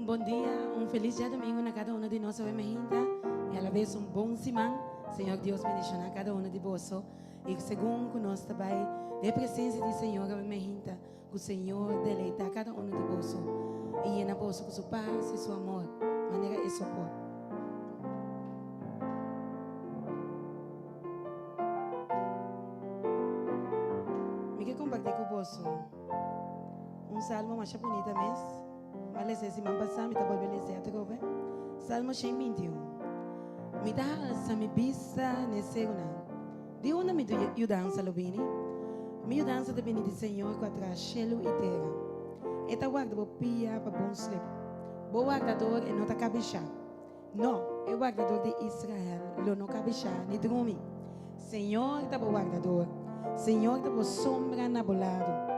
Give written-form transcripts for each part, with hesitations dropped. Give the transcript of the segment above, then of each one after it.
Un bon dia, un felis djadomingo na kada uno di nos awe mehinta y a la vez un bon siman. Señor Dios bendiciona kada uno di boso y segun cu nos ta bay den presencia di Señor awe mehinta cu Señor deleita kada uno di boso y yena boso cu su paz y su amor manera e so por. Mi ke kompartí ku boso un salmo masha bunita mes. Mi a lesa e siman pasá, mi ta bolbe lesa e atrobe. Salmo 121. Mi ta halsa mi bista na e serunan. Di unda mi yudansa lo bini? Mi yudansa ta bini di Señor ku a traha shelu i tera. E ta warda bo pia pa bon slip. Bo wardador e no ta kabishá. No, e wardador di Israel lo no kabishá ni drumi. Señor ta bo wardador. Señor ta bo sombra na bo lado.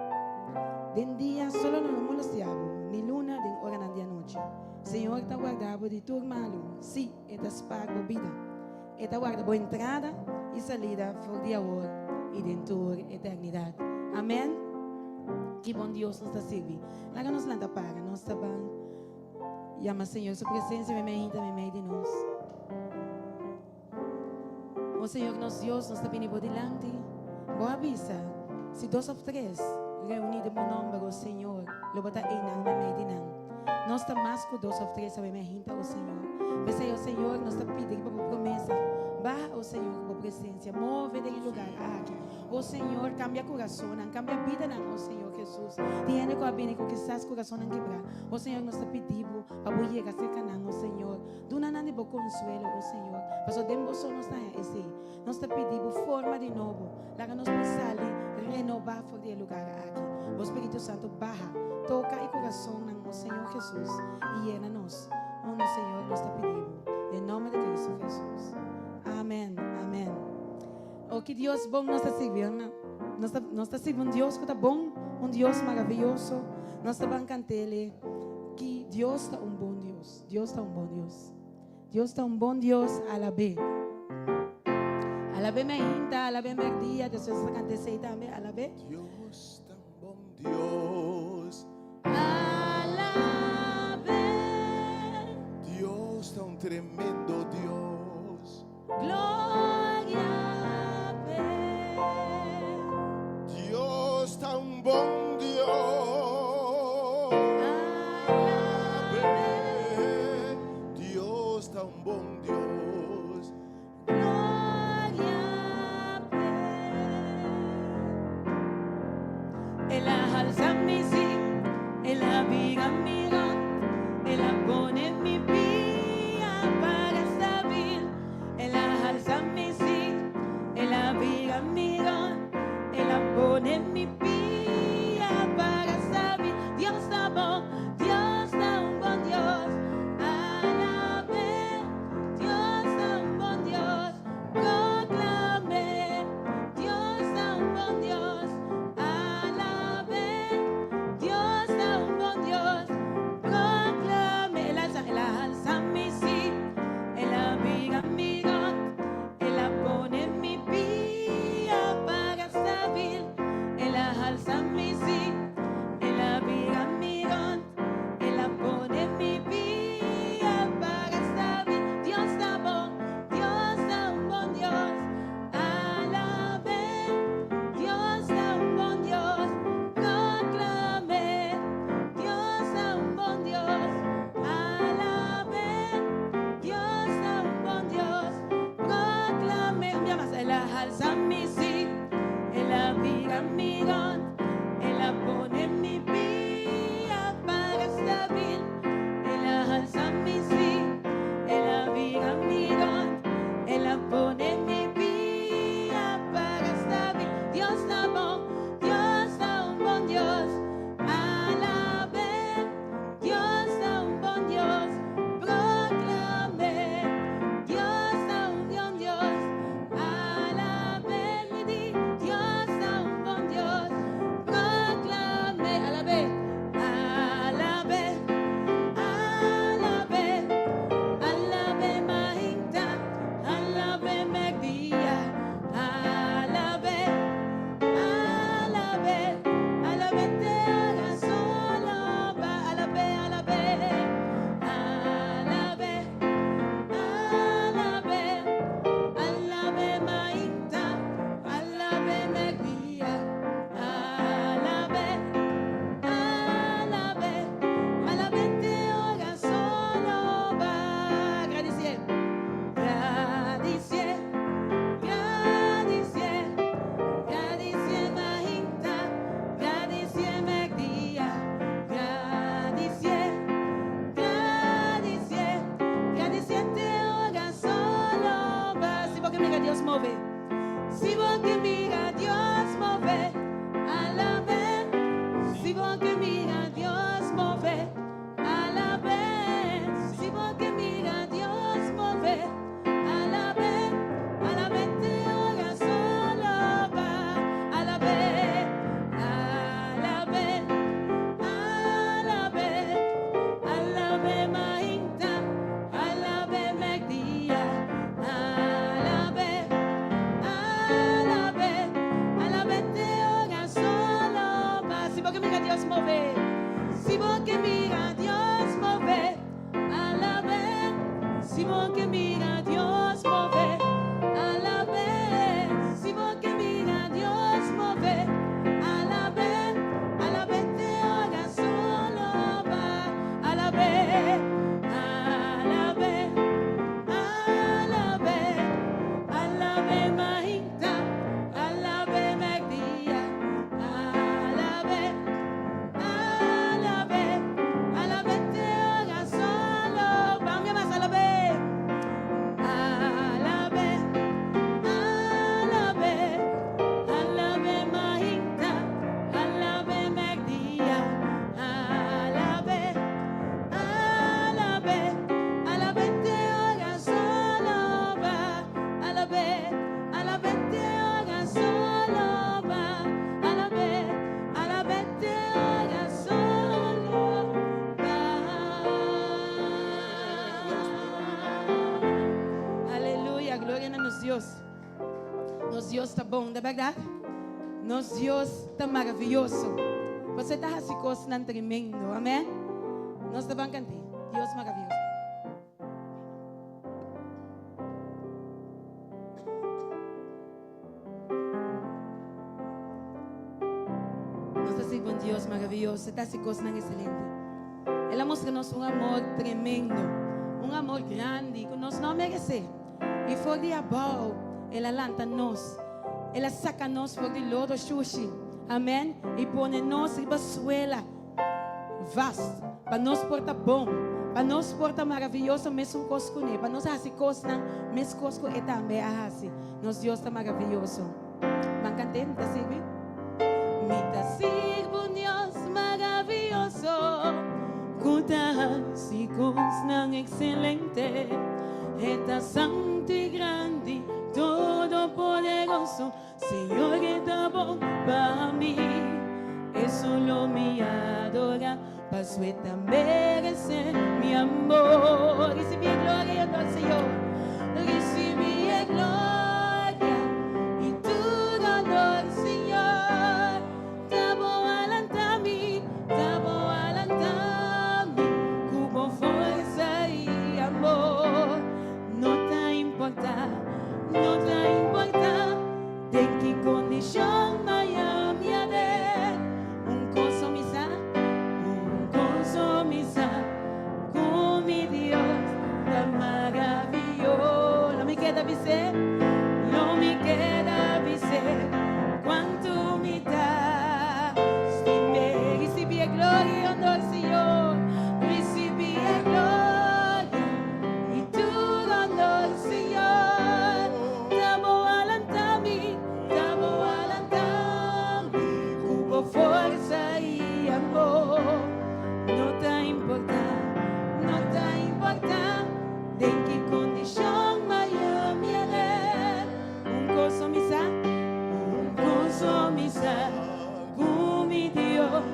Den dia solo lo no molestiá bo, ni luna den oranan di anochi. Señor ta warda bo di tur malu, sí, e ta spar bo bida. E ta warda bo entrada i salida for di awor i den tur eternidat. Amèn. Ki bon Dios nos ta sirbi. Laga nos lanta para. Nos ta ban yama Señor su presencia meimei hinta meimei di nos. O Señor nos Dios, nos ta bini bo dilanti. Bo a bisa, si dos of tres reuni den bo nomber, o Señor, lo bo ta einan meimei di nan. Nos ta mas ku dos òf tres awe mei hinta, o Señor. P'esei, o Señor, nos ta pidi pa bo promesa. Baha, o Señor, ku bo presensia. Move den e lugá aki. O Señor, kambia kurasonnan, kambia bidanan, o Señor Jesus. Tin hende ku a bini ku kisas kurasonnan kibrá. O Señor, nos ta pidi bo pa bo yega serka nan, o Señor. Duna nan di bo konsuelo, o Señor. Pasobra den bo so nos ta haña esei. Nos ta pidi bo forma di nobo. Laga nos por sali renobá for di e lugar aki. Bo Spiritu Santu baha, toka e kurasonnan, o Señor Jesus, i yena nos. O nos Señor, nos ta pidi bo. Den nòmber di Kristu Jesus. Amèn, amèn. O ki Dios bon nos ta sirbi, no? Nos ta, nos ta sirbi un Dios ku ta bon, un Dios maravioso. Nos ta ban kant'El ki Dios ta un bon Dios. Dios ta un bon Dios. Dios ta un bon Dios, alab'é. Alab'é mainta, alab'é mèrdia, despues nos ta kanta esei tambe, alab'é. Dios ta un bon Dios. Alab'é. Dios ta un tremendo Dios. Gloria p'e. Dios ta un bon Dios. Alab'é. Dios ta un bon Dios. Gloria p'e. El a halsa mi sí, el a bira mi rònt, el a pone mi pia para stabil. El a halsa mi sí, el a bira mi rònt, el a pone mi pia para stabil. Dios ta bon, Dios ta un bon Dios. Alab'é, Dios ta un bon Dios. Proklam'é, Dios ta un bon Dios. Alab'é, Dios ta un bon Dios. Proklam'é. El a alsa, el a alsa mi sí, el a bira mi rònt, el a pone mi pia para stabil. El a alsa mi sí, el a bira mi rònt, el a pone mi pia para stabil. Dios ta bon, Dios ta un bon Dios. Alab'é, Dios ta un bon Dios. Proklam'é, Dios ta un bon Dios. Alab'é, Dios ta un bon Dios. Proklam'é. Un dia mas. El a halsa mi sí, el a bira mi rònt, el a pone mi pia para stabil. El a halsa mi sí, el a bira mi rònt, el a pone mi pia para stabil. Dios ta bon, Dios ta un bon Dios. Alab'é, Dios ta un bon Dios. Proklam'é, Dios ta un bon Dios. Alab'é, mi di, Dios ta un bon Dios. Proklam'é, alab'é, alab'é, alab'é, alab'é mainta, alab'é mèrdia, alab'é, alab'é, alab'é te ora solo baha, alab'é, alab'é, alab'é, alab'é, alab'é mainta, alab'é mèrdia, alab'é, alab'é, alab'é te ora solo baha. Gradisié, gradisié, gradisié, gradisié mainta, gradisié mèrdia, gradisié, gradisié, gradisié te ora solo baha. Si bo ke mira Dios move, si bo ke mira Dios move, alab'é. Si bo ke mira Dios move, alab'é. Si bo ke mira Dios move, alab'é. Alab'é te ora solo baha, alab'é, alab'é, alab'é, alab'é mainta, alab'é mèrdia, alab'é, alab'é, alab'é te ora solo baha. Si bo ke mira Dios move, si bo ke mira Dios move, alab'é. Si bo ke mira Dios move, alab'é. Si bo ke mira Dios move, alab'é, alab'é te ora solo baha, Dios. Nos Dios ta bon, ta bèrdat? Nos Dios ta maravioso. Pasobra e ta hasi kosnan tremendo. Amèn. Nos ta ban kant'é. Dios maravioso. Nos ta sirbi un Dios maravioso, e ta hasi kosnan ekselente. El a mustra nos un amor tremendo, un amor grandi ku nos no a meresé. I for di abou el a lanta nos, el a saka nos for di lodo shushi, amèn, i pone nos riba suela vast, pa nos por ta bon, pa nos por ta maravioso mesun kos kuné, pa nos hasi kosnan meskos ku e tambe a hasi. Nos Dios ta maravioso. Ban kant'é, Mi ta sirbi. Mi ta sirbi un Dios maravioso ku ta hasi kosnan ekselente. E ta santu i grandi, todopoderoso. Señor e ta bon pa mi, e solo mi adora, paso e ta merece mi amor. Ricibi e gloria y honor, Señor. Ricibi e gloria y tur honor, Señor. Ta bo a lanta mi, ta bo a lanta mi cu bo forsa y amor. No ta importa, no ta importa den ki kondishon maya mi a den. Un kos so mi sa, un kos so mi sa, ku mi Dios ta maravioso. Lo mi keda bis'é, lo mi keda bis'é, kuantu mi ta stim'é. Risibí e gloria i honor, Señor, risibí e gloria. I tur honor, Señor, ta bo a lanta mi, ta bo a lanta mi ku bo forsa i amor. No ta importa, no ta importa den ki kondishon maya mi a den. Un kos so mi sa, un kos so mi sa, ku mi Dios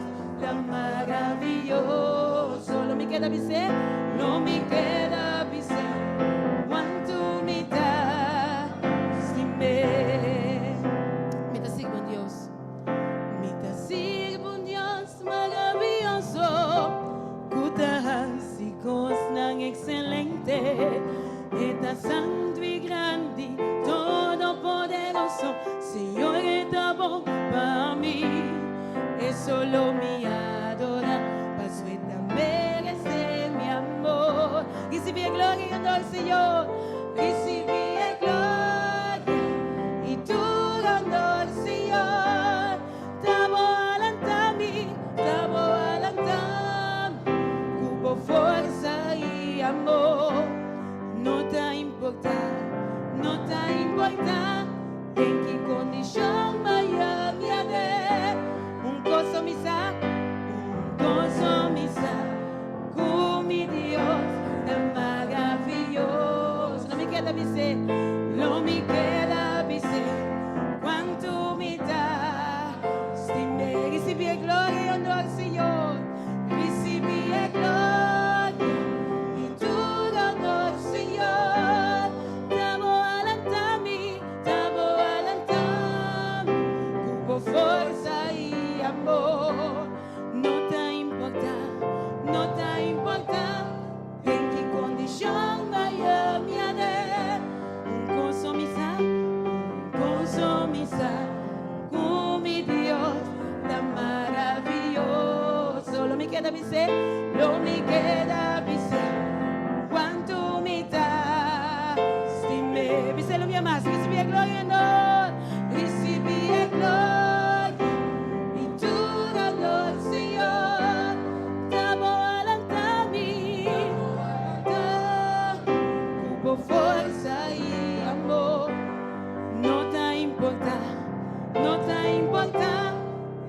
ta maravioso. Lo mi keda bis'é, lo mi keda bis'é, kuantu mi ta stim'é. Mi ta sirbi un Dios, mi ta sirbi un Dios maravioso, ku ta hasi kosnan ekselente. E ta santu i grandi, todopoderoso, Señor e ta bon pa mi. E solo mi adora, paso e ta merece mi amor. Ricibi e gloria i honor, Señor, ricibi e gloria i tur honor, Señor. Ta bo a lanta mi, ta bo a lanta mi ku bo forsa i amor. No ta importa, no ta importa den ki kondishon maya mi a den. Un kos so mi sa, un kos so mi sa, ku mi Dios ta maravioso. Lo mi keda bis'é, lo mi keda bis'é. Cuantu mi ta stim'é. Ricibi e gloria y honor, Señor. Ricibi e gloria y tur honor, Señor. Ta bo a lanta mi, ta bo a lanta mi cu bo forsa y amor. No ta importa, no ta importa Den ki kondishon maya mi a den? Un kos so mi sa, un kos so mi sa, ku mi Dios ta maravioso. Lo mi keda bis'é, lo mi keda bis'é, kuantu mi ta stim'é. Bis'é lo mi a mas, risibí e gloria i honor, risibí e gloria i tur honor, Señor. Ta bo a lanta mi, ta ku bo forsa i amor. No ta importa, no ta importa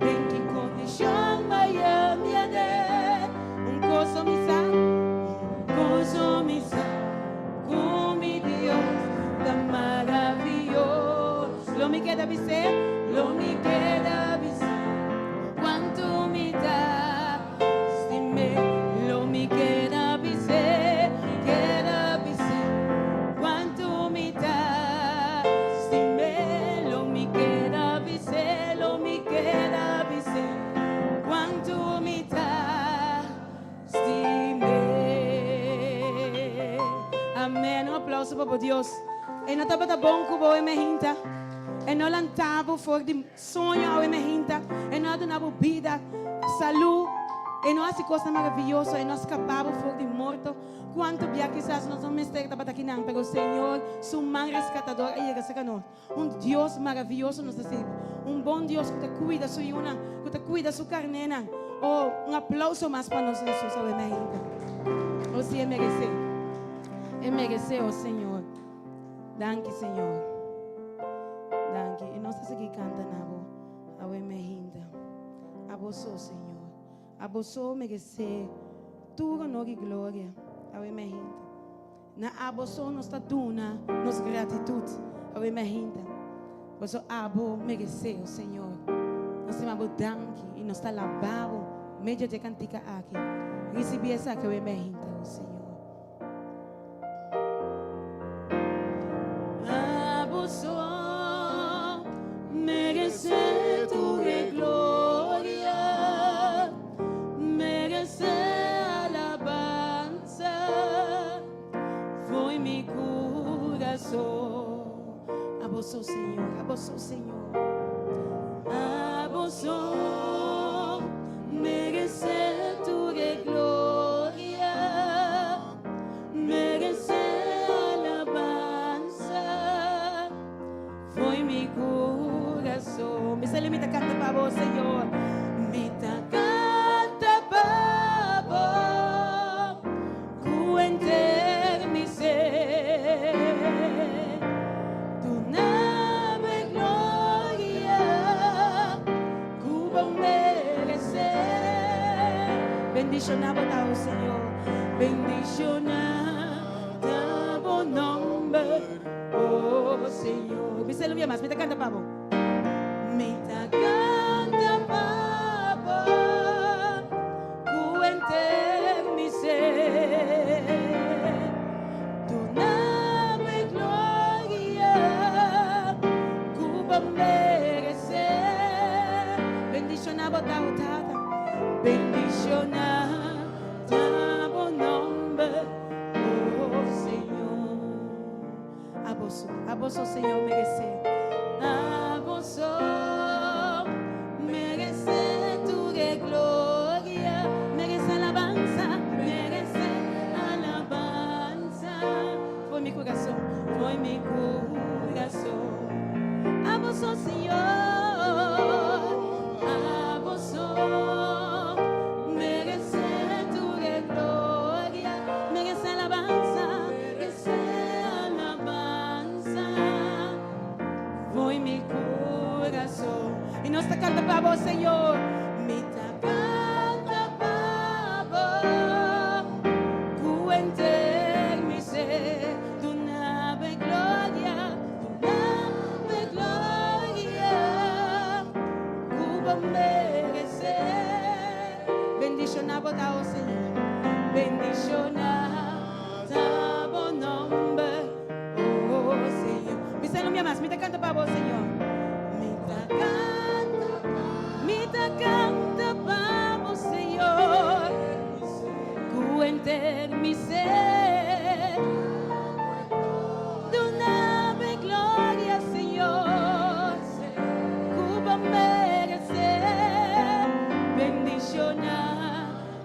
den ki kondishon maya mi a den. Un kos so mi sa, un kos so mi sa, ku mi Dios ta maravioso. Lo mi keda bis'é, lo mi keda bis'é. Cuantu mi ta stim'é, lo mi keda bis'é, keda bis'é. Cuantu mi ta. Amen. Un aplauso pa bo Dios. E no tabata bon ku bo e mehinta. E no lanta bo for di soño awe mehinta. E no a duna bo bida, salú. E no hasi kosnan maravioso. E no a skapa bo for di morto. Kuantu bia kisas nos no mester tabata akinan, pero Señor su man reskatador a yega serka nos. Un Dios maravioso nos ta sirbi. Un bon Dios ku ta kuida su yunan, ku ta kuida su karnénan. Oh, un aplauso mas pa nos Hesus awe mainta. Oh, si e meresé. E meresé, oh Señor. Danki, Señor. Danki. I nos ta sigui kanta na bo awe mainta. Abo so, Señor. Abo so meresé tur honor i gloria awe mainta. Na abo so nos ta duna nos gratitut awe mainta. Paso abo meresé, o Señor. Nos ta bo danki i nos ta alabá bo medio di e kantika aki. Risibí esaki awe mainta, o Señor. Abo so meresé tur e gloria, meresé alabansa. Foi mi curason. Abo so, Señor, abo so, Señor. Abo so merece tur e gloria, merece alabanza. Foi mi curason. Mi sa mi ta canta pa bo, Señor. Mi ta canta pa bo. Cu enter mi ser. Duname gloria. Cu bo merece. Bendiciona bo ta, Señor. Bendiciona ta bo nomber. Oh Señor. Mi sa mas, mi ta canta pa bo. Mi ta canta pa bo. Cu enter mi ser. Duname gloria. Cu bo merece. Bendiciona bo ta, oh Tata. Bendiciona ta bo nomber. Oh Señor. Abo so, abo so, Señor, merece. Abo so merece tur e gloria, merece alabanza, merece alabanza. Foi mi corazón, foi mi corazón. Abo so, Señor, abo so merece tur e gloria, merece alabanza, merece alabanza. Foi mi corazón. I nos ta canta pa bo, Señor. Mi ta canta pa bo. Cu enter mi ser. Duname gloria, duname gloria. Cu bo merece. Bendiciona bo ta, oh Señor. Bendiciona ta bo nomber, oh Señor. Mi sa no mas, mi ta canta pa bo, Señor. Mi ta canta, mi ta canta pa bo, Señor. Cu enter mi ser. Duname gloria, Señor. Cu bo merece. Bendiciona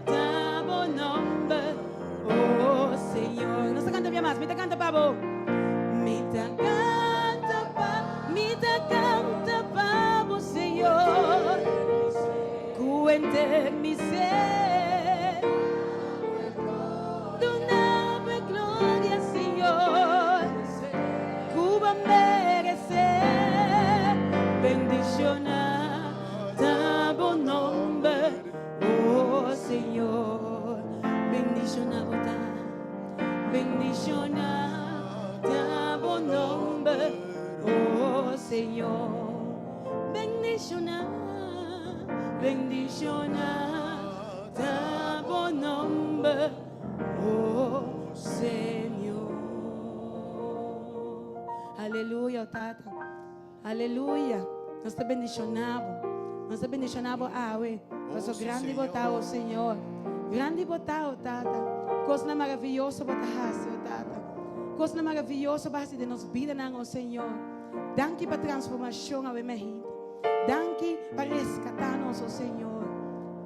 ta bo nomber, oh Señor. Nos ta canta bia mas, mi ta canta pa bo. Mi ta canta pa, mi ta canta pa bo, Señor. Cu enter mi ser. Duname gloria, Señor. Cu bo merece. Bendiciona ta bo nomber, oh Señor. Bendiciona bo ta, bendiciona ta bo nomber, oh Señor. Bendiciona, bendiciona ta bo nomber, oh Señor. Aleluya, Tata. Aleluya. Nos ta bendiciona bo. Nos ta bendiciona bo awe. Paso grandi bo ta, oh Señor. Grandi bo ta, oh Tata. Cosnan maravilloso bo ta haci, oh Tata. Kosnan maravioso bo a hasi den nos bidanan, o Señor. Danki pa transformashon awe mehinte. Danki pa reskatá nos, o Señor.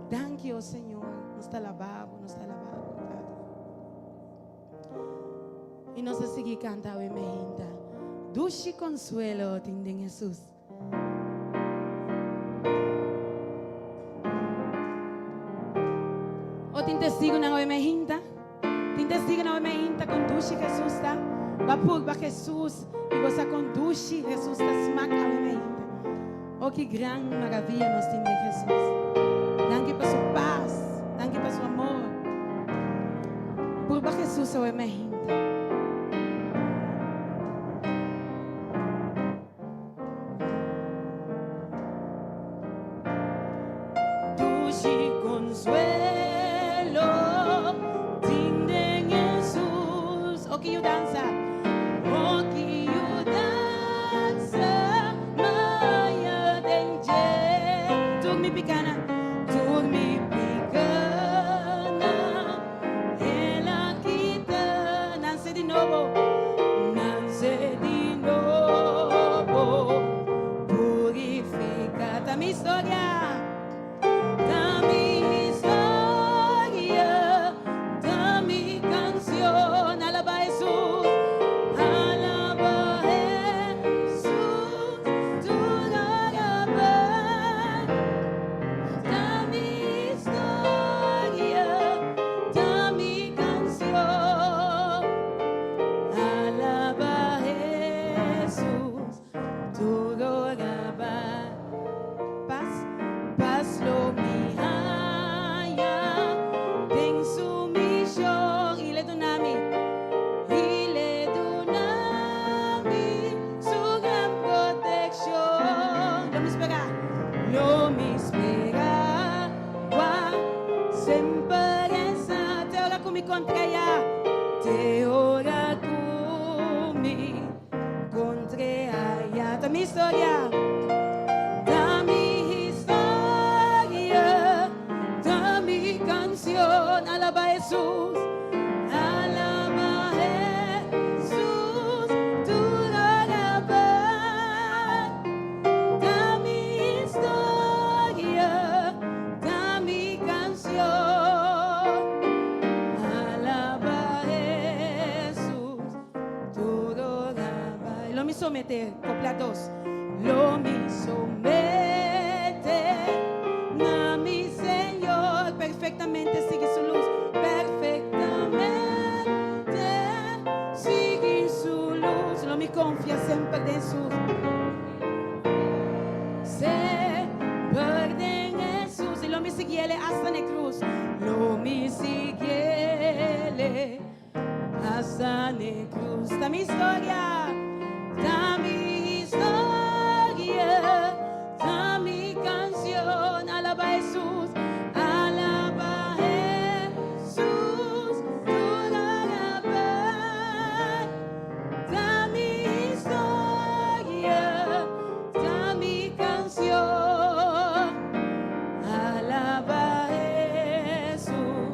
Danki, o Señor. Nos ta alabá bo, nos ta alabá bo, Tata. I nos ta sigui kanta awe mehinte. Dushi konsuelo tin den Hesus. O tin testigunan awe mehinta? Tin testigunan awe mehinta kon dushi Jesus ta? Ba purba Jesus i bo sa kon dushi Jesus ta smak awe mehinta. O ki gran maravia nos tin den Jesus. Danki pa su pas, danki pa su amor. Purba Jesus awe mehinta. Dushi konsuelo tin den Hesus. O ki yudansa, o ki yudansa maya den dje. Tur mi pikanan, tur mi pikanan El a kita. Nanse di nobo, nanse di nobo, purifica. Ta mi historia, ta mi historia, ta mi cancion. Alaba Hesus, alaba Hesus, tur alaba. Ta mi historia, ta mi canción. Alaba Jesús, tur ora ba. Paz, paz lo mi haya den su misión. Y le duna mi, y le duna mi su gran protección. Lo mi spera, lo mi spera, wa semper esa. Te ora cu mi contra ya, te ora cu mi contra ya. Ta mi historia, ta mi historia, ta mi canción. Alaba Jesús, alaba Jesús, tur alaba. Ta mi historia, ta mi canción. Alaba Jesús, tur alaba. Lo mi somete, copla dos. Lo mi somete na mi Señor. Perfectamente sigui su luz. Perfectamente sigui su luz. Lo mi confia semper den su. Semper den Jesús. Y lo mi siguiele hasta na cruz. Lo mi siguiele hasta na cruz. Ta mi historia, ta mi historia, ta mi canción. Alaba Jesús, alaba Jesús, tur alaba. Ta mi historia, ta mi canción. Alaba Jesús,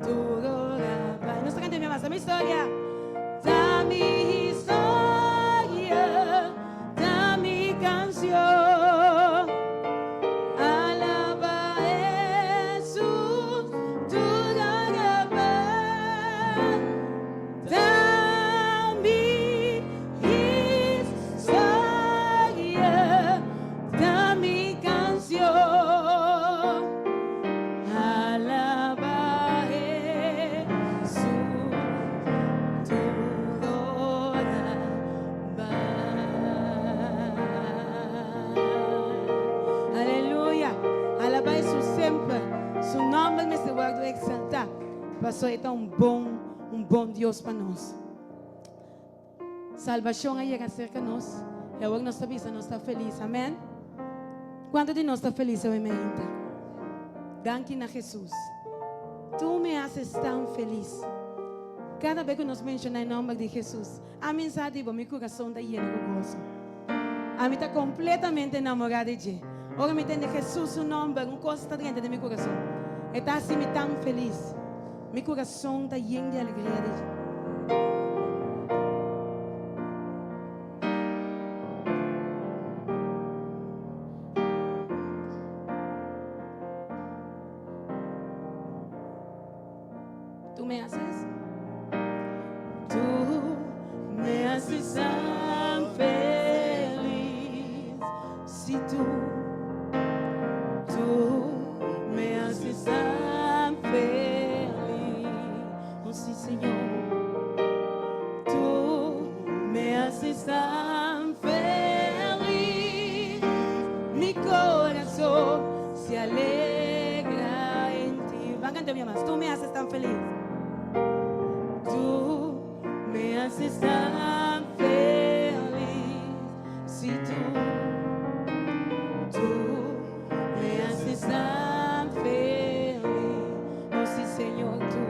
tur alaba. Nos ta canta mi mas, ta mi historia, ta mi historia, ta mi canción. Alaba Jesús, tur alaba. Ta mi historia, ta mi canción. Alaba Jesús, tur alaba. Aleluya. Alaba Jesús semper. Su nomber mester wordo exalta. Paso e ta un bon, un bon Dios pa nos. Salvacion a yega cerca nos. Y awor nos ta bisa nos ta feliz. Amen. Cuanto di nos ta feliz awe mainta? Danki na Jesus. Tu me haces tan feliz. Cada vez cu nos menciona e nomber di Jesus, ami sa di bo, mi curason ta yena cu gozo. Ami ta completamente enamora di dje. Ora mi tende Jesus su nomber, un cos ta drenta den mi curason. E ta haci mi tan feliz. Mi curason ta yen di alegria di dje. me haces. Tú me haces tan feliz. Si tú, tú me haces tan feliz. Oh sí, Señor. Tú me haces tan feliz. Mi corazón se alegra en ti. Ban canta un mas. Tú me haces tan feliz. Tú me haces tan feliz. Si tú, tú me haces tan feliz. Oh sí, Señor, tú,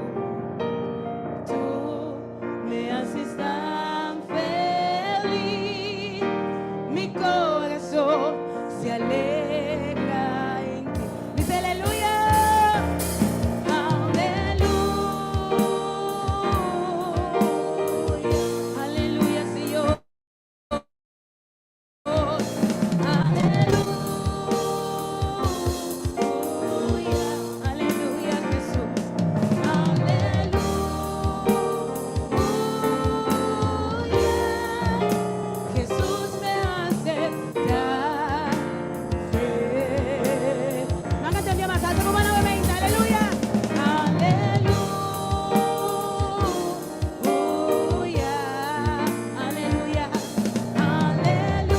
tú me haces tan feliz. Mi corazón se alegra en ti. Dice aleluya. Aleluya. Aleluya, Señor. Aleluya. Aleluya, Jesús. Aleluya. Jesús me hace tan feliz. Ban canta un mas haltu ku man nuevamente. Aleluya. Aleluya. Aleluya. Aleluya.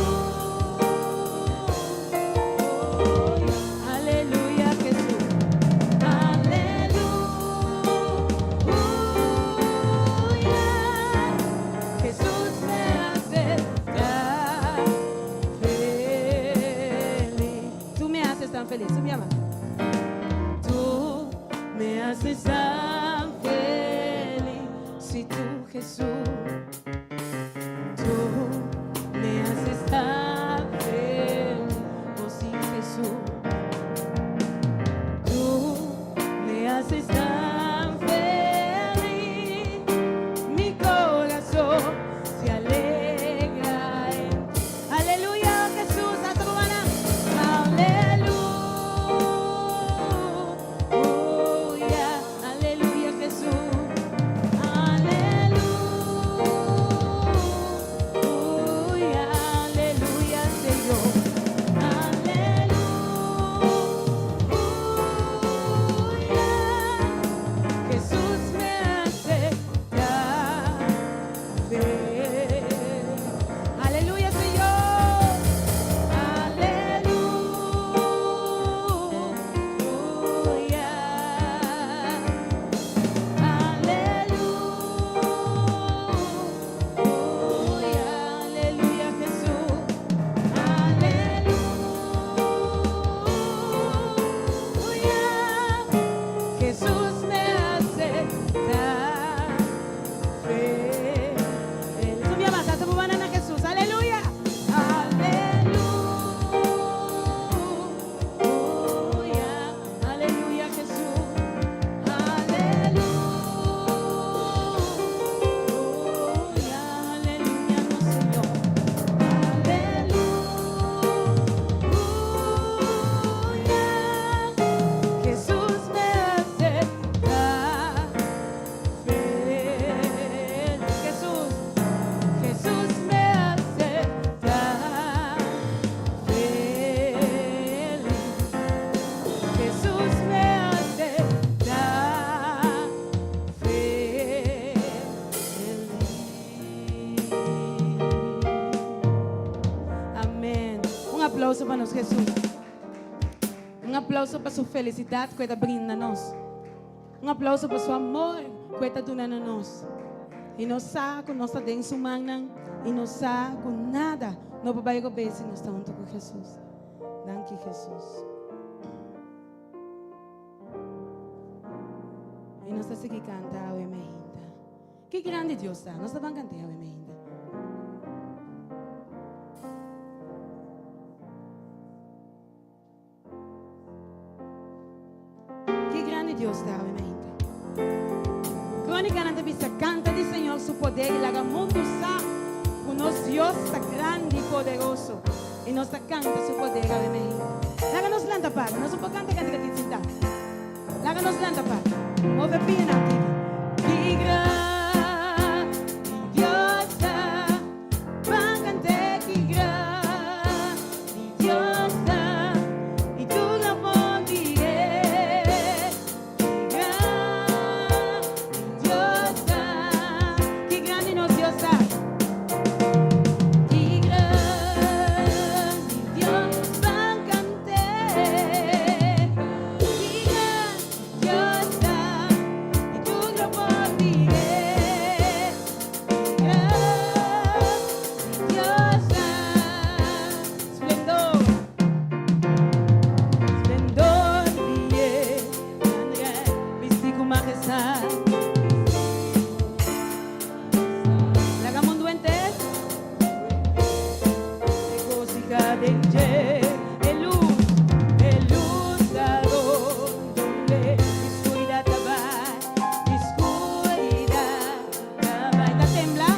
Aleluya, Jesús. Aleluya. Jesús me hace tan feliz. Tú me haces tan feliz. Tú me amas. Tú me haces tan feliz. Si tú, Jesús, tú me haces tan feliz. Oh, sí, Jesús. Tú me haces tan feliz. Mi corazón se alegra en ti. Aleluya, Jesús. Hasta cubana. Aleluya, aleluya, Jesús. Aleluya, aleluya, Señor. Aleluya. Jesús me hace tan feliz. Aleluya, Señor. Aleluya. Aleluya, aleluya, Jesús. Aleluya. Jesús me hace tan feliz. Un mas haltu na Jesús. Aleluya. Aleluya. Aleluya, Jesús. Aleluya. Aleluya, no, Señor. Aleluya. Jesús me hace tan feliz. Jesús, Jesús me hace tan feliz. Jesús me hace tan feliz. Amèn. Un aplouso pa nos Jesús. Un aplouso pa su felisidat ku e ta brinda nos. Un aplouso pa su amor ku e ta duna nos. I nos sa ku nos ta den su man i nos sa ku nada no por bai robes si nos ta huntu ku Jesús. Danki Jesús. I nos ta sigui kanta awe mainta. Ki grandi Dios ta. Nos ta ban kanta awe mainta. Ki grandi Dios ta awe mainta. Krónikanan ta bisa kanta di Señor su poder i laga mundu sa ku nos Dios ta grandi i poderoso. I nos ta kanta su poder awe mainta. Laga nos lanta para. Nos no por kanta kantika tin sintá. Laga nos lanta para. Move pianan tiki. Ki grandi Dios ta, ban kant'é. Ki grandi Dios ta, i tur lo por mir'é. Ki grandi Dios ta, ki grandi nos Dios ta. Ki grandi Dios, ban kant'é. Ki grandi Dios ta, i tur lo por mir'é. Ki grandi Dios ta. Splendor, splendor di e gran Rei, bisti ku mahestat. Laga mundu henter regosihá den dje. E lus, e lus ta rondon'é, skuridat ta bai, skuridat ta bai. Ta tembla,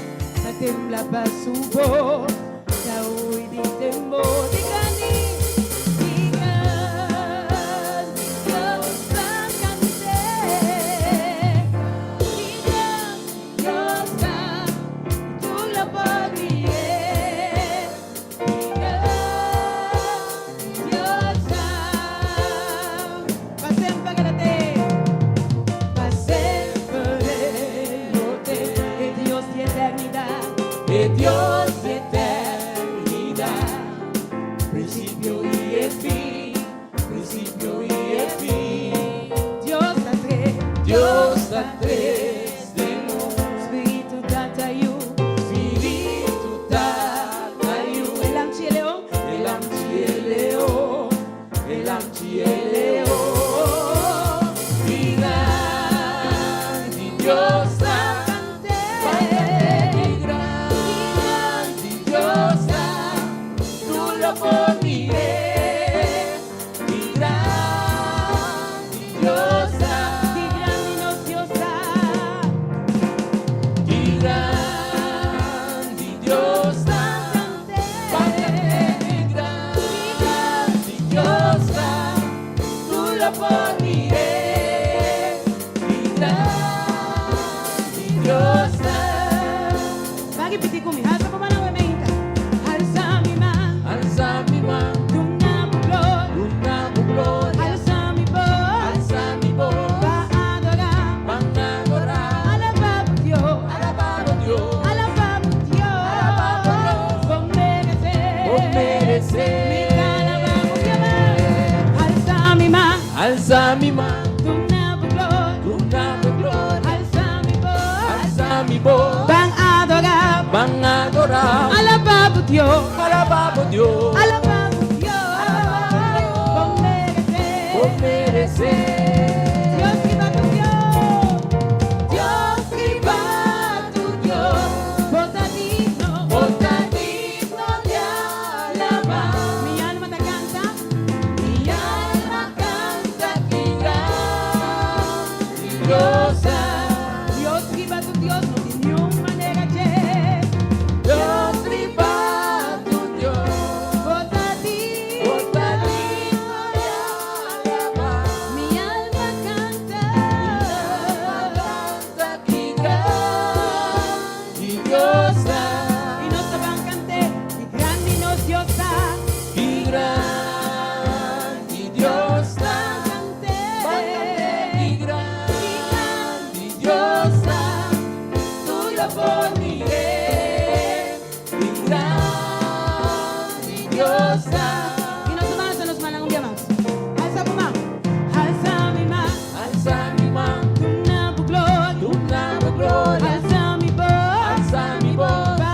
ta tembla pa su bos, ta hui di temor. Ki grandi, ki grandi Dios, ban kant'é. Ki grandi Dios ta, tur lo por mir'é. Ki grandi Dios ta, pa semper e ta, pa semper e ta, e Dios di eternidat, E Dios di eternidat, prinsipio i fin, prinsipio i fin. Dios ta tres, Dios ta tres den un. Spiritu, Tata, Yu, Spiritu, Tata, Yu, E Lamchi, e Leon, E Lamchi, e Leon, E Lamchi, e Leon. Ki grandi Dios ta, ki grandi Dios ta, tur lo por mir'é. Ki grandi Dios ta, Ki grandi nos Dios ta, ki grandi Dios ta, ki grandi Dios ta, tur lo por mir'é. Ki grandi Dios ta. Ban ripití ku mi, alsa bo man awe mainta. Alsa mi man, Alsa mi man, duna Bo gloria. Duna Bo gloria. Alsa mi bos, Alsa mi bos, pa adorá. Pa adorá. Alabá Dios, Alabá Dios, alabá Dios, Alabá Dios. Bo meresé, Bo meresé. Mi ta alabá Dios. Alsa mi man, Alsa mi man, duna Bo gloria. Duna Bo gloria. Alsa mi bos, Alsa mi bos, ban adorá. Ban adorá. Alabá Dios, Alabá Dios, alabá Dios, Bo meresé, Bo meresé. Dios riba tur Dios, Dios riba tur Dios, Bo ta digno, Bo ta digno di alabá. Mi alma ta kanta, Mi alma kanta ki grandi Dios ta. Dios riba tur Dios, no tin ningun manera dje. Dios riba tur Dios, Bo ta digno, Bo ta digno di alabá. Mi alma kanta, Kanta ki grandi Dios ta. I nos ta ban kant'é, ki grandi nos Dios ta. Ki grandi Dios ta. Kant'é, Ki grandi Dios ta. Tur lo por mir'é. Ki grandi Dios ta. I nos ta alsa nos man un dia mas. Alsa bo man, alsa mi man, Alsa mi man, duna Bo gloria. Duna Bo gloria. Alsa mi bos, Alsa mi bos, pa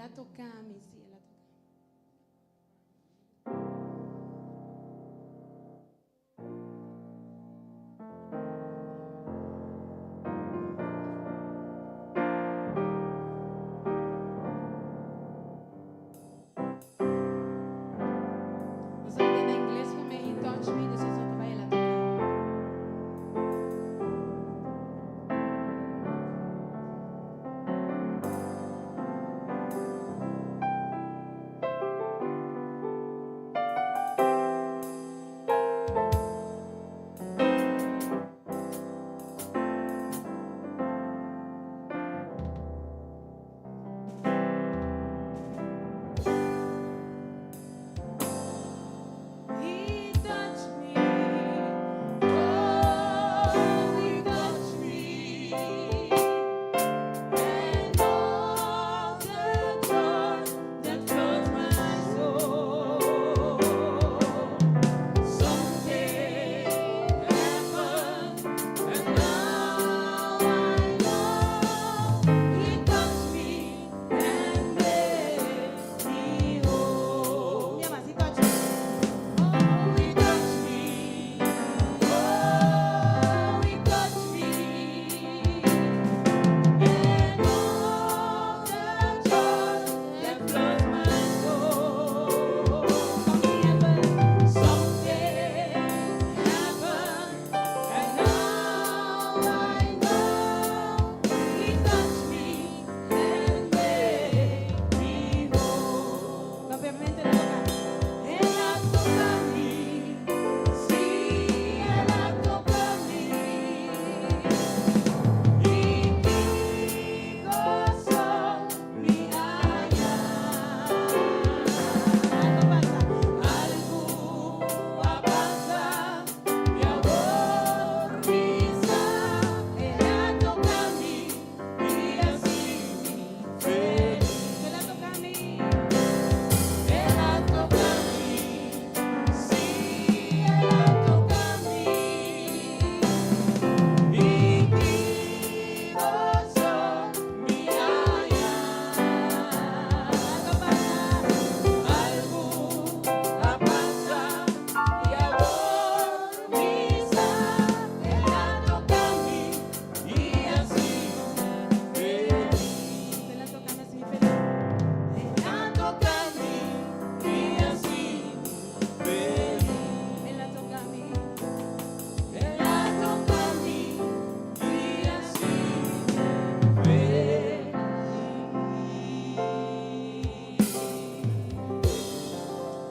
El a toca mi, sí, el a toca mi. Nos a keda na ingles ku May He Touch Me, despues nos ta bai el a toca. He touch me, oh, he touch me, and all the joy that floods my soul. Something happened, and now I know He touched me and made me whole. Mi ama, he touched me. Oh, he touched me. Oh, he touched me. And all the joy that floods my soul. Something happened. Something happened. And now I know He touched me and made me whole. Obviamente no toca. El a toca mi, sí, el a toca mi. I ki goso mi a haña. Algu a pasa, algu a pasa, i awor mi sa, el a toka mi i hasi mi felis. El a toka mi, el a toka mi, sí, el a toka mi. I ki goso mi a haña. Algu a pasa, algu a pasa, i awor mi sa, el a toka mi i hasi mi felis. El a toka mi, hasi mi felis. El a toka mi i hasi mi felis. El a toka mi. El a toka mi i hasi mi felis.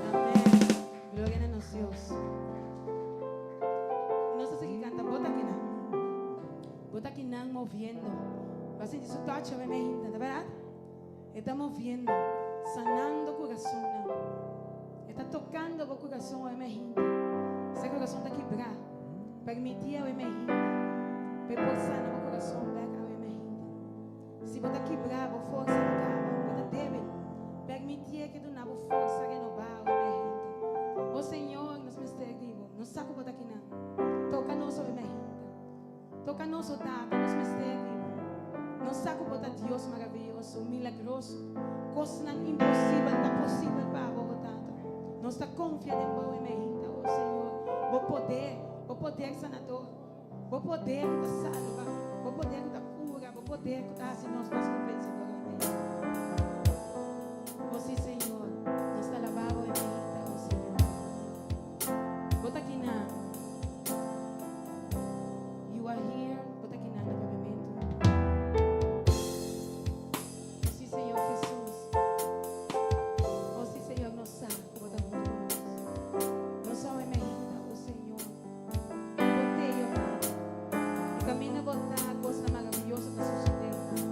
Amèn. Gloria na nos Dios. Nos ta sigui kanta Bo ta akinan. Bo ta akinan moviendo. Bo a sinti su touch awe mainta, ta bèrdat? E ta moviendo, sanando kurasonnan. E ta tokando bo kurason awe mainta. Si e kurason ta kibrá, permití awe mainta pa e por sana bo kurason bèk awe mainta. Si bo ta kibrá, bo forsa a kaba, bo ta débil, permitié ke duna bo forsa renobá awe mainta. O Señor, nos mester di bo. Nos sa ku bo ta akinan. Toka nos awe mainta. Toka nos, o Tata, nos mester di bo. Nos sa ku bo ta Dios maravioso, milagroso. Kosnan imposibel ta posibel pa bo, o Tata. Nos ta konfia den bo awe mainta, o Señor. Bo poder, bo poder sanador, bo poder ku ta salba, bo poder ku ta kura, bo poder ku ta hasi nos mas ku vensedor awe mainta. O sí, Señor, nos ta alabá bo awe mainta, o Señor. Bo ta akinan. You are here. Bo ta akinan na papiamentu. O sí, Señor Jesús. O sí, Señor, nos sa ku bo ta huntu ku nos. Nos sa awe mainta, o Señor. Bo t'ei, o Tata. I kaminda bo ta, kosnan maravioso ta sosodé, o Tata.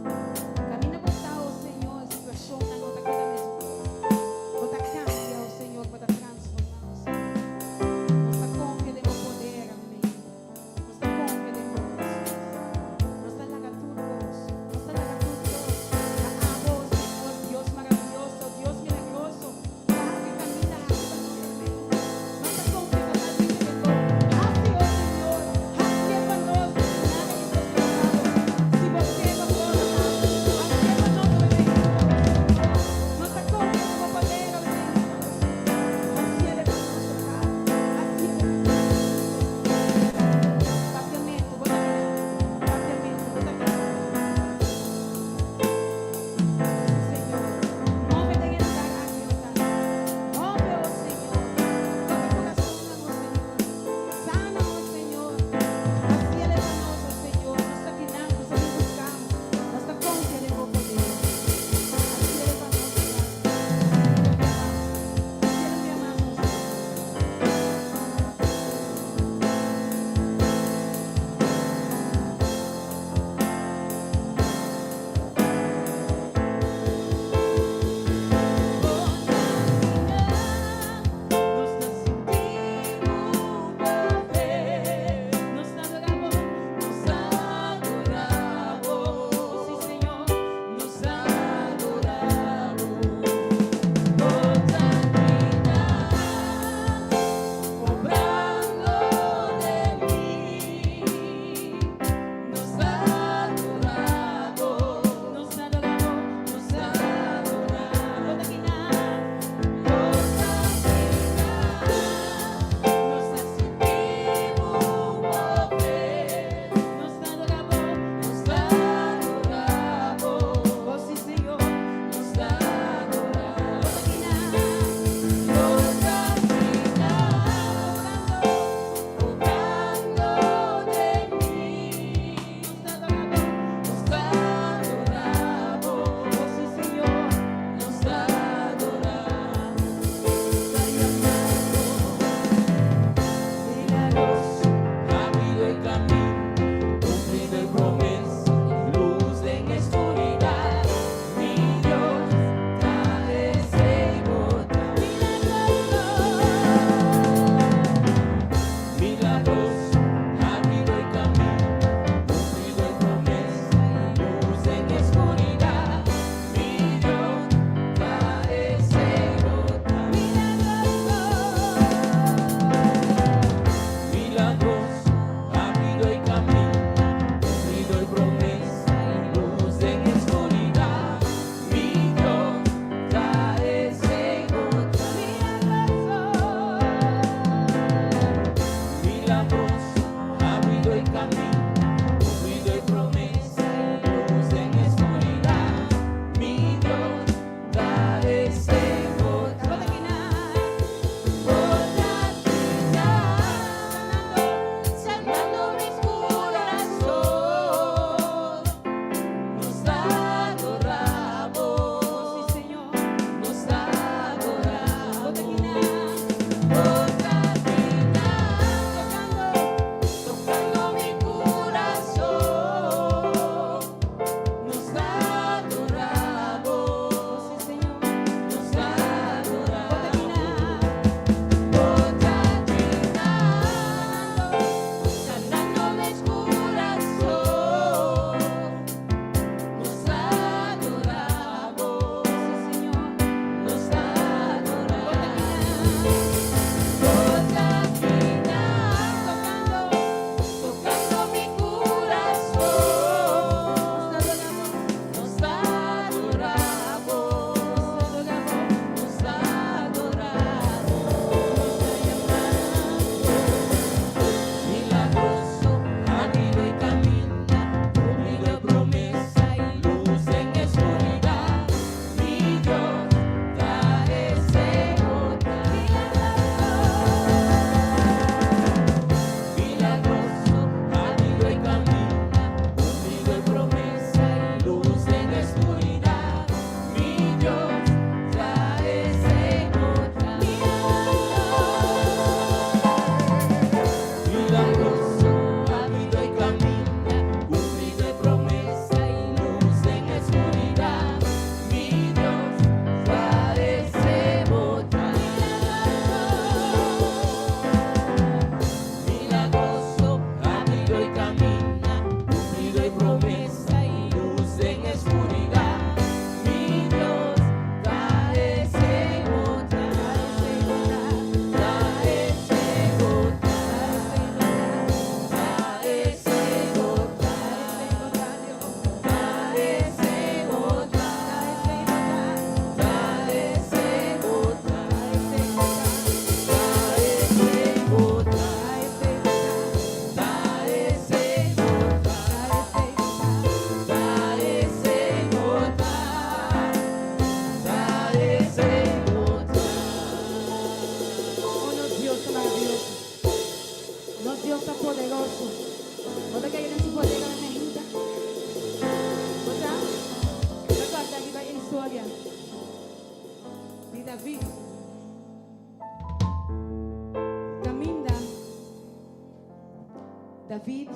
David,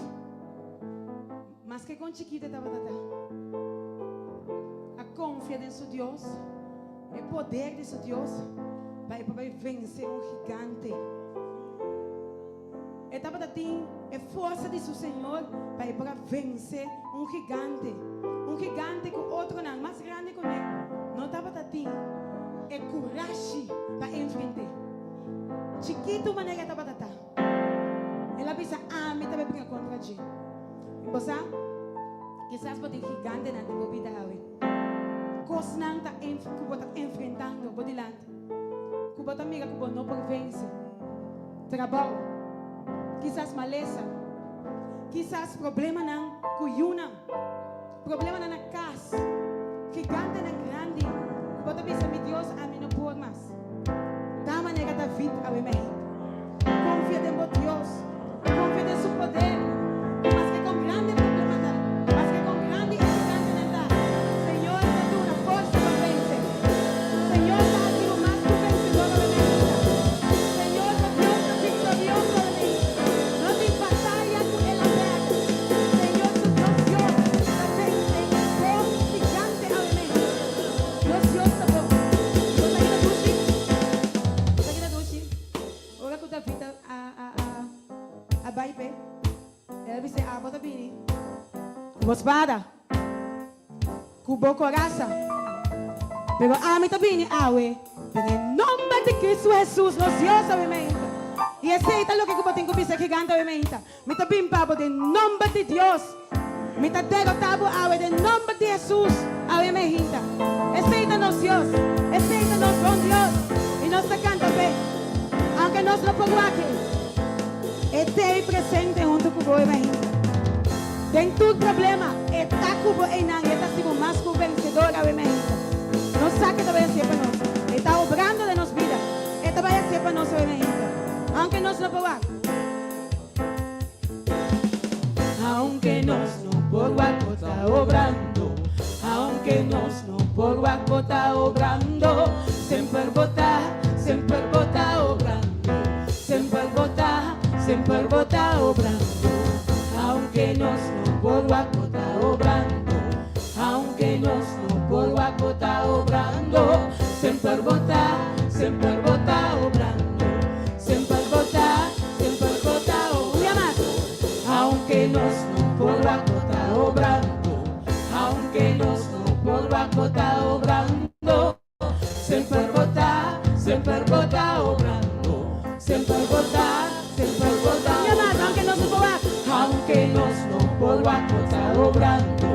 maske kon chikitu e tabata ta, a konfia den su Dios, e poder di su Dios, pa e por bai vense un gigante. E tabata tin e forsa di su Señor pa e por a vense un gigante, un gigante ku otronan mas grandi ku ne no tabata tin e kurashi pa enfrent'é. Chikitu manera e tabata ta, el a bisa, Ami ta bai bringa kontra dje. I bo sa, kisas bo tin gigantenan den bo bida awe, kosnan ta ku bo ta enfrentando bo dilanti, ku bo ta mira ku bo no por vense. Trabou, kisas malesa, kisas problemanan ku yunan, problemanan na kas, gigantenan grandi ku bo ta bisa, Mi Dios, ami no por mas. Ta manera David awe mei. Konfia den bo Dios, konfia den su poder, ku maske kon grandi e problema ta, maske kon grandi e gigantenan ta, Señor ta duna forsa pa vense. Señor ta hasi bo mas ku vensedor awe meinta. Señor ta Dios ta viktorioso awe meinta. No tin bataya ku el a pèrdè. Señor su nos Dios ta vense bo gigante awe meinta. Nos Dios ta bon. Bo sa ki ta dushi? Bo sa ki ta dushi? Ora ku David a a a a bai p'e, el a bis'é, Abo ta bini ku bo spada. Ku bo korasa. Pero ami ta bini awe den e nomber di Cristo Jesus, nos Dios, awe meinta. I esei ta loke ku bo tin ku bisa e gigante awe meinta, Mi ta bin pa bo den nomber di Dios. Mi ta derota bo awe den nomber di Jesus, awe meinta. Esei ta nos Dios. Esei ta nos bon Dios. I nos ta kanta p'e. Aunke nos no por wak e, e t'ei presente huntu ku bo awe meinta. Den tur problema, e ta ku bo einan i e ta hasi bo mas ku vensedor awe mainta. Nos sa ku e ta bai hasié pa nos. E ta obrando den nos bida. E ta bai hasié pa nos awe mainta. Aunke nos no por wak. Aunke nos no por wak bo ta obrando. Aunke nos no por wak bo ta obrando. Semper bo ta, semper bo ta obrando. Semper bo ta, semper bo ta obrando. Aunke nos no por wak bo ta obrando. Aunke nos no por wak bo ta obrando. Semper bo ta, semper bo ta obrando. Semper bo ta, semper bo ta obrando. Aunke nos no por wak bo ta obrando. Aunke nos no por wak bo ta obrando. Semper bo ta, semper bo ta obrando. Semper bo ta, semper bo ta obrando. Aunke nos no por wak bo ta obrando.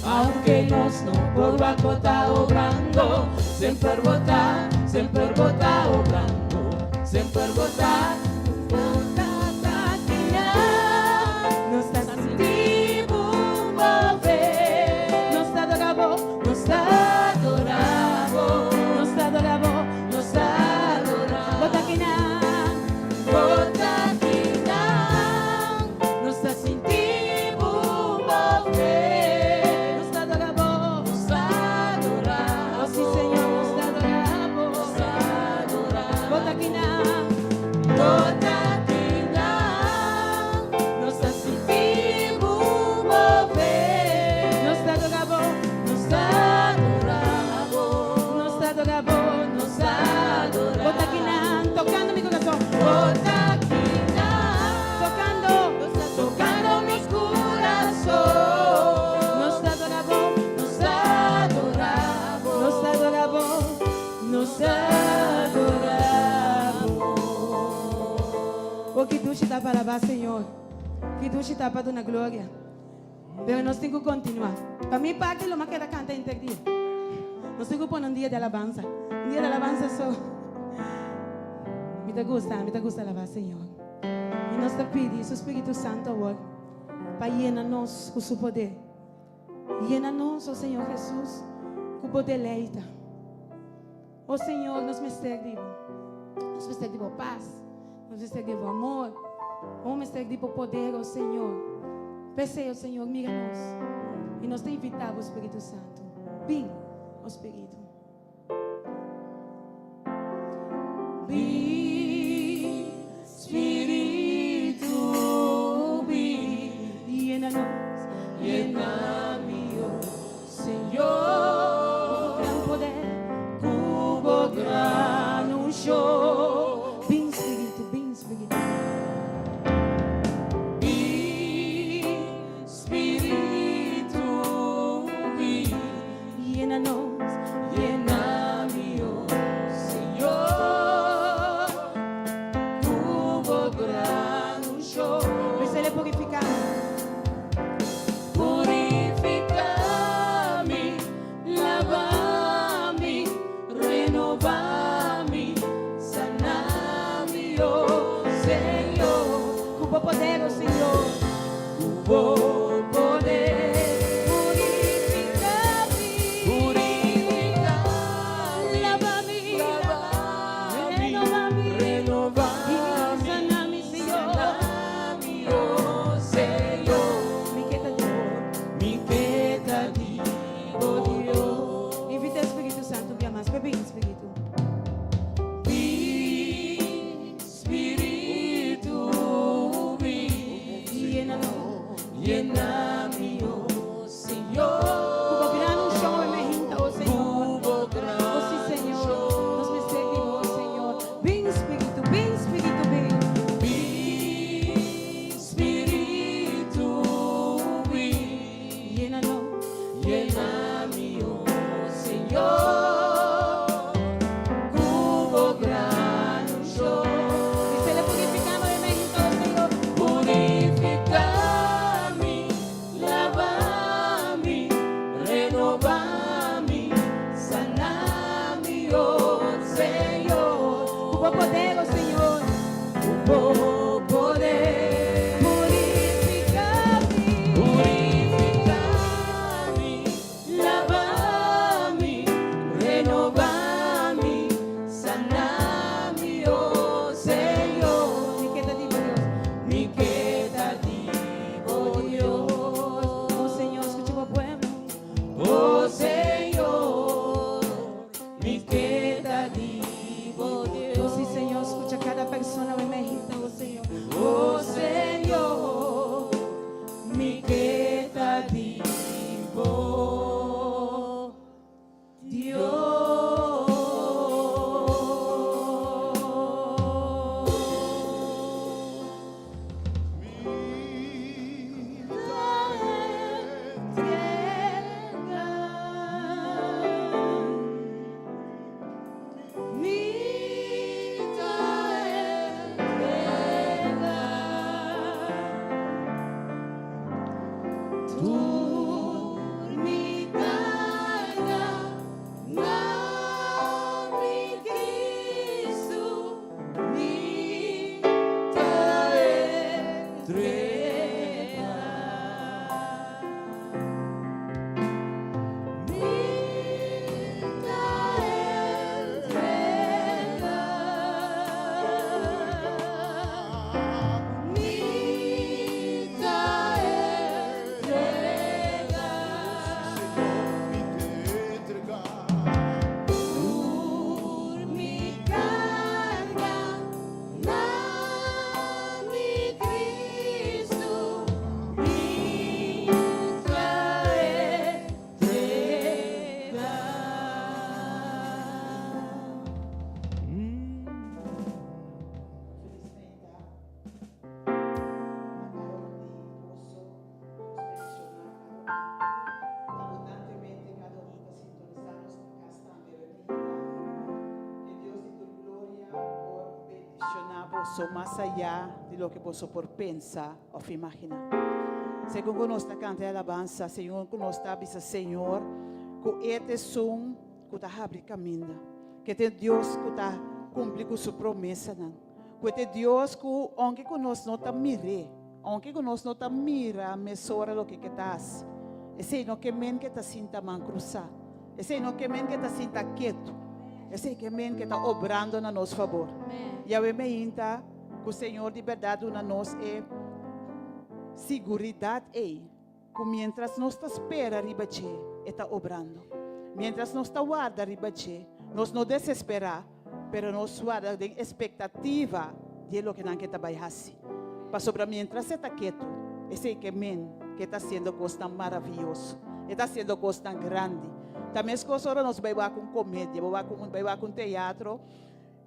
Aunke nos no por wak bo ta obrando. Semper bo ta, semper bo ta obrando. Semper bo ta, bo ta ta guia. Nos ta sinti bo move. Nos ta adora bo. Nos ta adora bo, nos ta adora bo, nos ta adora. Bo ta kinan, bo ta kinan. Nos ta sinti bo move. Nos ta adora bo, nos ta adora bo. Oh, si Señor, nos ta adora bo, nos ta adora. Bo ta kinan, bo ta kinan. Nos ta sinti bo move. Nos ta adora bo, nos ta adora bo. Nos ta adora bo, nos ta adora. Bo ta kinan, tocando mi corazón. Bo ta kinan, tocando, tocando mi corazón. Nos ta adora bo, nos ta adora bo. Nos ta adora bo, nos ta adora bo. Oh, ki dushi ta pa alabá Señor. Ki dushi ta pa duna gloria. Pero nos tin ku kontinuá. Pa mi parti lo m'a keda kanta henter dia. Nos tin ku pone un dia di alabansa. Un dia di alabansa so. Mi ta gusta, mi ta gusta alabá Señor. I nos ta pidi su Spiritu Santu awor pa yena nos ku su poder. Yena nos, o Señor Jesus, ku bo deleita. O Señor, nos mester di bo. Nos mester di bo pas. Nos mester di bo amor. O mester di bo poder, o Señor. P'esei, o Señor, mira nos. I nos ta invitá bo Spiritu Santu. Bin, o Spiritu. Bin, Spiritu, bin. boso mas ayá di loke boso por pensa òf imaginá. Segun ku nos ta kanta e alabansa, segun ku nos ta bisa Señor ku E ta esun ku ta habri kaminda, ku E ta e Dios ku ta kumpli ku Su promesanan, ku E ta e Dios ku ounke ku nos no ta mir'é, ounke ku nos no ta mira mesora loke ku E ta hasi, esei no ke men ku E ta sinta man krusá. Esei no ke men ke ta sinta ketu. Esei ke men ke ta obrando na nos fabor. Yahweh meinta ku Señor di bèrdat duna nos e siguridat ei ku miéntras nos ta spera riba dje, e ta obrando. Miéntras nos ta warda riba dje, nos no desesperá, pero nos warda den espektativa di e lokenan ke ta bai hasi. Pasobra miéntras e ta ketu, esei ke men ke e ta hasiendo kosnan maravioso, e ta hasiendo kosnan grandi. Ta meskos ora nos bai wak un komedia, bo wak un bai wak un teatro,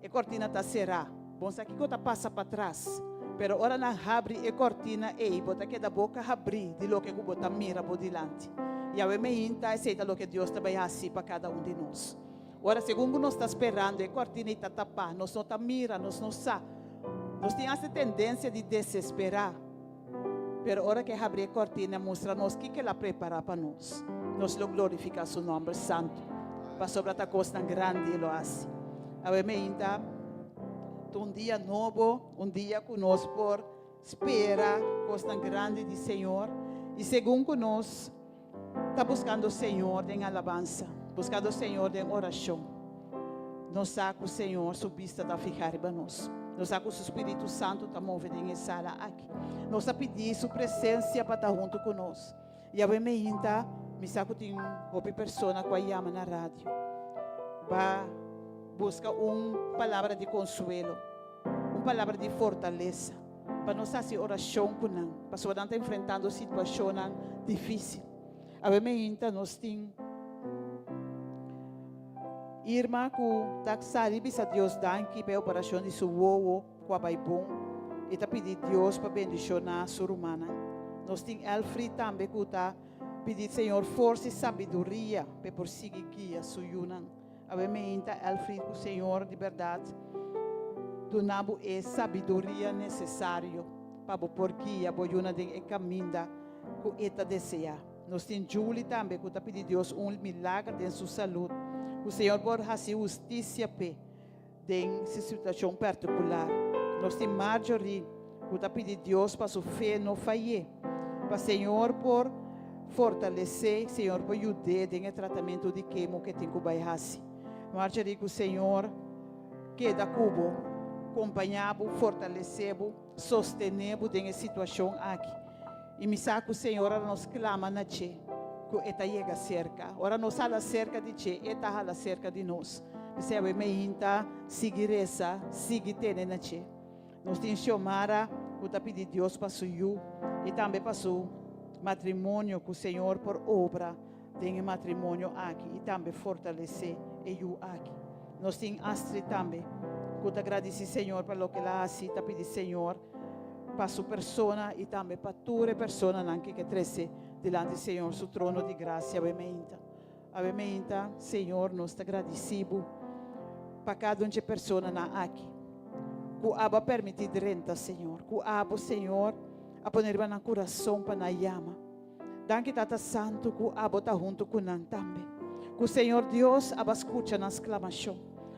e kortina ta será. Bon sa kiko ta pasa patras, pero ora nan habri e kortina ei, bo ta keda boka habrí di loke ku bo ta mira bo dilanti. Yahweh meinta, esei ta loke Dios ta bai hasi pa kada un di nos. Ora segun ku nos ta sperando e kortina i ta tapá, nos no ta mira, nos no sa. Nos tin hasta e tendensia di desesperá. Pero ora ku e habri e kortina e mustra nos kiko el a prepará pa nos, nos lo glorifiká su nòmber santu, pasobra ta kosnan grandi e lo hasi. Awe meinta ta un dia nobo, un dia ku nos por spera kosnan grandi di Señor i segun ku nos Ta buskando Señor den alabansa, buskando Señor den orashon. Nos sa ku Señor su bista ta fihá riba nos. Nos sa ku su Spiritu Santu ta move den e sala aki. Nos ta pidi su presensia pa ta huntu ku nos. Yahweh meinta, mi sa ku tin hopi persona ku a yama na radio pa buska un palabra di konsuelo, un palabra di fortalesa. Pa nos hasi orashon ku nan, pasobra nan ta enfrentando situashonnan difísil. Awe meinta nos tin Irma ku ta sali bisa Dios danki pa e operashon di su wowo ku a bai bon i ta pidi Dios pa bendishoná su rumannan. Nos tin Elfried tambe ku ta pidi Señor forsa i sabiduria pa e por sigui guia su yunan. Awe meinta Elfried ku Señor di bèrdat duna bo e sabiduria nesesario pa bo por guia bo yuna den e kaminda ku e ta deseá. Nos tin Julie tambe ku ta pidi Dios un milager den su salud, ku Señor por hasi hustisia p'e den si situashon partikular. Nos tin Marjorie ku ta pidi Dios pa su fe no fay'é, pa Señor por fortalesé, Señor por yud'é den e tratamentu di kemo ku e tin ku bai hasi. Marjorie, ku Señor keda ku bo, kompañá bo, fortalesé bo, sostené bo den e situashon aki. I mi sa ku Señor ora nos klama na dje, ku e ta yega serka. Ora nos hala serka di dje, e ta hala serka di nos. P'esei awe meinta sigui resa, sigui tene na dje. Nos tin Xiomara ku ta pidi Dios pa su yu i tambe pa su matrimonio ku Señor por obra den e matrimonio aki i tambe fortalesé e yu aki. Nos tin Astrid tambe ku ta gradisí Señor pa loke el a hasi, ta pidi Señor pa su persona i tambe pa tur e personanan ke ke trese dilanti Señor su trono di grasia awe meinta. Awe meinta, Señor, nos ta gradisí Bo pa kada un dje personanan aki ku Abo a permití drenta, Señor, ku Abo, Señor, a pone riba nan kurason pa nan yama. Danki, Tata Santu, ku Abo ta huntu ku nan tambe. Ku Señor Dios, Abo a skucha nan sklamashon.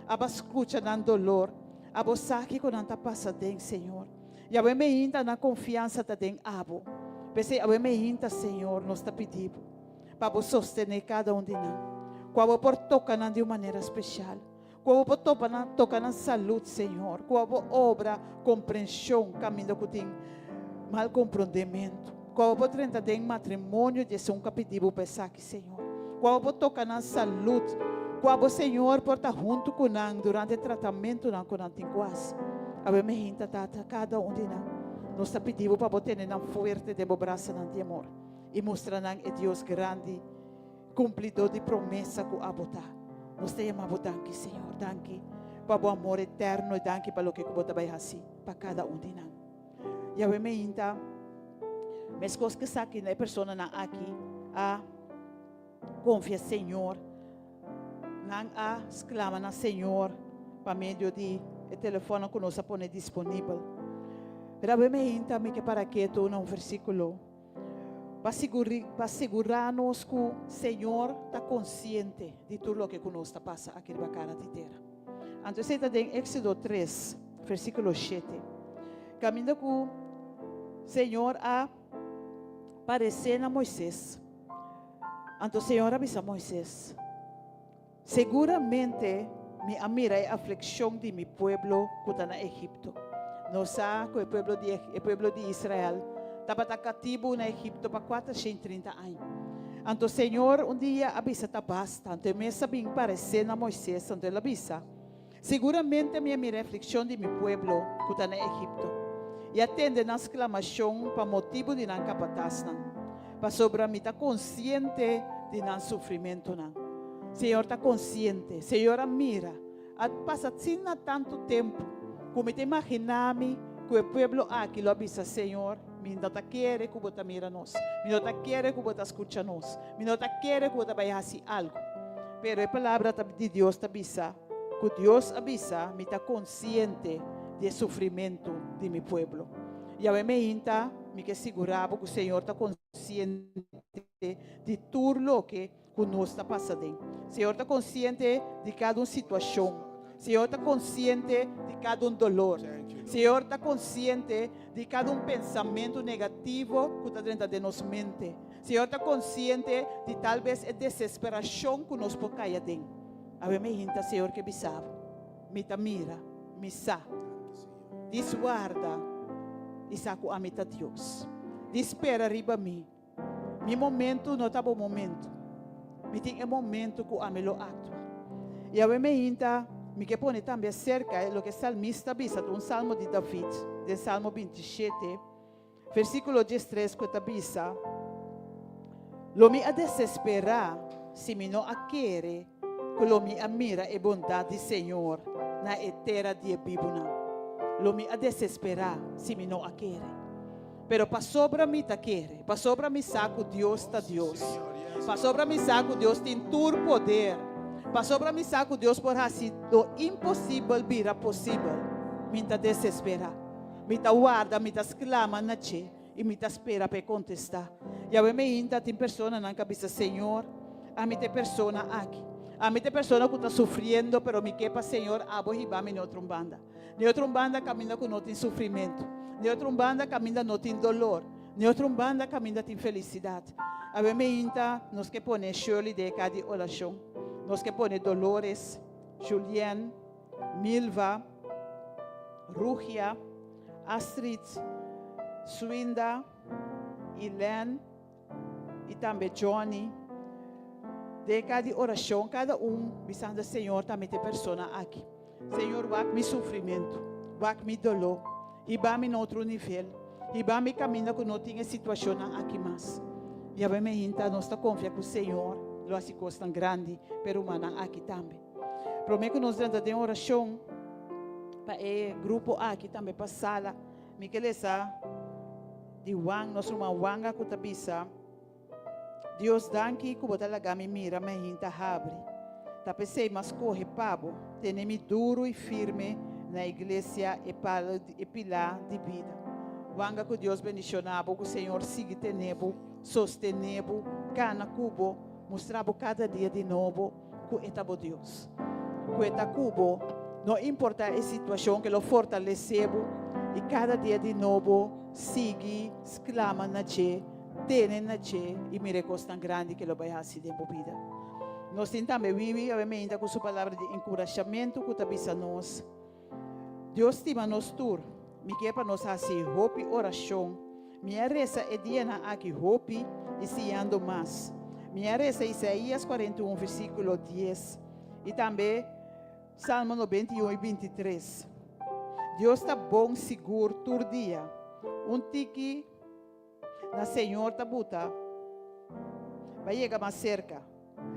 Abo a skucha nan dolor. Abo sa kiko nan ta pasa den, Señor. I awe meinta nan konfiansa ta den Abo. P'esei awe meinta, Señor, nos ta pidi Bo. Pa bo sostené kada un di nan. Ku abo por toka nan di un manera spesial. Ku abo por topa nan, toka nan salud, Señor. Ku abo obra komprenshon kaminda ku tin mal komprondementu. Ku abo por drenta den matrimonio di esun ku a pidi bo pa esaki, Señor. Ku abo por toka nan salud. Ku abo, Señor, por ta huntu ku nan durante e tratamentunan ku nan tin ku hasi. Awe mi hinta, Tata, kada un di nan. Nos ta pidi bo pa bo tene nan fuerte den bo brasanan di amor. I mustra nan e Dios grandi, kumplidó di promesa ku abo ta. Nos ta yama bo danki, Señor. Danki pa bo amor eterno i danki pa loke ku bo ta bai hasi pa kada un di nan. Yahweh meinta, meskos ku esaki na e personanan aki a konfia Señor, nan a sklama na Señor pa medio di. E telefòn ku nos a pone disponibel. Pero awe mainta mi ke para ketu na un versíkulo pa pa sigurá nos ku Señor ta konsiente di tur loke ku nos ta pasa aki riba kara di tera. Anto esei ta den Éxodo 3, versíkulo 7. Kaminda ku Señor a paresé na Moisés. Anto Señor a bisa Moisés, Seguramente mi a mira e aflikshon di mi pueblo ku ta na Egipto. Nos sa ku e pueblo di e pueblo di Israel tabata katibu na Egipto pa 430 aña. Anto Señor un dia a bisa ta basta. Anto e mes a bin paresé na Moisés, anto el a bisa, Seguramente mi a mira e aflikshon di mi pueblo ku ta na Egipto, i a tende nan sklamashon pa motibu di nan kapatasnan, pasobra mi ta konsiente di nan sufrimentunan. Señor ta konsiente. Señor a mira. A pasa asina tantu tempu ku mi ta imaginá mi ku e pueblo aki lo a bisa, Señor, mi no ta kere ku bo ta mira nos. Mi no ta kere ku bo ta skucha nos. Mi no ta kere ku bo ta bai hasi algu. Pero e Palabra di Dios ta bisa ku Dios a bisa, Mi ta konsiente di e sufrimentu di mi pueblo. Yahweh meinta, mi ke sigurá bo ku Señor ta konsiente di tur loke ku nos ta pasa den. Señor ta konsiente di kada un situashon. Señor ta konsiente di kada un dolor. Señor ta konsiente di kada un pensamentu negativo ku ta drenta den nos mente. Señor ta konsiente di tal bes e desesperashon ku nos por kai aden. Awe mi hinta Señor ke bisa bo, Mi ta mira, mi sa. Dis warda i sa ku ami ta Dios. Di spera riba mi. Mi momento no ta bo momento. Mi tin e momento ku ami lo aktua. I awe mi hinta, mi ke pone tambe aserka e loke salmista bisa, ta un salmo di David, den Salmo 27. Versíkulo 13 ku ta bisa, Lo mi a desesperá si mi no a kere ku lo mi a mira e bondat di Señor na e tera di e bibunan. Lo mi a desesperá si mi no a kere. Pero pasobra mi ta kere, pasobra mi sa ku Dios ta Dios, pasobra mi sa ku Dios tin tur poder, pasobra mi sa ku Dios por hasi lo imposibel bira posibel, mi ta desesperá. Mi ta warda, mi ta sklama na dje i mi ta spera pa e kontestá. Yahweh meinta tin personanan ku a bisa, Señor, ami ta e persona aki. Ami ta e persona ku ta sufriendo, pero mi ke pa Señor abo hiba mi na otro un banda. Na e otro un banda kaminda ku no tin sufrimentu. Na e otro un banda kaminda no tin dolor. Na e otro un banda kaminda tin felisidat. Awe meinta nos ke pone Shirley den e ka di orashon. Nos ke pone Dolores, Julien. Milva, Rugia, Astrid, Swinda, Elaine i tambe Johnny. Den kada di orashon kada un bisando Señor ta mete persona aki. Señor wak mi sufrimentu, wak mi doló, hiba mi na otro nivel, hiba mi kaminda ku no tin e situashonnan aki mas. Yahweh me hinta nos ta konfia ku Señor lo hasi kosnan grandi pa e rumannan aki tambe. Promé ku nos drenta den orashon pa e grupo aki tambe pa sala, mi ke lesa di Juan, nos ruman Wanga ku ta bisa, Dios danki ku bo ta laga mi mira mi hinta habri. Ta p'esei m'a skohe pa bo tene mi duru i firme na iglesia e palo e pilá di bida. Wanga ku Dios bendishoná bo, ku Señor sigui tene bo, sostené bo, kana ku bo, mustra bo kada dia di nobo. Ku e ta bo Dios. Ku e ta ku bo, no importá e situashon, ke lo fortalesé bo i kada dia di nobo sigui sklama na dje, tene na dje i mira e kosnan grandi ke lo bai hasi den bo bida. Nos tin tambe Wiwi awe meinta ku su palabra di enkurashamentu ku ta bisa nos, Dios stima nos tur. Mi ke pa nos hasi hopi orashon. Mi a resa e dianan aki hopi i siñando mas. Mi a resa Isaías 41 versíkulo 10 i tambe Salmo 91 i 23. Dios ta bon sigur tur dia. Un tiki na Señor ta buta bai yega mas serka.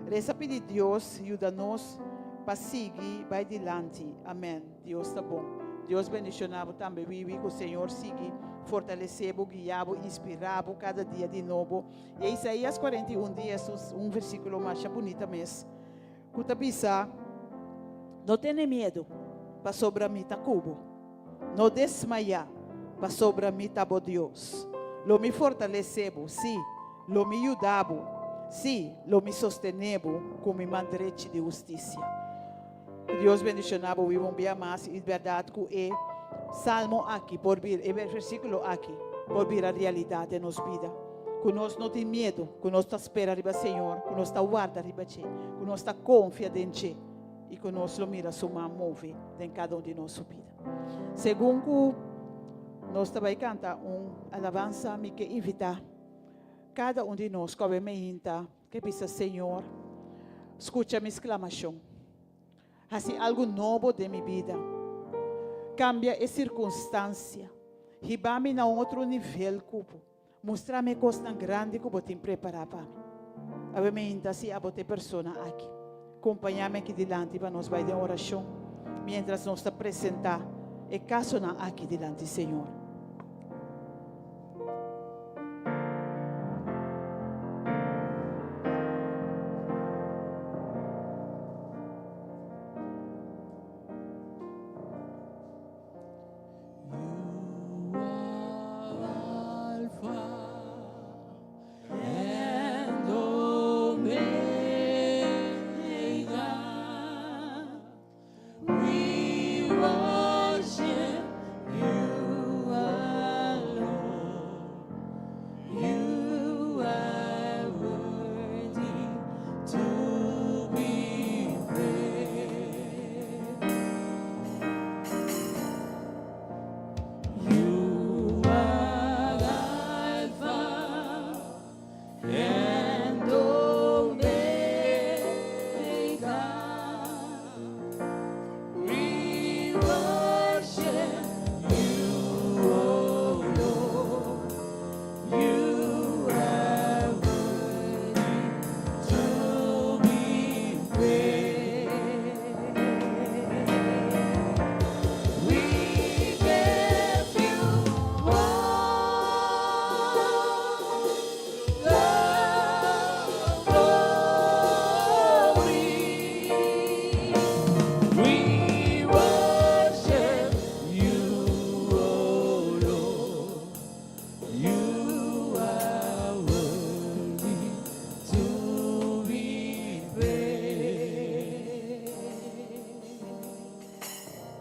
Resa pidi Dios yuda nos pa sigui bai dilanti. Amen. Dios ta bon. Dios bendiciona bo tambe Wiwi cu Señor sigui fortalece bo, guia bo, inspira bo cada dia di nobo. Y Isaías 41 dies un versiculo masha bunita mes cu ta bisa, No tene miedo. pasobra mi ta ku bo. No desmayá, pasobra mi ta bo Dios. Lo mi fortalesé bo, sí, lo mi yuda bo, sí, lo mi sostené bo ku mi man drechi di hustisia. Ku Dios bendishoná bo biba un bia mas i bèrdat ku e salmo aki por bira, e versíkulo aki por bira realidat den nos bida. Ku nos no tin miedu, ku nos ta spera riba Señor, ku nos ta warda riba dje, ku nos ta konfia den dje i ku nos lo mira su man move den kada un di nos su bida. Segun ku nos ta bai kanta un alabansa, mi ke invitá kada un di nos ku awe meinta ke bisa, Señor, skucha mi sklamashon. Hasi algu nobo den mi bida. Kambia e sirkunstansia. Hiba mi na un otro nivel ku bo. Mustra mi e kosnan grandi ku bo tin prepará pa mi. Awe mi hinta si abo ta e persona aki. Kompañá mi aki dilanti pa nos bai den orashon miéntras nos ta presentá e kasonan aki dilanti Señor.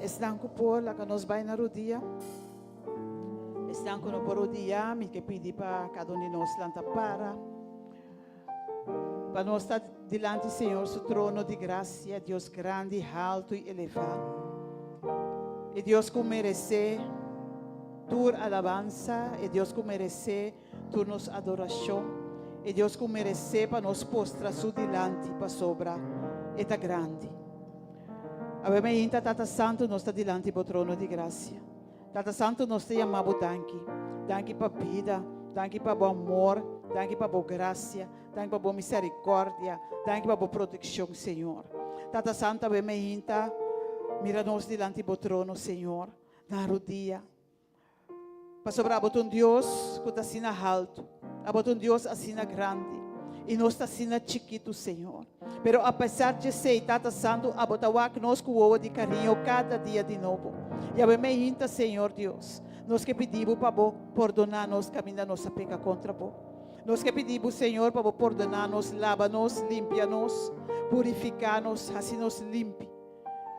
Esnan ku por laga nos bai na rudia. Esnan ku no por rudia, mi ke pidi pa kada un di nos lanta para. Pa nos ta dilanti Señor su trono di gracia, Dios grandi, haltu i elevá. E Dios ku meresé tur alabansa, e Dios ku meresé tur nos adorashon, e Dios ku meresé pa nos postra su dilanti pasobra e ta grandi. Awe mainta, Tata Santu, nos ta dilanti bo trono di gracia. Tata Santu nos ta yama bo danki. Danki pa bida, danki pa bo amor, danki pa bo gracia, danki pa bo misericordia, danki pa bo proteccion, Señor. Tata Santu awe meinta mira nos dilanti bo trono, Señor, na rodia. Pasobra abo ta un Dios cu ta asina halto, abo ta un Dios asina grandi, y nos ta asina chikitu, Señor. Pero apesar djesei, Tata Santu, abo ta wak nos ku wowo di kariño kada dia di nobo. Yahweh meinta, Señor Dios, nos ke pidi Bo pa Bo pordoná nos kaminda nos a peka kontra Bo. Nos ke pidi Bo, Señor, pa Bo pordoná nos, laba nos, limpia nos, purifiká nos, hasi nos limpi.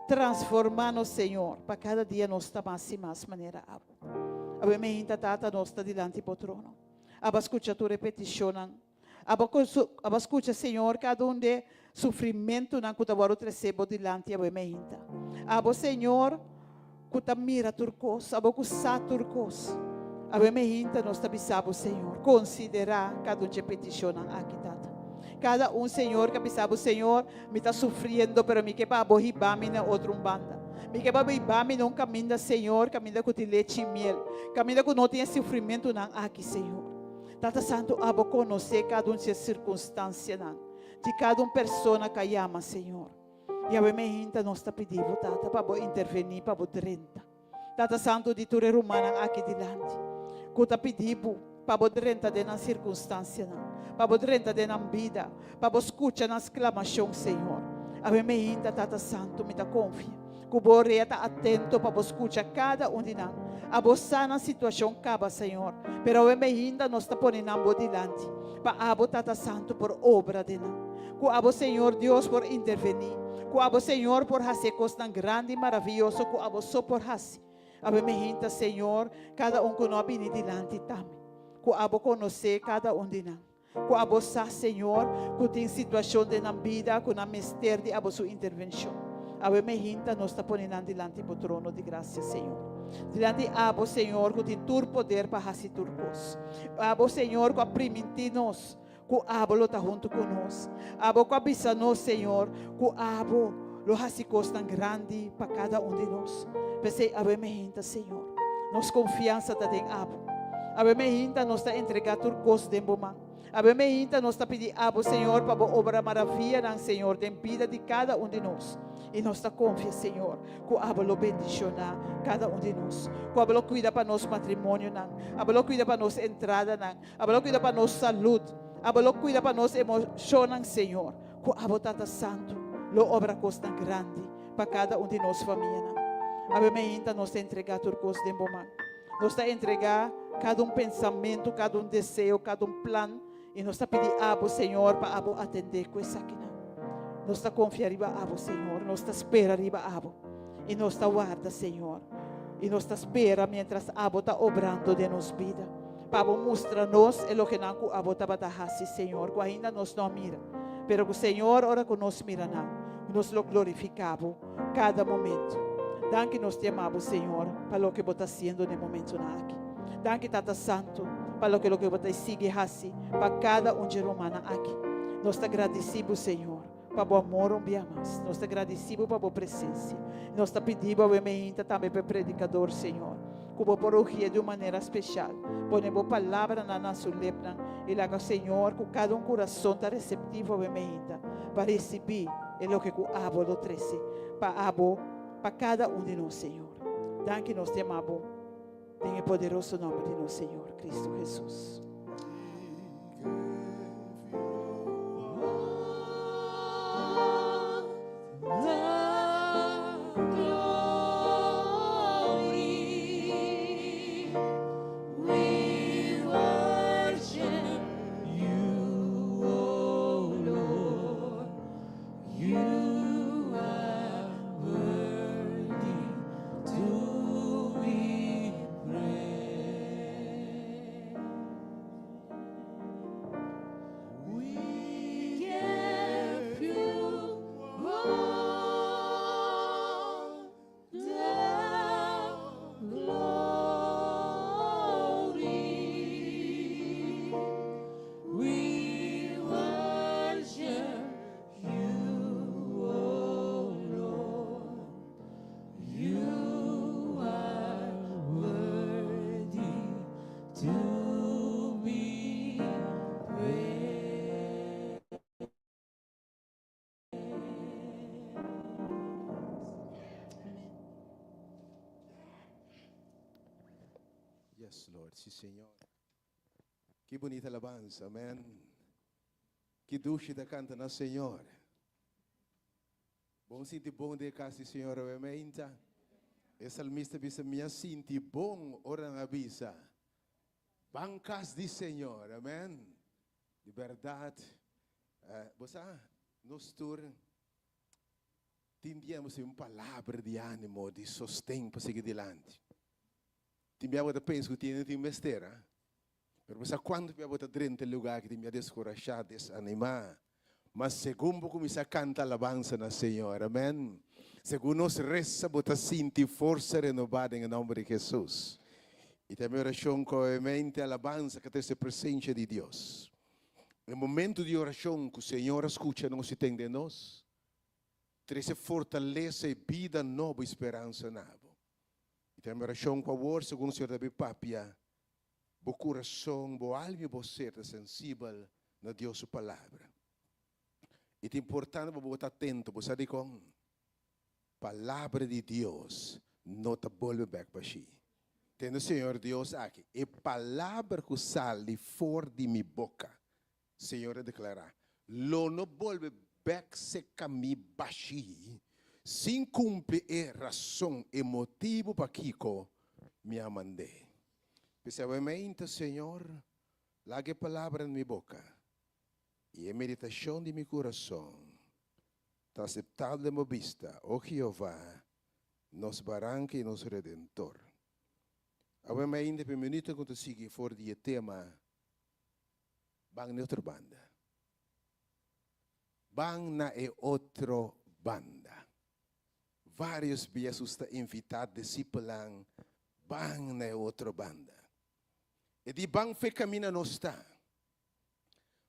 Transformá nos, Señor, pa kada dia nos ta mas i mas manera Abo. Awe meinta, Tata, nos ta dilanti Bo trono. Abo a skucha tur e petishonnan. Abo abo a skucha, Señor, kada un de sufrimentunan ku ta wòrdu tresé bo dilanti awe meinta. Abo, Señor, ku ta mira tur kos, abo ku sa tur kos, awe meinta nos ta bisa bo, Señor, konsiderá kada un dje petishonnan aki, Tata. Kada un, Señor, ku a bisa bo, Señor, mi ta sufriendo, pero mi ke pa abo hiba mi na otro un banda. Mi ke pa bo hiba mi na un kaminda, Señor, kaminda ku tin lechi i miel, kaminda ku no tin e sufrimentunan aki, Señor. Tata Santu, abo konosé kada un di e sirkunstansianan di kada un persona ku a yama, Señor. I awe meinta nos ta pidi Bo, Tata, pa Bo intervení, pa Bo drenta. Tata Santu, di tur e rumannan aki dilanti ku ta pidi Bo pa Bo drenta den nan sirkunstansianan, pa Bo drenta den nan bida, pa Bo skucha nan sklamashon, Señor. Awe meinta, Tata Santu, mi ta konfia. Ku bo orea ta atento pa bo skucha kada un di nan. Abo sa nan situashon kaba, Señor, pero awe meinda nos ta pone nan bo dilanti, pa abo, Tata Santu, por obra den nan. Ku abo, Señor Dios, por intervení. Ku abo, Señor, por hasi e kosnan grandi i maravioso ku abo so por hasi. Awe meinta, Señor, kada un ku no a bini dilanti tambe. Ku abo konosé kada un di nan. Ku abo sa, Señor, ku tin situashon den nan bida ku nan mester di abo su intervenshon. Awe mehinta nos ta pone nan dilanti bo trono di grasia, Señor. Dilanti abo, Señor, ku tin tur poder pa hasi tur kos. Abo, Señor, ku a primintí nos ku abo lo ta huntu ku nos. Abo ku a bisa nos, Señor, ku abo lo hasi kosnan grandi pa kada un di nos. P'esei awe mehinta, Señor, nos konfiansa ta den abo. Awe meinta nos ta entregá tur kos den bo man. Awe meinta nos ta pidi abo, Señor, pa bo obra maravianan, Señor, den bida di kada un di nos. I nos ta konfia, Señor, ku abo lo bendishoná kada un di nos, ku abo lo kuida pa nos matrimonionan, abo lo kuida pa nos entradanan, abo lo kuida pa nos salud, abo lo kuida pa nos emoshonnan, Señor, ku abo, Tata Santu, lo obra kosnan grandi pa kada un di nos famianan. Awe meinta nos ta entregá tur kos den bo man. Nos ta entregá kada un pensamentu, kada un deseo, kada un plan, i nos ta pidi Abo, Señor, pa Abo atendé ku esakinan. Nos ta konfia riba Abo, Señor. Nos ta spera riba Abo. I nos ta warda, Señor. I nos ta spera miéntras Abo ta obrando den nos bida, pa Abo mustra nos e lokenan ku Abo tabata hasi, Señor, ku ainda nos no a mira, pero ku, Señor, ora ku nos mira nan, nos lo glorifiká Bo kada momento. Danki nos te ama Bo, Señor, pa loke Bo ta hasiendo den momentonan aki. Danki, Tata Santu, pa loke loke Bo ta sigui hasi pa kada un dje rumannan aki. Nos ta gradisí Bo, Señor, pa Bo amor un bia mas. Nos ta gradisí Bo pa Bo presensia. Nos ta pidi Bo awe meinta tambe pa e predikador, Señor, ku Bo por ugié di un manera speshal. Pone Bo palabranan na su lepnan i laga, Señor, ku kada un kurason ta reseptivo awe meinta pa risibí e loke ku Abo lo trese pa Abo, pa kada un di nos, Señor. Danki nos te ama Bo den e poderoso nomber di nos Señor Cristo Jesus. Yes, Lord. Sí, Señor. Ki bunita alabansa. Amen. Ki dushi ta kanta na Señor. Bon sinti bon den e kas di Señor awe meinta. E salmista bisa, Mi a sinti bon ora nan a bisa, Ban kas di Señor. Amen. Di bèrdat, bo sa, nos tur tin dia nos tin un palabra di ánimo, di sosten pa sigui dilanti. Tin bia bo ta pensa ku tin tin mester, ah. Pero bo sa kuantu bia bo ta drenta e lugá aki tin bia deskurashá, desanimá. Ma segun bo kuminsá kanta alabansa na Señor, amèn, segun nos resa bo ta sinti forsa renobá den e nòmber di Hesus. I ta mi orashon ku obviamente alabansa ka trese presensia di Dios. E momentu di orashon ku Señor a skucha nos i tende nos, trese fortalesa i bida nobo i speransa na bo. I ta mi orashon ku awor segun Señor ta bin papia, Bo kurason, bo alma i bo ser ta sensibel na Dios su Palabra. I ta importante pa bo ta atento. Bo sa dikon? Palabra di Dios no ta bolbe bek bashí. Tende Señor Dios aki, E palabra ku sali for di mi boka, Señor a deklará, lo no bolbe bek seka mi bashí. sin kumpli e rason, e motibu pakiko mi a mand'é. P'esei awe meinta, Señor, laga e palabra den mi boka i e meditashon di mi kurason ta aseptabel den bo bista, o Jehová, nos Baranka i nos Redentor. Awe meinta, p'e minuto ku ta sigui for di e tema Ban na e otro banda. Ban na e otro banda. Vários bia Hesus ta invitá disipelnan ban na e otro banda. E di ban fe kaminda nos ta.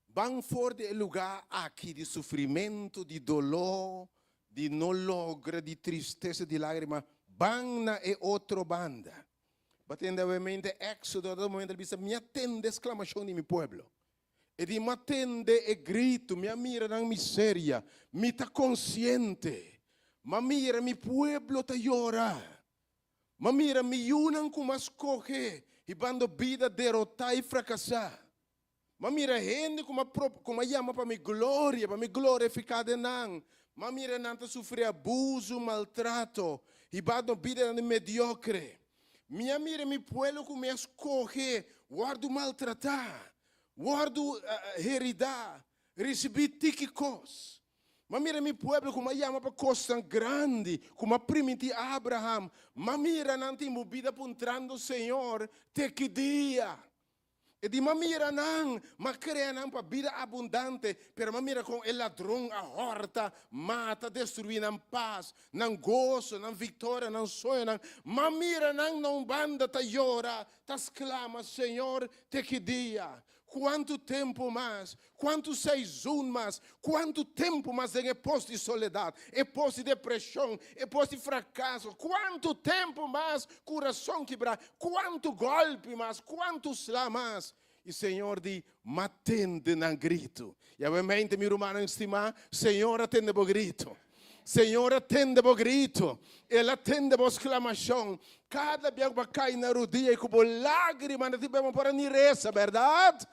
Ban for di e lugá aki di sufrimentu, di doló, di no logra, di tristesa, di lágrima, ban na e otro banda. Bo a tende awemente Éxodo, na momento el bisa, Mi a tende e sklamashon di mi pueblo. E di, Mi a tende e gritu, mi a mira nan miseria, mi ta konsiente. Mi a mira mi pueblo ta yora. Mi a mira mi yunan ku mi a skohe hibando bida derotá i frakasá. Mi a mira hende ku mi a ku mi a yama pa mi gloria, pa mi glorifiká den nan. Mi a mira nan ta sufri abusu, maltrato, hibando bidanan di mediokre. Mi a mira mi pueblo ku mi a skohe wòrdu maltratá, wòrdu heridá, risibí tiki kos. Mi a mira mi pueblo ku mi a yama pa kosnan grandi, ku mi a primintí Abraham. Mi a mira nan tin bo bida puntrando, Señor, te ki dia? E di, M'a mira nan, m'a krea nan pa bida abundante, pero m'a mira kon e ladron a hòrta, mata, destruí nan pas, nan goso, nan viktoria, nan soñonan. M'a mira nan na un banda ta yora, ta sklama, Señor, te ki dia? Kuantu tempu mas? Kuantu seizun mas? Kuantu tempu mas den e pos di soledat, e pos di depreshon, e pos di frakaso? Kuantu tempu mas kurason kibrá? Kuantu gòlpi mas? Kuantu sla mas? I Señor di, M'a tende nan gritu. I awemente, mi rumannan stimá, Señor a tende bo gritu. Señor a tende bo gritu. El a tende bo sklamashon. Kada bia ku bo a kai na rudia i ku bo lágrima na tin bo por a ni resa, bèrdat?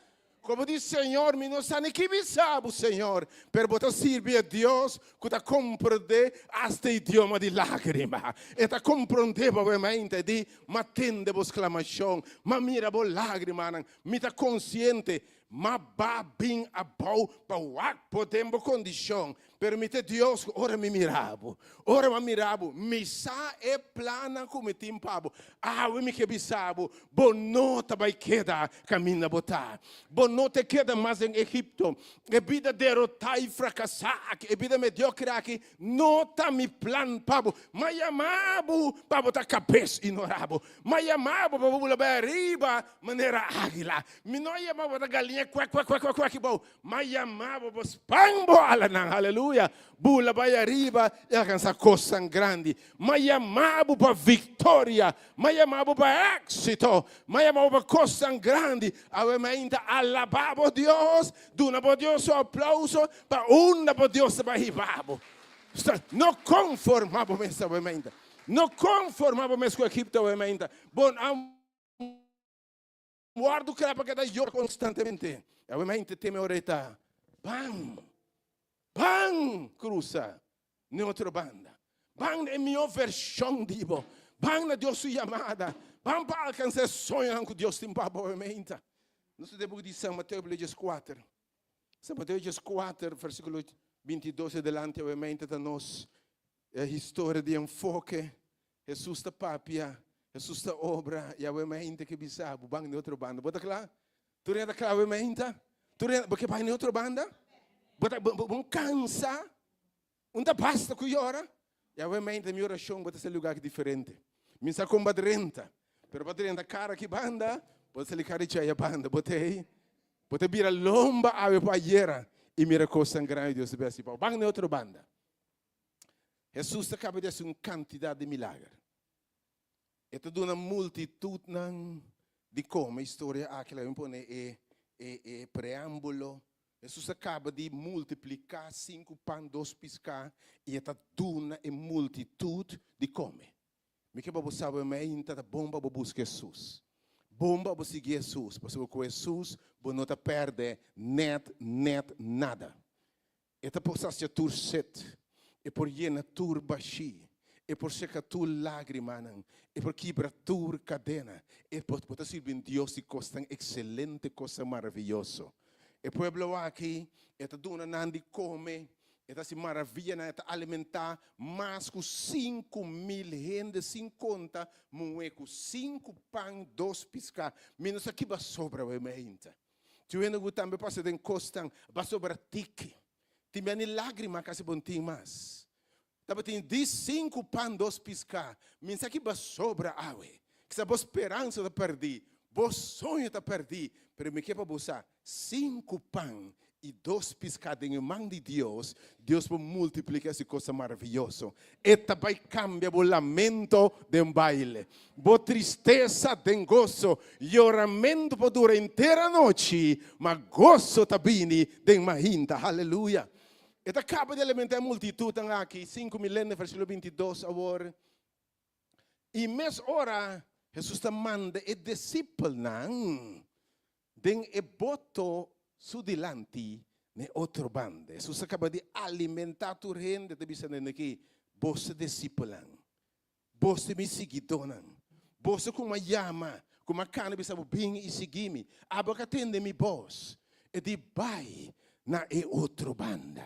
Ku bo di, Señor, mi no sa ni ki bisa bo, Señor, pero bo ta sirbi e Dios ku ta komprendé asta e idioma di lágrima. E ta komprendé bo awemente. E di, M'a tende bo sklamashon, m'a mira bo lágrimanan, mi ta konsiente, m'a ba bin abou pa wak bo den bo kondishon. Pero mi ta e Dios ku ora mi mira bo, ora mi a mira bo, mi sa e plannan ku mi tin pa bo. Awe mi ke bisa bo, bo no ta bai keda kaminda bo ta. Bo no ta keda mas den Egipto. E bida derotá i frakasá aki, e bida mediokre aki, no ta mi plan pa bo. Mi a yama bo pa bo ta kabes i no rabo. Mi a yama bo pa bo bula bai ariba manera águila. Mi no a yama bo pa ta galiña kuek kuek kuek kuek kuek abou. M'a yama bo bo span bo alanan, haleluya, bula bai ariba i alkansa kosnan grandi. M'a yama bo pa viktoria, m'a yama bo pa éksito, m'a yama bo pa kosnan grandi. Awe mainta alabá bo Dios, duna bo Dios su aplouso pa unda bo Dios ta bai hiba bo. No konformá bo mes awe mainta, no konformá bo mes ku Egipto awe mainta. Bo a Wòrdu kla pa keda yora konstantemente. Awe mente teme ora e ta ban, ban krusa n'e otro banda. Ban na e mihó vershon di bo. Ban na Dios su yamada. Ban pa alkansá e soñonan ku Dios tin pa bo awe meinta. Nos ta den buki di San Mateo kapítulo dieskuater. San Mateo dieskuater versíkulo bintidos e delante awe meinta ta nos E historia di enfoke, Hesus ta papia, Hesus ta obra, i awe mainta ke bisa bo ban di otro banda. Bo ta kla? Tur hende ta kla awe mainta? Tur hende, bo ke bai na otro banda? Bo ta, bo, bo kansa? Un ta basta ku yora? I awe mainta mi orashon bo ta sali lugar diferente. Mi sa kon bo a drenta, pero bo a drenta kara ki banda, bo ta sali kara djaya banda. Bo ta ei? Bo ta bira lomba awe pa ayera i mira kosnan grandi Dios ta bai hasi pa bo. Ban na otro banda. Hesus ta kaba di hasi un kantidat di milager. E ta duna multitutnan di kome. Historia aki laga mi pone e e e preambulo. Hesus a kaba di multipliká sinku pan, dos piská i e ta duna e multitut di kome. Mi ke pa bo sabe mainta ta bon pa bo buska Hesus. Bon pa bo sigui Hesus, pasobra ku Hesus bo no ta pèrdè nèt nèt nada. E ta por sacia tur set. E por yena tur bashí. E por seka tur lágrimanan. E por kibra tur kadena. E por, bo ta sirbi un Dios di kosnan ekselente, kosnan maravioso. E pueblo aki, e ta duna nan di kome, e ta hasi maravianan, e ta alimentá mas ku 5000 hende, sin konta muhé ku sinku pan, dos piská. Mi no sa kiba sobra awe mainta. Tin hende ku tambe pasa den kosnan, ba sobra tiki. Tin bia ni lágrima kasi bo no tin mas. Tabatin di sinku pan dos piská. Mi sa ki ba sobra awe. Kisa bo speransa ta pèrdí, bo soño ta pèrdí, pero mi ke pa bo sa, sinku pan i dos piská den e man di Dios, Dios por multipliká esi kosnan maravioso. E ta bai kambia bo lamento den baile, bo tristesa den goso. Yoramentu por dura henter anochi, ma goso ta bini den mainta. Haleluya! E ta kaba di alimentá e multitutnan aki, 5000 hende, versíkulo 22 awor. I mes ora Hesus ta manda e disipelnan den e boto su dilanti n'e otro banda. Hesus a kaba di alimentá tur hende, ta bisa nan aki, Boso disipelnan, boso mi siguidónan, boso ku mi a yama, ku mi a kana bisa bo bin i sigui mi, abo ka tende mi bos. E di, Bai na e otro banda.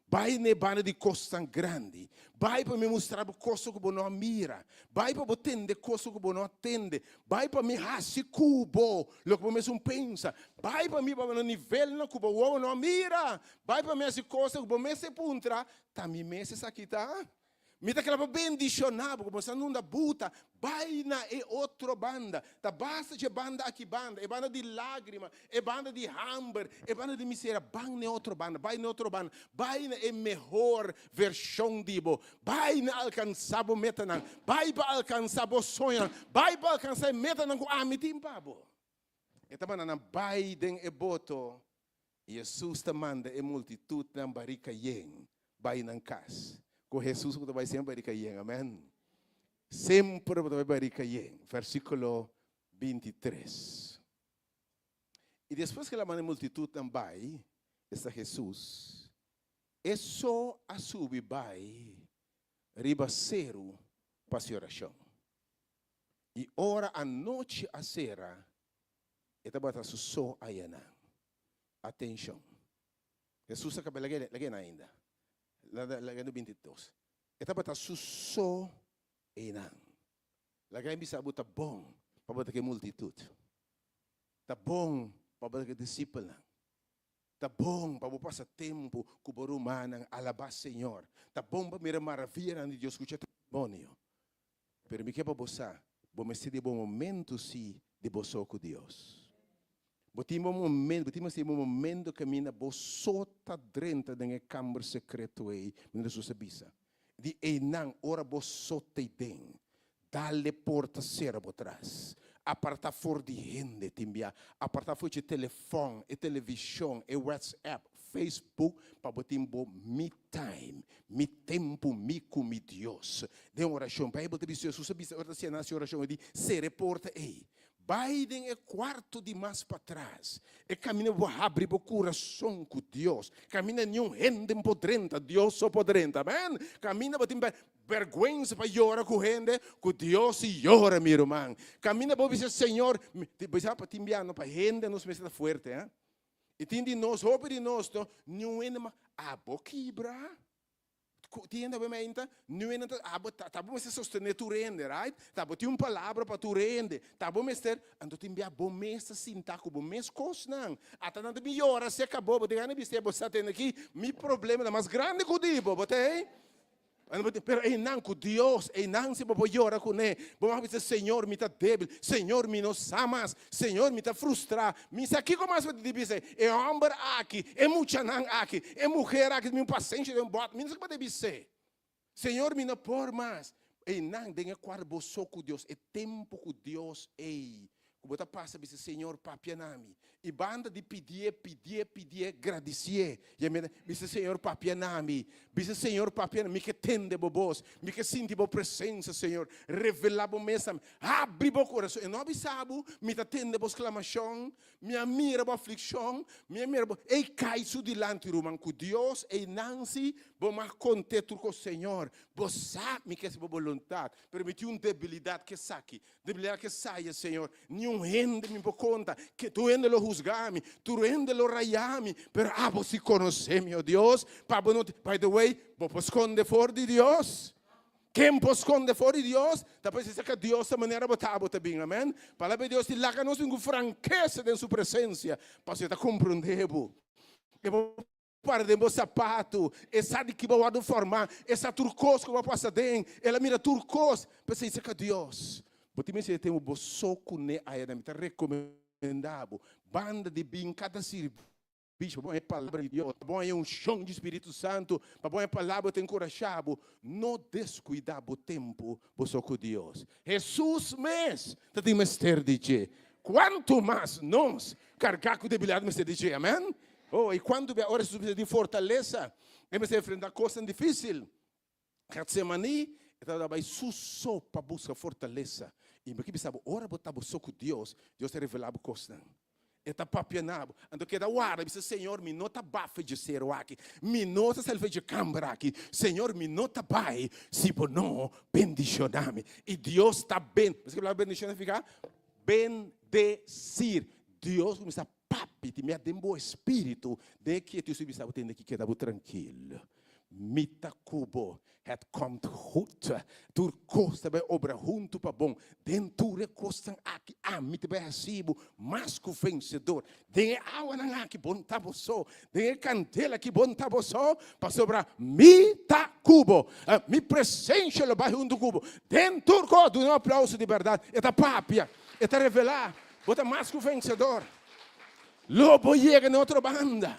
Bai na e banda di kosnan grandi. Bai pa mi mustra bo kosnan ku bo no a mira. Bai pa bo tende kosnan ku bo no a tende. Bai pa mi hasi ku bo loke bo mesun pensa. Bai pa mi pa bo na nivelnan ku bo wowo no a mira. Bai pa mi hasi kosnan ku bo mester puntra, Ta mi mes esaki ta? Mi ta kla pa bendishoná bo, ku bo sa nunda buta, bai na e otro banda. Ta basta dje banda aki banda, e banda di lágrima, e banda di hamber, e banda di miseria. Ban na e otro banda, bai na e otro banda, bai na e mehor vershon di bo. Bai na alkansá bo metanan, bai pa alkansá bo soñonan, bai pa alkansá e metanan ku ami tin pa bo. E ta manda nan bai den e boto I Hesus ta manda e multitutnan barika yen bai nan kas. Ku Hesus bo ta bai semper barika yen, amen. Semper bo ta bai barika yen. Versíkulo 23. I despues ku el a manda e multitutnan bai, esta Hesus, e so a subi bai riba seru pa hasi orashon. I ora anochi a sera, E tabata su so ayanan. Atenshon! Hesus a kaba, lag'e, lag'e nan ainda. Lag'e no 22. E tabata su so einan. Laga e bisa bo ta bon pa bo ta ku e multitut. Ta bon pa bo ta ku e disipelnan. Ta bon pa bo pasa tempu ku bo rumannan alabá Señor. Ta bon pa mira maravianan di Dios, skucha testimonio. Pero mi ke pa bo sa, bo mester di bo momento si di bo so ku Dios. Bo tin bo momento, bo tin mester di bo momento kaminda bo so ta drenta den e kamber sekreto ei, manera Jesus a bisa. Di einan, ora bo so ta eiden, dal e porta sera bo tras. Aparta for di hende tin bia, aparta for dje telefòn, e televishon, e WhatsApp, Facebook, pa bo tin bo me time, mi tempu mi ku mi Dios. Den orashon, Beibel ta bisa, Jesus a bisa ora ta siña nan hasi orashon, e di, Sera e porta ei, bai den e kuarto di mas patras, e kaminda bo habri bo kurason ku Dios, kaminda niun hende por drenta, Dios so por drenta, amen, kaminda bo tin bèrgwensa pa yora ku hende, ku Dios si yora mi ruman, kaminda bo bisa Señor, bo sa pa tin biaha no pa hende nos mester ta fuerte, eh. I tin di nos, hopi di nos no, niun hende mas, abo kibra? Tin hende awe mainta, niun hende ta, abo, ta bo mester sostené tur hende, right? Ta bo tin un palabra pa tur hende, ta bo mester, anto tin bia bo mes ta sinta ku bo mes kosnan. Ata nan ta bin yora serka bo, bo tin gana di bis'é, bo sa tende aki, mi problema ta mas grandi ku di bo, bo ta hey? Pero einan ku Dios, einan si bo por yora kuné, bo mag bisa, Señor, mi ta débil, Señor, mi no sa mas, Señor, mi ta frustrá, mi sa kiko mas bo tin di bisa. E hòmber aki, e muchanan aki, e muher aki, mi un pasenshi den bòt, mi no sa kiko bo ta bis'é. Señor, mi no por mas. Einan den e kuarto bo so ku Dios, e tempu ku Dios ei. ku bo ta pasa bisa Señor papia na mi. I banda di pidié, pidié, pidié, gradisié. I a bisa Señor papia na mi. Bisa Señor papia na mi. Mi ke tende bo bos. Mi ke sinti bo presensia, Señor. Revelá bo mes na mi. Habri bo kurason. E no a bisa bo, mi ta tende bo sklamashon. Mi a mira bo aflikshon, mi a mira bo. Ei kai su dilanti, ruman, ku Dios, ei Nancy, bo mag kont'é tur kos, Señor, bo sa mi ke hasi bo boluntat, pero mi tin un debilidat ku esaki, debilidat ku esaya, Señor. Niun hende mi por konta, ke tur hende lo husga mi, tur hende lo raya mi, pero abo si konosé mi, o Dios, pa bo no, by the way, bo por skonde for di Dios? Ken por skonde for di Dios? Ta p'esei ku Dios ta manera bo ta, bo ta bin. Amen. Palabra di Dios di laga nos bin ku frankesa den su presensia, pasobra e ta komprondé bo. E por para den bo sapatu, e sa di ki bo a wòrdu formá, e sa tur kos ku bo a pasa den, el a mira tur kos. P'esei ku Dios, bo tin mester ten bo so kuné aya. Mi ta rekomendá bo, banda di bin kada sirbi. Bichi, pa bo haña e Palabra di Dios, pa bo haña e unshon di Spiritu Santu, pa bo haña e Palabra ta enkurashá bo, no deskuidá bo tempu bo so ku Dios. Hesus mes ta tin mester di dje. Kuantu mas nos kargá ku debilidat mester di dje. Amèn. Oh, i kuantu bia ora Hesus mester di fortalesa, e mester enfrentá kosnan difísil. Getsemaní, e tabata bai su so pa buska fortalesa. I mi ke bisa bo, ora bo ta bo so ku Dios, Dios ta revelá bo kosnan. E ta papia na bo. Anto keda warda, bisa, Señor, mi no ta bafe dje sero aki. Mi no ta sali for dje kamber aki. Señor, mi no ta bai si bo no bendishoná mi. I Dios ta ben, bo sa ke palabra bendishoná signifiká? Bendesir. Dios kuminsá papia ti mea den bo espíritu, den e kietu i bisa bo tende ki keda bo trankil. Mi ta ku bo. Het komt goed. Tur kos ta bai obra huntu pa bon. Den tur e kosnan aki ami ta bai hasi bo mas ku vensedor. Den e awanan aki bo no ta bo so. Den e kandela aki bo no ta bo so, pasobra mi ta ku bo. Mi presensia lo bai huntu ku bo. Den tur kos, duna un aplauso di bèrdat. E ta papia, e ta revelá. Bo ta mas ku vensedor. Lo bo yega na otro banda.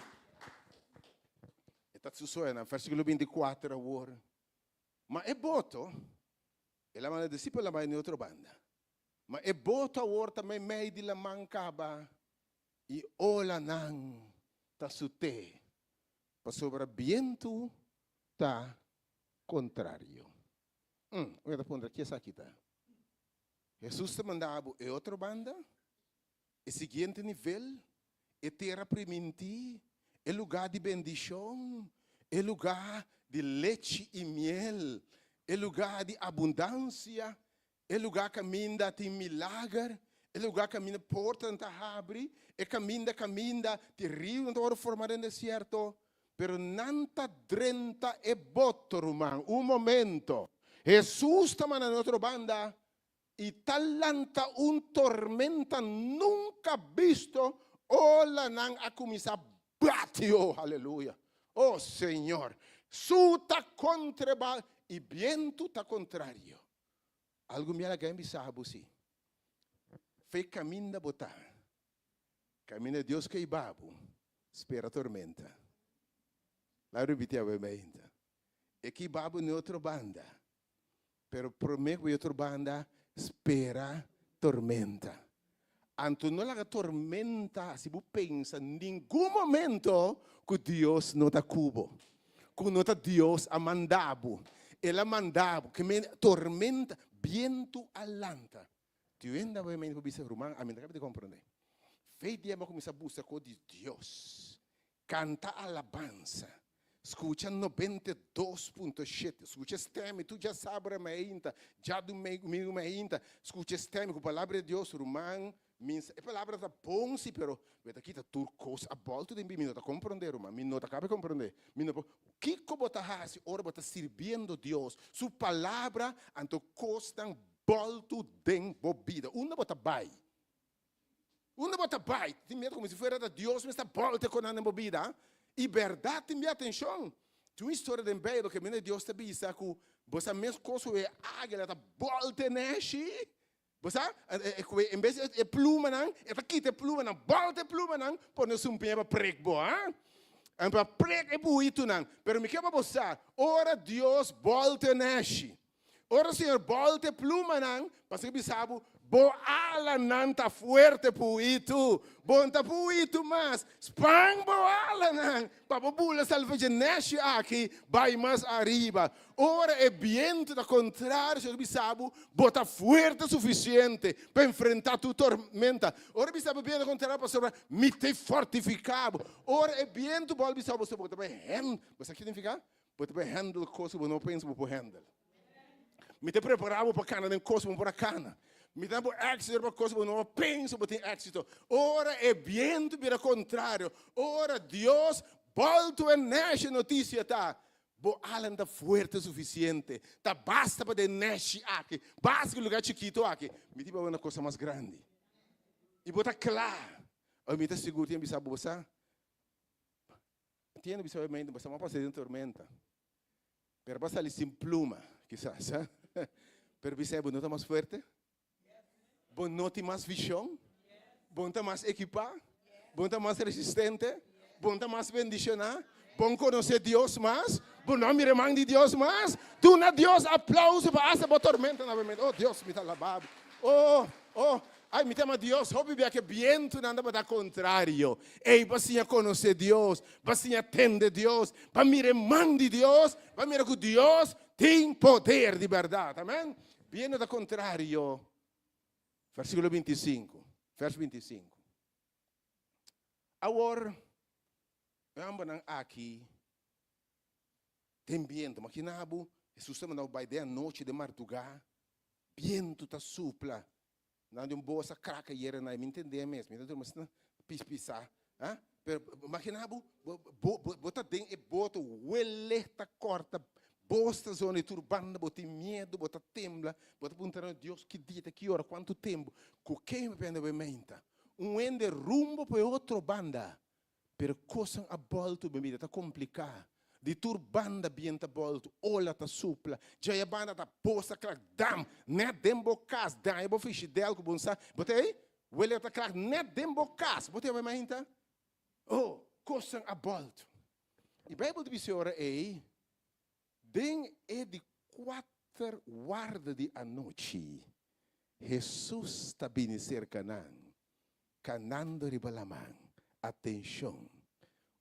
E ta sucede na versículo 24 awor. Ma e boto, el a manda e discipelnan bai na e otro banda. Ma e boto awor ta meimei di laman caba i olanan ta sut'é, pasobra bientu ta contrario. Mm, un ta puntra, ki esaki ta? Hesus ta manda bo e otro banda? E siguiente nivel, e tera primintí, e lugá di bendishon, e lugá di lechi i miel, e lugá di abundansia, e lugá kaminda tin milager, e lugá kaminda portanan ta habri, e kaminda kaminda tin riunan ta wòrdu formá den desierto. Pero nan ta drenta e boto, ruman. Un momento. Hesus ta manda na otro banda. I ta lanta un tormenta nunka bisto, olanan a kuminsá bati, oh aleluya, oh Señor, su ta kontra e i bientu ta kontrario. Algu mi a laga bisa bo si, fe kaminda bo ta, kaminda Dios ke hiba bo, spera tormenta. Laga ripiti awe mainta, e ke hiba bo na e otro banda, Pero promé ku e otro banda spera tormenta. Anto no laga tormenta hasi bo pensa ningun momento ku Dios no ta ku bo, ku no ta Dios a manda bo. El a manda bo. Ke men tormenta, bientu a lanta. Tin hende awe por bisa, Ruman, ami no ta kaba di komprondé. Fe dia mi a kuminsá buska kos di Dios. Kanta alabansa. Skucha 92.7. Skucha stèm i tur djasabra mainta, djadumingu mainta. Skucha stèm ku palabra di Dios, ruman. Mi sa e palabra ta bon si, pero bo ta kita tur kos a bòltu den mi. Mi no ta komprondé, ruman. Mi no ta kaba komprondé. Mi no por. Kiko bo ta hasi ora bo ta sirbiendo Dios su palabra, anto kosnan bòltu den bo bida? Unda bo ta bai? Unda bo ta bai? Tin miedu komo si fuera ta Dios mes ta bòlta ku nan den bo bida. I bèrdat tin mi atenshon. Tin un historia den Beibel ku mende Dios ta bisa ku bo sa mes kos ku e águila ta bòlta e nèshi. Bo sa? Ku en bes e plumanan, e ta kita e plumanan, bòlta e plumanan, pone sumpiña pa prek bo. Pa prek e buhitunan. Pero mi ke pa bo sa, ora Dios bòlta e nèshi, Ora Señor bòlta e plumanan, pasobra e bisa bo, Bo alanan ta fuerte puitu. Bo no ta puitu mas. Span bo alanan pa bo bula salva dje neshi aki bai mas ariba. Ora e bientu ta kontrario, Señor ta bisa bo, bo ta fuerte sufisiente pa enfrentá tur tormenta. Ora bisa bo bientu ta kontrario pasobra mi ta fortifiká bo. Ora e bientu bòl bisa bo, bo ta bai handle. Bo sa ki signifiká? Bo ta bai handle kos ku bo no pensa bo por handle. Mi ta prepará bo pa kana den kos ku bo no por a kana. Mi ta bo éksito riba kos ku bo no a pensa bo tin éksito. Ora e bientu bira kontrario, ora Dios bòltu e nèshi notisia ta, Bo alan ta fuerte sufisiente, ta basta pa den nèshi aki, basta ku lugá chikitu aki. Mi tin pa bo una kosa mas grandi. I bo ta kla. Oi mi ta sigur tin a bisa bo, bo sa, Tin a bisa bo mente, bo sa, bo a pasa den tormenta. Pero bo a sali sin pluma, kisas, ha? Pero bisa bo no ta mas fuerte? Bo no tin mas vision? Bo no ta mas ekipá? Bo no ta mas resistente? Bo no ta mas bendishoná? Bo no konosé Dios mas? Bo no a mira e man di Dios mas? Duna Dios aplauso pa hasta bo tormenta na bo mente. Oh Dios, mi ta alabá bo. Oh, oh, Ai, mi ta ama Dios hopi bia ke bientunan tabata kontrario. Ei, bo a siña konosé Dios, bo a siña tende Dios, bo a mira e man di Dios, bo a mira ku Dios tin poder di bèrdat. Amèn. Bientu ta kontrario. Versíkulo 25, vèrs 25. Awor, e hòmbernan aki den bientu. Makina bo, Hesus ta manda bo bai den anochi, den mardugá, bientu ta supla. Nan di un bosa kraka yera na e, mi ntendé mes, mi ta durmi asina pis pisá, ah, pero imagina bo, bo, bo, bo ta den e boto, wele ta kòrta, bos ta zona di tur banda, bo tin miedu, bo ta tembla, bo ta puntra na Dios ki dia ta ki ora, kuantu tempu, ku ken mi pende bo e menta? Un hende rumbo pa e otro banda, Pero kosnan a bòltu mi bida ta kompliká. Di tur banda bien ta bòltu, ola ta supla, djaya banda ta bos ta klak dam nèt den bo kas, daña bo frishidèl ku bo no sa. Bo ta ei? Wele ta klak nèt den bo kas. Bo ta yama mainta? Oh, kosnan a bòltu. I Beibel ta bisa e ora ei, Den e di kuater warda di anochi, Hesus ta bini serka nan, kanando riba laman. Atenshon!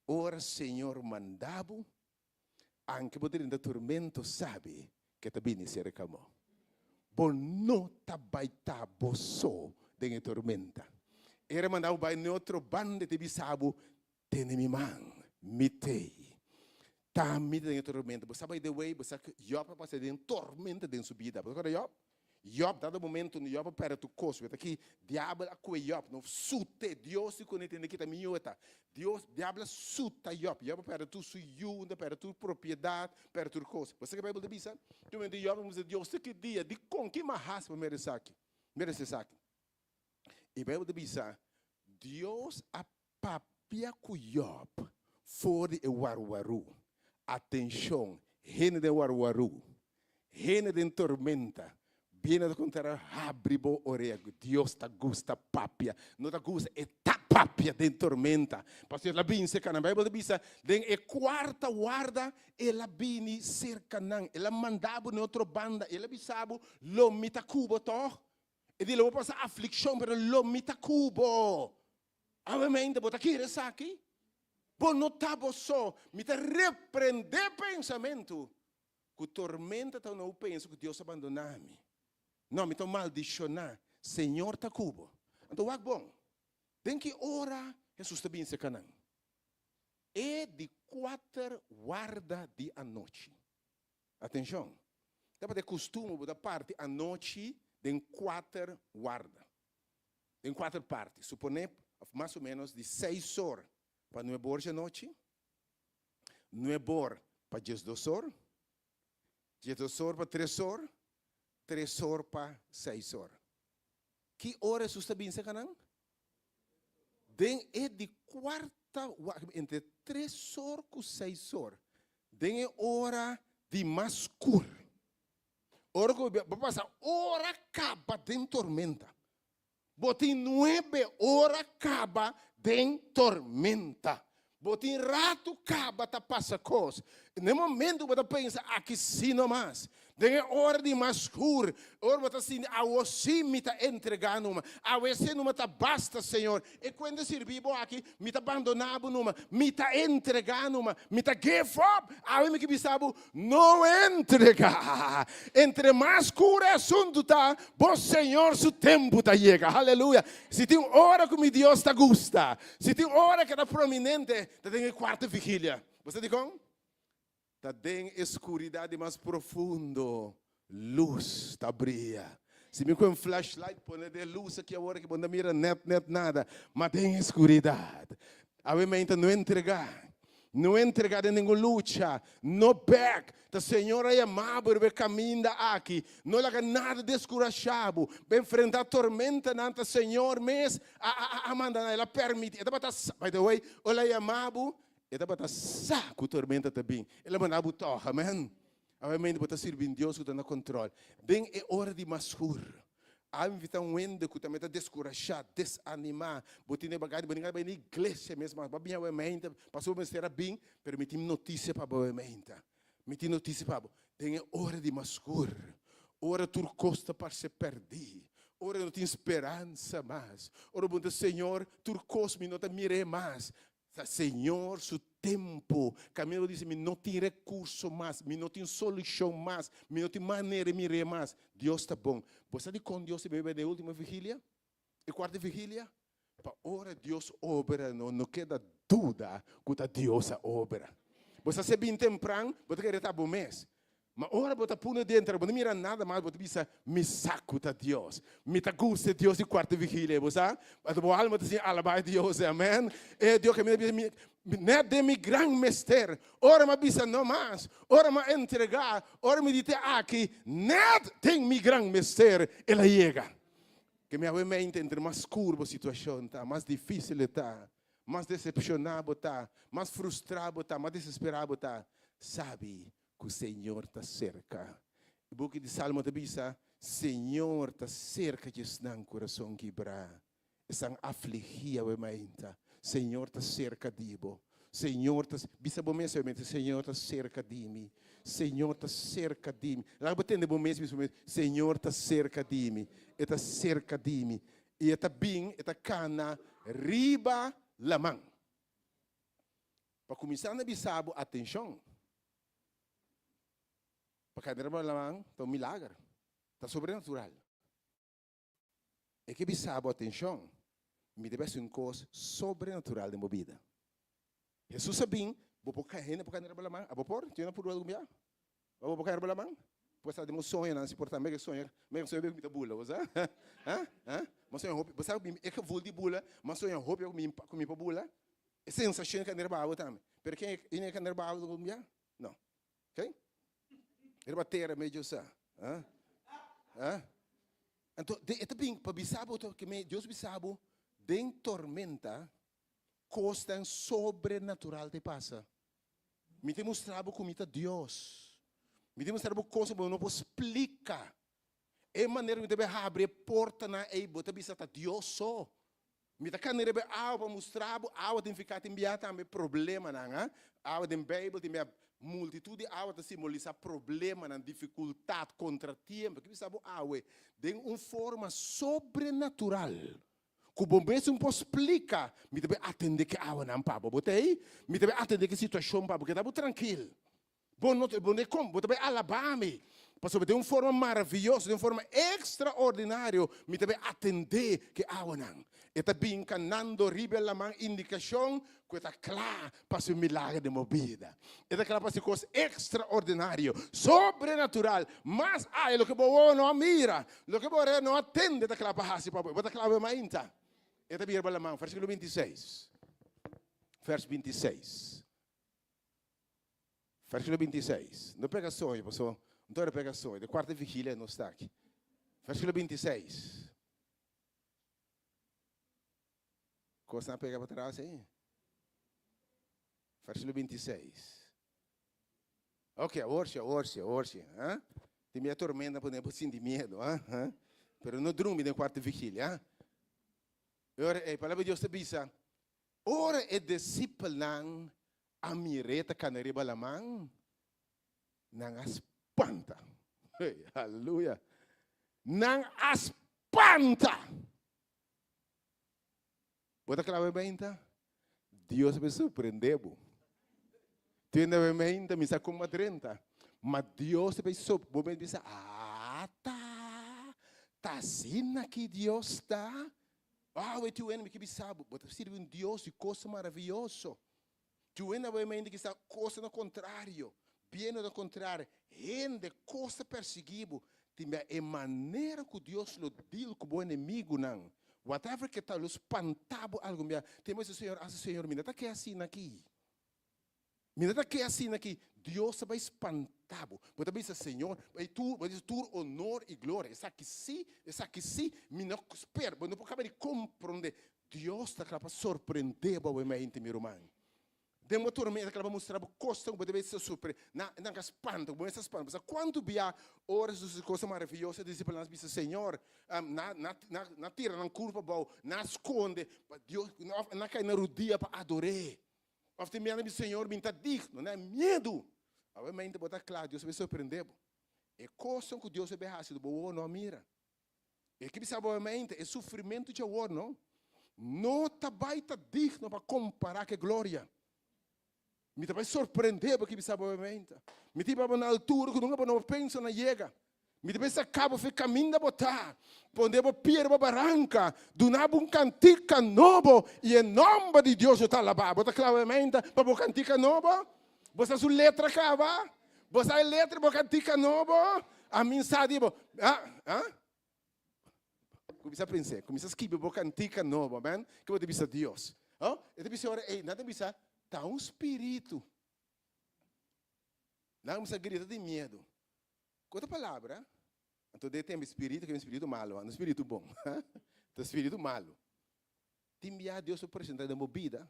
Ora Señor manda bo, anke bo drenta turmento, sabi ke ta bini serka bo. Bo no ta bai ta bo so den e tormenta. Era manda bo bai n'e otro banda i ta bisa bo, Tene mi man, mi t'ei. Ta mi ta den e tormenta. Bo sa by the way, bo sa ku Job a pasa den tormenta den su bida. Bo ta kòrda Job? Job, dado momento unda Job a pèrdè tur kos. Wet aki, diabel a kue Job, no sut'é. Dios di kuné tende kita mi yu ta. Dios, diabel a suta Job. Job a pèrdè tur su yu, a pèrdè tur propiedat, pèrdè tur kos. Bo sa ke Beibel ta bisa? Tur momento Job a bisa Dios, te ki dia? Dikon? Ki mi a hasi pa meresé esaki? Meresé esaki? E Beibel ta bisa, Dios a Papia ku Yòb for di e warwarú. Atenshon, hende den warwarú, hende den tormenta, bini ta kontra habri bo orea. Dios ta gusta papia, no ta gusta, e ta papia den tormenta. Pasobra el a bini serka nan. Beibel ta bisa, den e kuarta warda el a bini serka nan. El a manda bo na otro banda. El a bisa bo, lo mi ta ku bo tòg. E di, lo bo pasa aflikshon, pero lo mi ta ku bo. Awe mente bo ta kere esaki? Bo no ta bo so. Mi ta reprendé pensamentu ku tormenta ta nou pensa ku Dios a bandoná mi. No, mi ta maldishoná. Señor ta ku bo. Anto wak bon. Den ki ora Hesus ta bin serka nan? E di kuater warda di anochi. Atenshon! Tabata e kustumber bo ta parti anochi den kuater warda. Den kuater parti, suponé mas o ménos di seis or pa nuebe or djanochi, nuebe or pa diesdos or, diesdos or pa tres or, tres or pa seis or. Ki ora Hesus ta bin serka nan? Den e di kuarta, entre tres or ku seis or, den e ora di mas skur. Ora ku bo pasa ora kaba den tormenta. Bo tin nuebe ora kaba den tormenta. Bo tin ratu kaba ta pasa kos. Na e momento ku bo ta pensa aki si no mas. Den e ora di mas skur, ora bo ta sinti, Awo sí mi ta entregá numa. Awe sí numa ta basta, Señor. E kuenta sirbi bo aki, mi ta bandoná bo numa. Mi ta entregá numa. Mi ta give up. Awe mi ke bisa bo, no entregá. Entre mas skur e asuntu ta, bo Señor su tempu ta yega. Haleluya. Si tin ora ku mi Dios ta gusta, si tin ora ku e ta prominente, ta den e kuarta vigilia. Bo sa dikon? Ta den e skuridat di mas profundo lus ta bria. Si mi ku un flashlight pone den lus aki awor aki bo no ta mira net net nada, ma den e skuridat. Awe meinta no entregá, no entregá den ningun lucha, no bek. Ta Señor a yama bo riba e kaminda aki. No laga nada deskurashá bo. Bo enfrentá tormentanan, ta Señor mes a a a manda nan, El a permití. E tabata sa, by the way, ora El a yama bo, E tabata sa ku tormenta ta bin. El a manda bo tòg, amèn. Awe bo ta sirbi un Dios ku ta na kòntròl. Den e ora di mas skur, a invitá un hende ku tambe ta deskurashá, desanimá. Bo tin e bagay, bo no bai na iglesia mes mas. Bo a bin awe mainta, pasobra bo mester a bin, pero mi tin notisia pa bo awe mainta. Mi tin notisia pa bo. Den e ora di mas skur, ora tur kos ta parse pèrdí, ora no tin speransa mas, ora bo ta, Señor, tur kos mi no ta mir'é mas, Ta Señor su tempo. Camilo dice, mi no tin recurso mas, mi no tin solucion mas, mi no tin manera di mir'é mas. Dios ta bon. Bo sa dikon Dios ta bebe den e ultimo vigilia? E cuarta vigilia? Pa ora Dios obra no no keda duda cu ta Dios a obra. Bo sa si bin tempran, bo ta kere ta bo mes. Ma ora bo ta punu denter, bo no mira nada mas, bo ta bisa, Mi sa ku ta Dios. Mi ta gusta e Dios di kuarta vigilia, bo sa? Anto bo alma ta siña alabá e Dios, amen. E Dios kaminda bisa mi, nèt den mi gran mester, ora mi a bisa no mas, ora mi a entregá, ora mi di te aki, nèt den mi gran mester el a yega. Ke mi awe mente entre mas skur bo situashon ta, mas difísil e ta, mas desepshoná bo ta, mas frustrá bo ta, mas desesperá bo ta, sabi Ku Señor ta serka. E buki di Salmo ta bisa, Señor ta serka di esnan kurason kibrá, esnan afligí awe mainta. Señor ta serka di bo. Señor ta, bisa bo mes awe mainta, Señor ta serka di mi. Señor ta serka di mi. Laga bo tende bo mes bisa bo mes, Señor ta serka di mi. E ta serka di mi. I e ta bin, e ta kana riba laman. Pa kuminsá na bisa bo atenshon. Pa kai den laman ta un milager, ta sobrenatural. E ke bisa bo atenshon, mi ta bai hasi un kos sobrenatural den bo bida. Hesus a bin, bo por kai, hende por kai den laman, abo por? Tin hende por algun bia? Abo por kai riba laman? Pues ta den bo soñonan si por ta, meke soña, meke soña mi ta bula, bo sa? Ha? Ha? Mi a soña hopi, bo sa mi e gevoel di bula, mi a soña hopi ku mi por bula. E sensashon ka riba awa tambe. Pero ken e ka riba awa algun bia? No. Ok? Riba tera medio sa. Ha? Ha? Anto, de, e ta bin pa bisa bo to, ke me, Dios bisa bo, den tormenta, kosnan sobrenatural te pasa. Mi te mustra bo ku mi ta Dios. Mi te mustra bo kos ku bo no por splika. E manera ku mi ta bai habri e portanan ei, bo ta bisa ta Dios so. Mi ta kanda riba e awa pa mustra bo, awa tin fiká tin bia tambe problemanan, ha. Awa den Beibel tin bia multitut di awa ta simbolisá problemanan, difikultat, kontratiempo. Ki bisa bo awe den un forma sobrenatural ku bo mes un por splika, mi ta bai atendé ku e awanan pa bo. Bo ta ei? Mi ta bai atendé ku e situashon pa bo. Keda bo trankil. Bo no bo no kon, bo ta bai alabá mi, pasobra den un forma maravioso, den un forma ekstraordinario, mi ta bai atendé ku e awanan. E ta bin kanando riba e laman, indikashon ku e ta kla pa hasi un milager den bo bida. E ta kla pa hasi kos ekstraordinario, sobrenatural, mas aya loke bo wowo no a mira, loke bo orea no a tende, e ta kla pa hasi pa bo. Bo ta kla bo mainta. E ta bin riba laman, versíkulo 26, vers 26. Versíkulo 26. No pega soño, paso no ta ora pega soño. De kuarta vigilia nos ta aki. Versíkulo 26. Kosnan a pega pa tras ei. Versíkulo 26. Ok, awor si, awor si, awor si. Ha? Tin bia tormenta pone bo sinti miedo, ha? Ha? Pero no drumi den kuarta vigilia, ha? E ora ei, palabra di Dios ta bisa, Ora e disipelnan a mir'é ta kana riba laman, nan a spanta. Hey, aleluya. Nan a spanta. Bo ta kla bebenta? Dios a sorprende bo. Tiende bebenta, mi sa kon drenta. Ma Dios a sop, bo bisa, ata, ta asina ki Dios ta. Ah, we tu mi ke bisa bo, bo ta sirbi un Dios di kos maravioso. Tu hende obviamente ki sa kos na kontrario, bien na kontrario, hende kos ta persiguí bo, tin bia e manera ku Dios lo deal ku bo enemigunan, whatever ke ta, lo spanta bo algun bia. Tin bia bisa Señor, hasi Señor, mi no ta ke asina aki. Mi no ta ke asina aki. Dios ta bai spanta bo. Bo ta bisa Señor, bai tur, bo ta bisa tur honor i gloria. Esaki si, esaki si, mi no spera. Bo no por kaba di komprondé. Dios ta kla pa sorprendé bo awe mainti, mi ruman. Den bo tormenta, ta kla pa mustra bo kosnan ku bo debe ser sorpre. Nan, nan ka spanta, bo mester spanta. Pasobra kuantu bia ora Jesus hasi kosnan maravioso, e disipelnan a bisa, Señor, na, na, na, na tira nan kurpa abou, na skonde, pa Dios, òf nan kai na rudia pa ador'é. Òf tin bia nan bisa, Señor, mi no ta digno, nan miedu. Awe mainti bo ta kla, Dios a bin sorprendé bo. E kosnan ku Dios a bin hasi, bo wowo no a mira. E ke bisa bo mente, e sufrimentu dje awor no, no ta bai ta digno pa kompará ku e gloria. Mi ta bai sorprendé bo ke bisa bo mente. Mi ta hiba bo na altura ku nunka bo no pensa na yega. Mi ta bai saka bo for e kaminda bo ta, pone bo pia riba baranka, duna bo un kantika nobo i e nòmber di Dios lo ta alabá. Bo ta kla bo mente pa bo kantika nobo? Bo sa su letra kaba? Bo sa e letra bo kantika nobo? Amin sa di bo. Ah, ah? Kuminsa pens'é, kuminsa skibi bo kantika nobo, amen? Ke bo ta bisa Dios? Oh, e ta bisa ora, ey, nan ta bisa, ta un spiritu. Nan kuminsa grita di miedu. Ku otro palabra, anto den e tempu spiritu ke un spiritu malu, no spiritu bon, ta spiritu malu. Tin bia Dios por presenta den bo bida,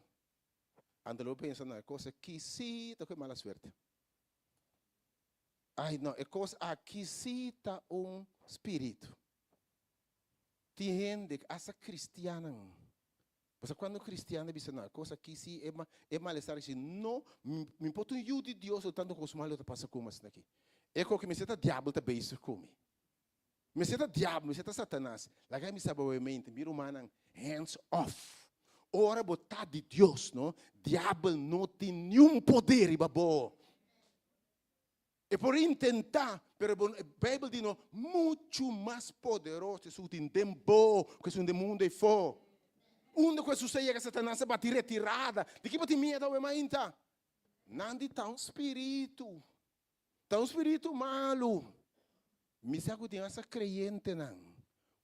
Anto lo bo pensa, no, e kos aki sí ta ku e mala suerte. Ai, no, e kos aki sí ta un spiritu. Tin hende, asta kristiannan, pasobra kuando kristian ta bisa, no, e kos aki sí, e e malestar aki sí, no, mi por ta un yu di Dios, lo tantu kos malu ta pasa ku mi asina aki. E koki mester ta diabel ta bezig ku mi. Mester ta diablo, mester ta Satanas. Laga mi sa bo mente, mi rumannan, hands off. Ora bo ta di Dios, no, diabel no tin niun poder riba bo. E por intenta, pero bo, Bijbel di no, muchu mas poderoso esun tin den bo ku esun den mundo efo. Unda ku Hesus a yega, Satanas a bati retirada. Di ki bo tin miedu awe mainta? Nan di ta un spiritu. Ta un spiritu malu. Mi sa ku tin hasta kreyentenan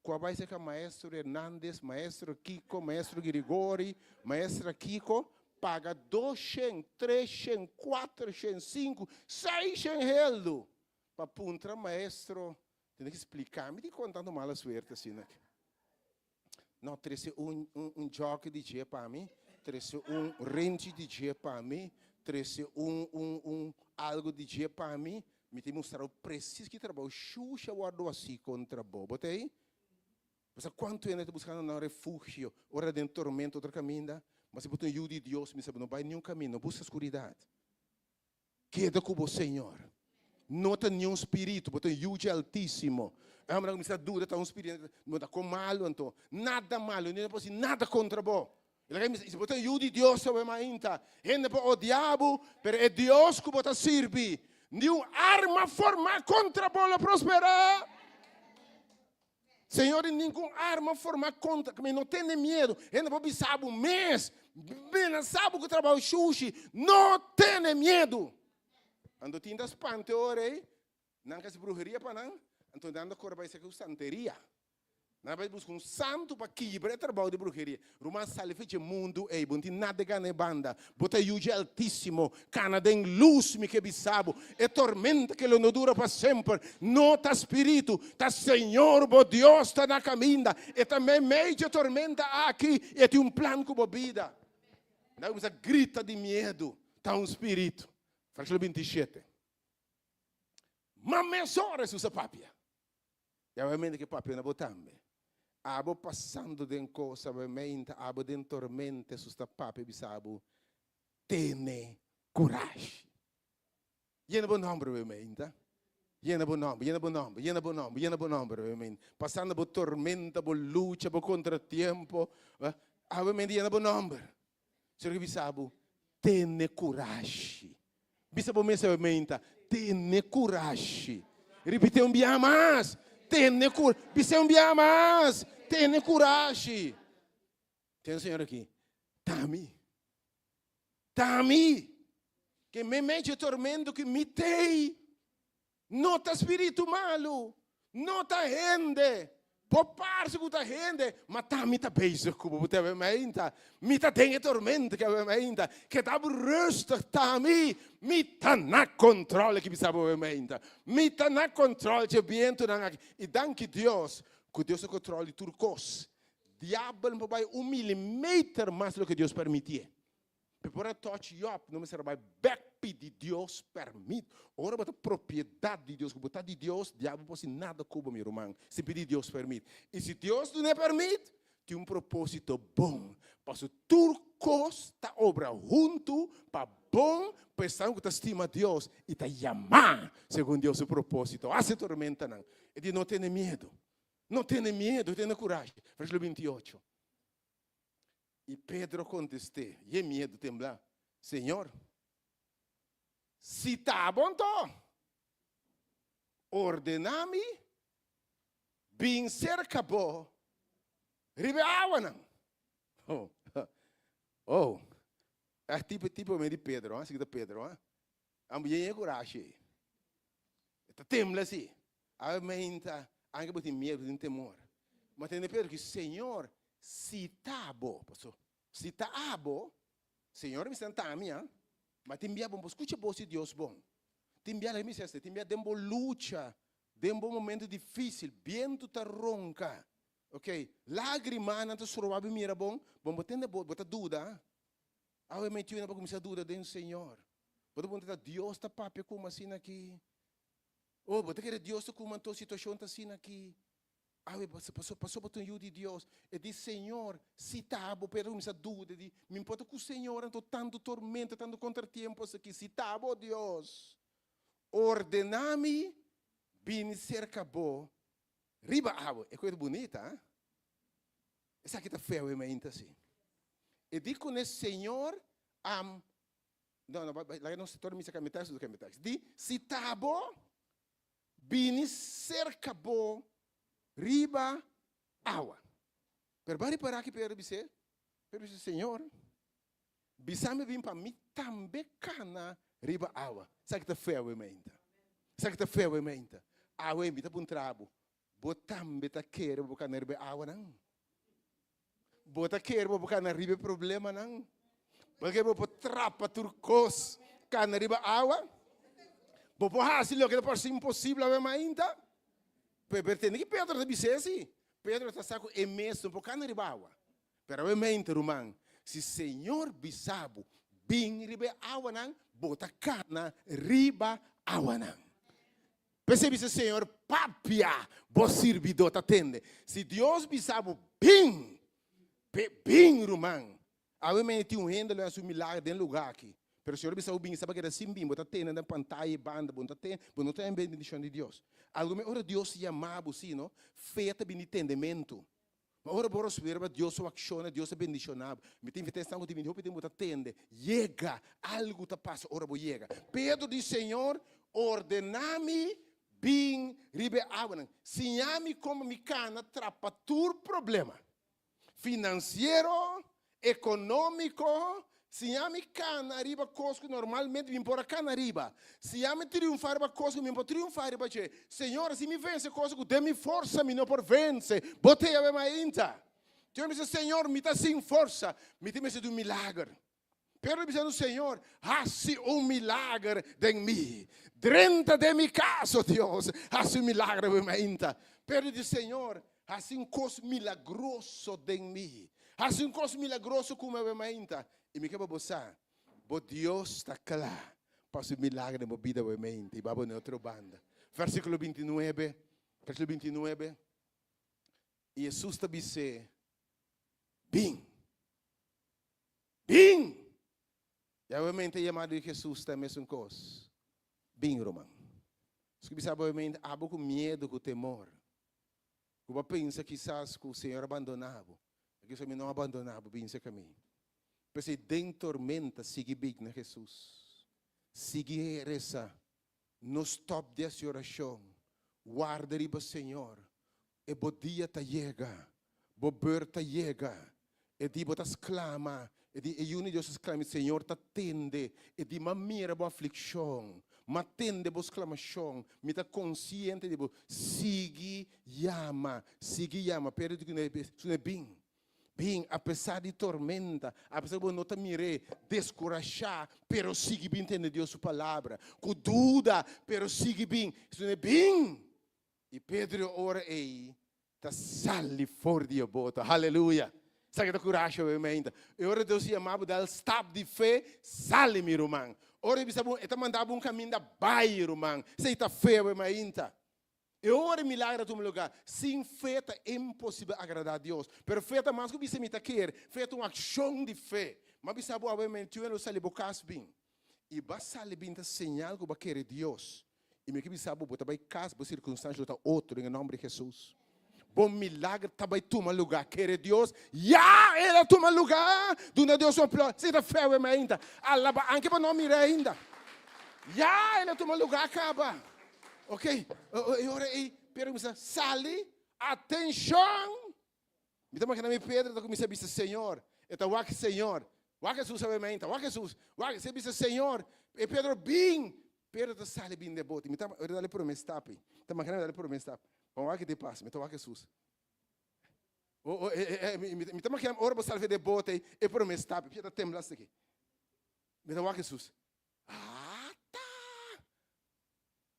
ku a bai serka maestro Hernandez, maestro Kiko, maestro Girigori, maestra Kiko, paga doshen, treshen, kuatershen, sinku, seishen heldu pa puntra maestro, tene ki splika mi dikon tantu mala suerte asina aki. No, trese un un jòki di dje pa mi, trese un renchi di dje pa mi, trese un un un algu di dje pa mi, mi ta mustra bo presis ki trabou shusha wòrdu hasí kontra bo. Bo ta ei? Bo sa kuantu hende ta buskando nan refugio ora den tormento otro kaminda? Ma si bo ta un yu di Dios, mi sa bo no bai niun kaminda, no buska skuridat. Keda ku bo Señor. No ta niun spiritu, bo ta un yu dje Altísimo. E hombernan kuminsá duda, ta un spiritu, bo ta kon malu anto. Nada malu, no por hasi nada kontra bo. E laga bisa, si bo ta un yu di Dios awe mainta, hende por odia bo, pero e Dios ku bo ta sirbi, niun arma formá kontra bo lo prosperá. Señor di ningun arma formá kontra mi, no tene miedu. Hende por bisa bo mes, menasá bo ku trabou shushi, no tene miedu. Anto tin ta spanta e ora ei, nan ka hasi bruheria pa nan, anto nan ta kore bai seka ku santeria. Nan a bai buska un santu pa kibra e trabou di bruheria. Ruman sali for dje mundu ei, bo no tin nada gana e banda. Bo ta yu dje Altísimo, kana den lus, mi ke bisa bo. E tormenta ke lo no dura pa semper, no ta spiritu, ta Señor bo Dios ta na kaminda. E ta meimei dje tormenta aki i e tin un plan ku bo bida. Nan kuminsá grita di miedu, Ta un spiritu. Versíkulo 27. Ma mesora Hesus a papia. I awe ke papia na bo tambe. Abo pasando den kos awe meinta, abo den tormenta, Hesus ta papia bisa bo, Tene kurashi. Yena bo nòmber awe meinta. Yena bo nòmber, yena bo nòmber, yena bo nòmber, yena bo nòmber, amen. Pasando bo tormenta, bo lucha, bo kontratiempo, awe mente yena bo nòmber. Señor ke bisa bo, tene kurashi. Bisa bo mes awe meinta, tene kurashi. Ripit'é un biaha mas, tene kurashi. Bis'é un biaha mas, tene kurashi. Ten Señor aki, ta mi. Ta mi. Ke meimei dje tormento ki mi tei. No ta spiritu malu, no ta hende. Por parse ku ta hende, ma ta mi ta bezig ku bo. Bo ta awe mainta. Mi ta den e tormento ki awe mainta. Keda bo rustig, ta mi. Mi ta na kontrol ki bisa bo awe mainta. Mi ta na kontrol dje bientunan aki. I danki Dios ku Dios ta kontrol di tur kos. Diabel no por bai un milimeter mas di loke Dios permitié. Pe por a touch Job, no mester a bai bek pidi Dios permit. Ora bo ta propiedat di Dios, ku bo ta di Dios, diabel no por hasi nada ku bo, mi ruman, sin pidi Dios permit. I si Dios dun'é permit, tin un propósito bon, pasobra tur kos ta obra huntu pa bon pa esnan ku ta stima Dios i ta yamá segun Dios su propósito. Hasi tormentanan, e di no tene miedu. No tene miedu, tene kurashi. Versíkulo 28. I Pedro kontest'é, Ye miedu temblá, Señor, si ta bo anto, ordená mi bin serka bo riba e awanan. Oh, oh, e tipo tipo di Pedro, así ta Pedro, ah. Amo ye ye kurashi. E ta tembla si. Awe meinta, anke bo tin miedu, bo tin temor. Ma tende Pedro ki, Señor, si ta bo, paso, si ta abo, Señor mi stan ta mi, ah, ma tin bia bo no por skucha bos di Dios bon. Tin bia, laga mi bisa esei, tin bia den bo lucha, den bo momento difisil, bientu ta ronka, ok, lagrimanan ta stroba bo mira bon, bo no por tende bo, bo ta duda. Awe mi tiu na por kuminsá duda den Señor. Bo ta puntra ta Dios ta papia ku mi asina aki? Oh, bo ta kere Dios ta ku mi anto situashon ta asina aki? Awe paso paso bo ta un yu di Dios. E di Señor, si ta bo, Pedro kuminsá duda, e di, mi por ta ku Señor anto tantu tormenta, tantu kontratiempo asaki, si ta bo Dios, ordena mi bini serka bo riba awe. E koe bunita, ah? Esaki ta feo e mainta si. E di kuné Señor am no no laga nos tor misa kambia tekst nos kambia tekst. Di si ta bo bini serka bo riba awa. Pero bo a ripara ki Pedro bis'é? Pedro bisa, Señor, bisa mi bin pa mi tambe kana riba awa. Esaki ta feo e mainta. Esaki ta feo e mainta. Awe mi ta puntra bo, Bo tambe ta kere bo por kana riba e awanan? Bo ta kere bo por kana riba e problemanan? Bo ta kere bo por trapa tur kos kana riba awa? Bo por hasi loke ta parse imposibel awe mainta? Pero tende ki Pedro ta bis'é si. Pedro ta sa ku e mes no por kana riba awa. Pero awe mainta, ruman, si Señor bisa bo bin riba e awanan, bo ta kana riba awanan. P'esei bisa Señor, Papia, bo sirbidó ta tende. Si Dios bisa bo, Bin! P'e bin, ruman. Awe mei tin un hende lo hasi un milager den lugá aki. Pero Señor bisa bo bin, esaba keda sin bin. Bo ta tende den pantaya e banda, bo no ta tende, bo no ta en bendishon di Dios. Algun mei ora Dios yama bo, si no, fe ta bini tendementu. Ma ora bo rosbira pa Dios su akshonnan, Dios ta bendishoná bo. Mi ta invitá esnan ku tin bini hopi tempu ta tende, yega! Algu ta pasa ora bo yega. Pedro di, Señor, ordená mi bin riba e awanan. Siña mi kon pa mi kana trapa tur problema, finansiero, ekonómiko, Siña mi kana riba kos ku normalmente mi por a kana riba. Siña mi triunfá riba kos ku mi por triunfá riba dje. Señor, si mi vense kos ku den mi forsa mi no por vense, Bo ta yawe mainta. Señor bisa, Señor, mi ta sin forsa, mi ta mester di un milager. Pedro bisa, Señor, hasi un milager den mi. Drenta den mi kas, o Dios, hasi un milager awe mainta. Pedro di, Señor, Hasi un kos milagroso den mi. Hasi un kos milagroso ku mi awe mainta. I mi ke pa bo sa, bo Dios ta kla pa hasi un milagro den bo bida awe mainta. I ba bo na e otro banda. Versíkulo 29, versíkulo 29, I Hesus ta bis'é, Bin. Bin! I awe mainta e yamada di Hesus ta e mesun kos. Bin, ruman. Su bisa bo mente abo ku miedu, ku temor. Ku bo a pensa kisas ku Señor a bandoná bo. Aki so mi no a bandoná bo, bin serka mi. P'esei den tormenta sigui big na Hesus. Sigui resa. No stòp di hasi orashon. Warda riba Señor. E bo dia ta yega. Bo beurt ta yega. E di bo ta sklama, e di e Yu di Dios ta sklama, i Señor ta tende. E di, M'a mira bo aflikshon, m'a tende bo sklamashon, mi ta konsiente di bo. Sigui yama, sigui yama. Pedro di ku ne, Bin, bin, apesar di tormenta, apesar ku bo no ta mir'é, deskurashá, pero sigui bin tende Dios su palabra. Ku duda, pero sigui bin. Su ne, Bin! I Pedro ora ei ta sali for di e boto. Haleluya! Esaki ta kurashi obviamente. E ora Dios yama bo dal stap di fe, sali mi ruman. Ora e bisa bo, e ta manda bo un kaminda, bai ruman. Esei ta fe obviamente. E ora e milagro a tuma lugar. Sin fe ta imposibel agradá Dios. Pero fe ta mas ku bisa mi ta kere. Fe ta un akshon di fe. M'a bisa bo obviamente, lo sali bo kas bin. I bo a sali bin ta señal ku bo a kere Dios. I mi ke bisa bo, bo ta bai kas, bo sirkunstansha lo ta otro den e nòmber di Hesus. Bo milager ta bai tuma lugá. Kere Dios? Ya! El a tuma lugá! Duna Dios un aplauso. Si ta feo e mainta, alaba anke bo no a mira ainda. Ya! El a tuma lugá kaba. Ok, e ora ei Pedro kuminsá sali, Atenshon! Mi ta imaginá mi Pedro ta kuminsá bisa, Señor, e ta wak Señor. Wak Hesus awe mainta, wak Hesus, wak. E bisa, Señor, e Pedro bin! Pedro ta sali bin den bote. Mi ta ora dal e promé stap ei. Mi ta imaginá mi dal e promé stap. Pa wak ke ta pasa, mi ta wak Hesus. O, o, e, e, e, mi, mi ta imaginá ora bo sali den bote ei, e promé stap, pia ta tembla asina aki. Mi ta wak Hesus. Ata!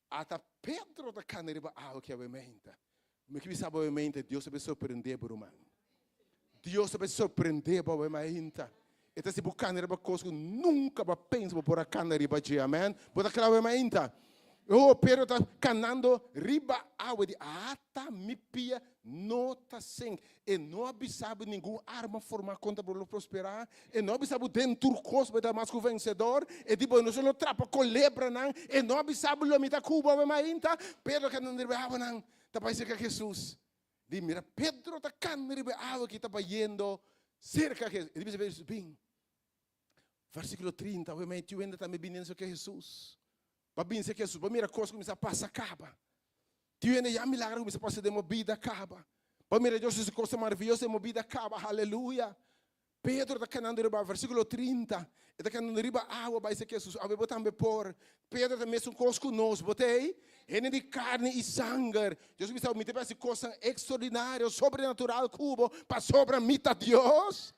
Ata Pedro ta kana riba awa ki awe meinta. Mi ke bisa bo awe meinta, Dios ta bai sorprende bo ruman. Dios ta bai sorprende bo awe meinta. E ta hasi bo kana riba kos ku nunka bo a pensa bo por a kana riba dje. Amen. Bo ta kla awe meinta? Oh, Pedro ta kanando riba awa di ata mi pia no ta sink. E no a bisa bo ningun arma formá kontra bo lo prosperá. E no a bisa bo den tur kos bo ta mas ku vensedor. E di bo no solo trapa kolebranan. E no a bisa bo lo mi ta ku bo awe mainta. Pedro a kanda riba e awanan ta bai serka Hesus. Di mira Pedro ta kanda riba e awa ki ta bayendo serka Hesus. E di bisa Pedro, bin. Versíkulo 30, awe mai tiu hende tambe bini serka Hesus. Pa bin serka Hesus, pa mira kos kuminsá pasa kaba. Tiu hende ya milagro kuminsá pasa den bo bida kaba. Pa mira Dios hasi kosnan maravioso den bo bida kaba. Haleluya! Pedro ta kanando riba, versíkulo 30, e ta kanando riba awa bai serka Hesus. Awe bo tambe por. Pedro ta mesun kos ku nos. Bo ta ei? Hende di karni i sanger. Dios a bisa bo, mi ta bai hasi kosnan ekstraordinario, sobrenatural ku bo, pasobra mi ta Dios.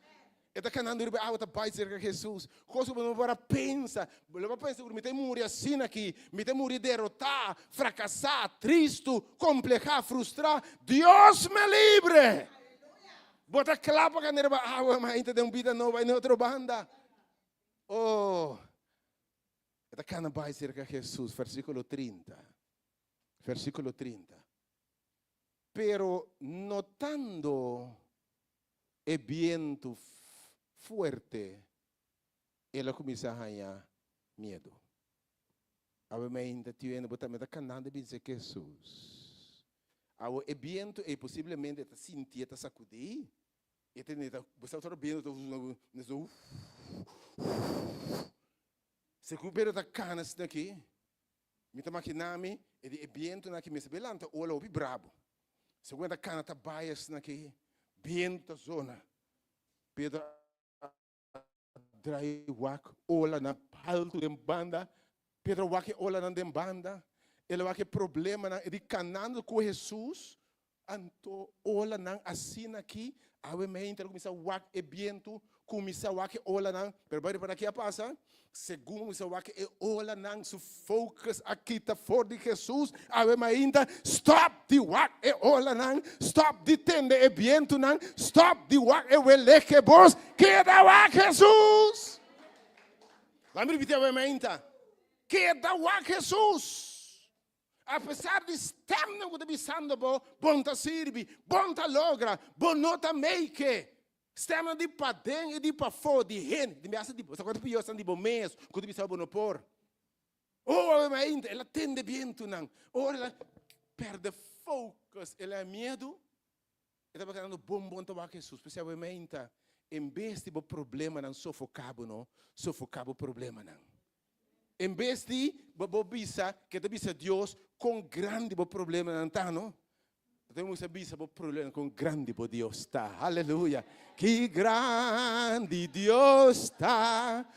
E ta kanando riba e awa ta bai serka Hesus. Kos ku bo no por a pensa. Bo lo por pensa ku mi ta muri asina aki. Mi ta muri derotá, frakasá, tristu, komplehá, frustrá. Dios me libre! Bo ta kla pa kana riba awa, ma ainda den un bida nobo na otro banda. Oh! E ta kana bai serka Hesus, versíkulo 30. Versíkulo 30. Pero notando e bientu fuerte, el a kuminsá haña miedu. Awe mainta tiu hende bo tambe ta kanando bin serka Hesus. Awe e bientu ei posiblemente e ta sintié ta sakudí. E ta neta, bo sa ora bientu ta Segun Pedro ta kana asina aki, mi ta makiná mi e di e bientunan aki mester bai lanta ola hopi brabo. Segun e ta kana ta bai asina aki, bientu ta zona. Pedro a drai wak olanan haltu den banda. Pedro a wak e olanan den banda. El a wak e problemanan. E di kanando ku Hesus, Anto olanan asina aki, awe meinta lo kuminsá wak e bientu, kuminsá wak e olanan, pero bai ripará ki a pasa? Segun kuminsá wak e olanan, su focus a kita for di Hesus, awe mainta, stòp di wak e olanan, stòp di tende e bientunan, stòp di wak e weleke bos, keda wak Hesus! Laat mi ripití awe mainta, keda wak Hesus! Apesar di stemnan ku ta bisando bo, bo no ta sirbi, bo no ta logra, bo no ta make. Stemnan di paden i di pafó, di hende, di mi hasta di bo, sa kuantu pió esnan di bo mes ku ta bisa bo no por. Oh, awe mainta, el a tende bientunan. Ora el a perde focus, el a miedu. E tabata kedando bon bon ta wak Hesus. P'esei awe mainta, en bes di bo problemanan sofoká bo no, sofoká bo problemanan. En bes di bo bo bisa, ke ta bisa Dios kon grandi bo problemanan ta no, bo ta kuminsá bisa bo problemanan kon grandi bo Dios ta. Aleluya! Ki grandi Dios ta!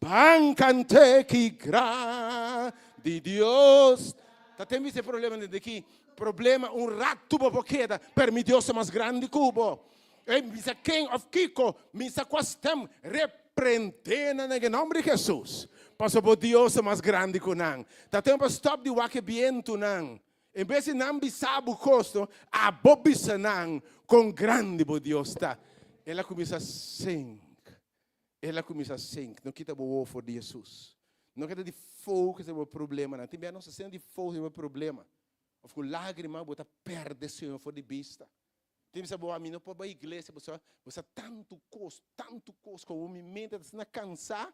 Ban kant'é ki grandi Dios ta. Ten bisa e problema den aki problema un ratu bo por keda pero mi Dios ta mas grandi ku bo. E bisa ken of kiko mi sa kua stem reprende nan den e nomber di Jesus pasobra bo Dios ta mas grandi ku nan. Ta tempu pa stop di wak e bientunan. En bes di nan bisa bo kos no abo bisa nan kon grandi bo Dios ta. El a kuminsa sing. El a kuminsá sink. No kita bo wowo for di Hesus. No keda di focus riba bo problemanan. Tin bia nos ta asina di focus riba bo problema. Of ku lágrima bo ta pèrdè Señor for di bista. Tin bisa bo, ami no por bai iglesia pasobra bo sa tantu kos, tantu kos ku mi mente ta asina kansá.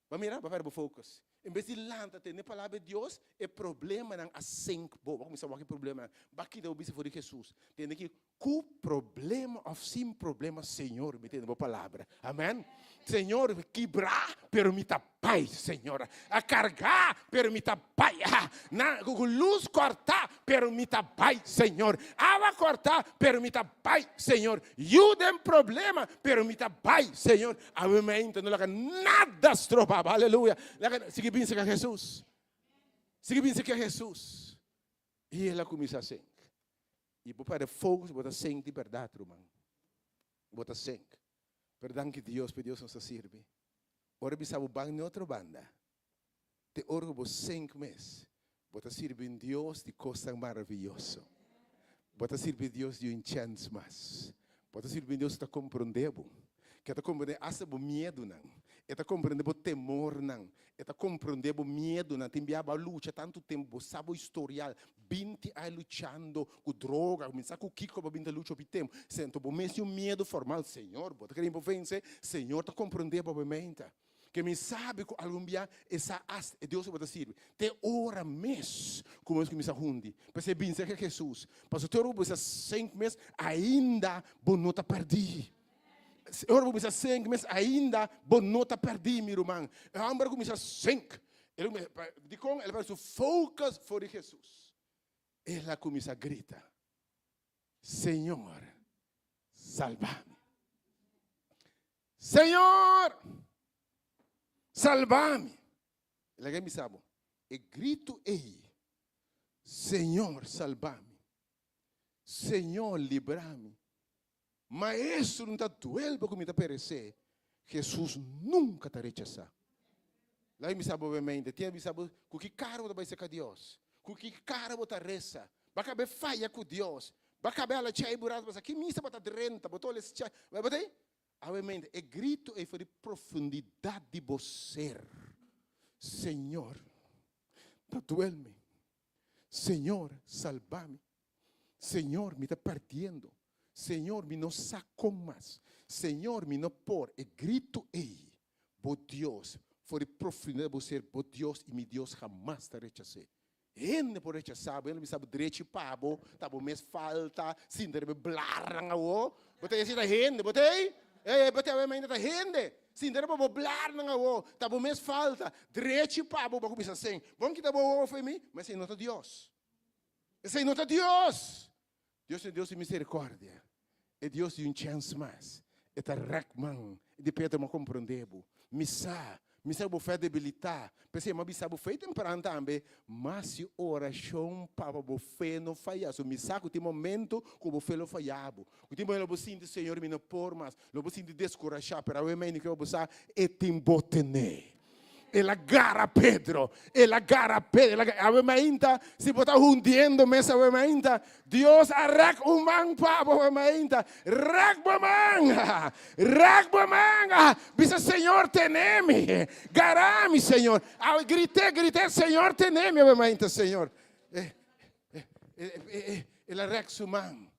Bo a mira? Bo a pèrdè bo focus. En bes di lanta tende palabra di Dios, e problemanan a sink bo. Bo a kuminsá wak e problemanan. Bo a kita bo bista for di Hesus. Tende ki Ku problema of sin problema Señor mi tende bo palabra. Amen. Señor kibrá pero mi ta bai Señor. A kargá pero mi ta bai. Na ku lus kòrtá pero mi ta bai Señor. Awa kòrtá pero mi ta bai Señor. Yu den problema pero mi ta bai Señor. Awe mainta no laga nada stroba bo. Aleluya. Laga sigui bin serka Jesus. Sigui bin serka Jesus. I el a kuminsá sing. I bo perde focus, bo ta sink di berdad, ruman. Bo ta sink. Pero danki Dios pa e Dios nos ta sirbi. Ora bisa bo ban n'e otro banda, te ora ku bo sink mes, bo ta sirbi un Dios di kosnan maraviyoso. Bo ta sirbi Dios di un chèns mas. Bo ta sirbi un Dios ku ta komprondé bo, ku e ta komprondé asta bo miedunan, e ta komprondé bo temornan, e ta komprondé bo miedunan. Tin bia bo a lucha tantu tempu, bo sa bo historial, binti aña luchando ku droga, kuminsá ku kiko bo a bin ta lucha hopi tempu. Sento bo mes tin un miedu formal, Señor, bo ta kere bo vense? Señor ta komprondé bo meinta. Ke mi sabi ku algun bia e sa asta e Dios ku bo ta sirbi. Te ora mes ku bo mes kuminsá hundi. P'esei bin serka Hesus. Pasobra te ora ku bo bisa senk mes, ainda bo no ta pèrdí. E ora bo bisa senk mes, ainda bo no ta pèrdí, mi ruman. E hòmber a kuminsá senk. El a dikon? El a pèrdè su focus for di Hesus. El a kuminsá grita, Señor, salba mi. Señor, salba mi! Laga mi bisa bo, e gritu ei, Señor, salba mi! Señor, libra mi! Maestro, no ta duel bo ku mi ta peresé. Hesus nunka ta rechasá. Laga mi bisa bo obviamente, tin a bisa bo ku ki kara bo ta bai serka Dios, ku ki kara bo ta resa, bo a kaba e faya ku Dios, bo a kaba e hala chai burato, bo sa ki misa bo ta drenta, bo ta ol es chai, bo ta Obviamente, e grito ei for di profundidat di bo ser. Señor, ta duel mi. Señor, salba mi. Señor, mi ta perdiendo. Señor, mi no sa kon mas. Señor, mi no por. E grito ei, bo Dios, for di profundidat di bo ser, bo Dios i mi Dios hamas ta rechas'é. Hende por rechasá bo, hende bisa bo drechi pa bo, ta bo mes falta, sinta riba e blarnan awo. Bo ta esei ta hende, bo ta ei? Ei, bo ta awe mainta ta hende. Sinta riba bo blarnan awo, ta bo mes falta, drechi pa bo, bo a kuminsá sing. Bon kita bo wowo fo'i mi, ma esei no ta Dios. Esei no ta Dios! Dios ta e Dios di misericordia, e Dios di un chens mas. E ta rek man di Pedro, Mi a comprende bo. Mi sa, mi sa cu bo fe a debilita. P'esei mi a bisa bo fe tempran tambe, ma si oracion pa bo fe no faya. So mi sa cu tin momento cu bo fe lo faya bo. Cu tin momento lo bo sinti, Señor, mi no por mas. Lo bo sinti descurasha, pero awe mei ni ke bo sa, e tin bo tene. El a gara Pedro, el a gara Pedro, el a gara. Awe mainta, si bo ta hundiendo mes awe mainta, Dios a rek un man pa bo awe mainta. Rek bo man, rek bo man. Bisa, Señor, tene mi, gara mi, Señor. Awe grité, grité, Señor, tene mi awe mainta, Señor. Eh, eh, eh, eh, el a rek su man.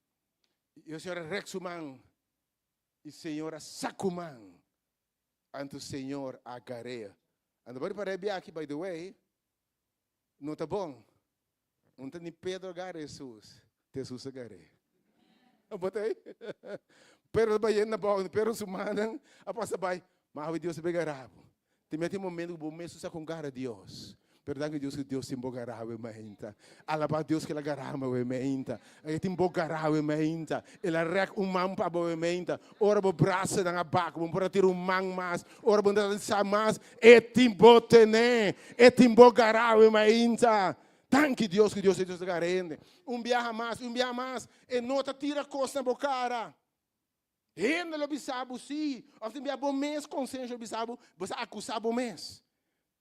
Y el Señor a rek su man. Y Señor a saku man. Anto Señor a gar'é. Anto bo ripar'é biaha aki, by the way, No ta bon. Un ta ni Pedro a gara Hesus, ta Hesus a gar'é. Bo ta ei? Pedro ta bayendo na bou, Pedro su mannan a pasa bai, ma awe Dios a bay gara bo. Te mete un momento ku bo mes no sa kon gara Dios. Pero danki Dios ku Dios tin bo gara awe mainta. Alabá Dios ku el a gara mi awe mainta. E tin bo gara awe mainta. El a rèk un man pa bo awe mainta. Ora bo brasanan a bak, bo no por a tira un man mas. Ora bo no ta sa mas, e tin bo tene. E tin bo gara awe mainta. Danki Dios ku Dios e Dios ta gara hende. Un biaha mas, un biaha mas, e no ta tira kos na bo kara. Hende lo bisa bo si, òf tin bia bo mes konsensia lo bisa bo, bo sa akusá bo mes.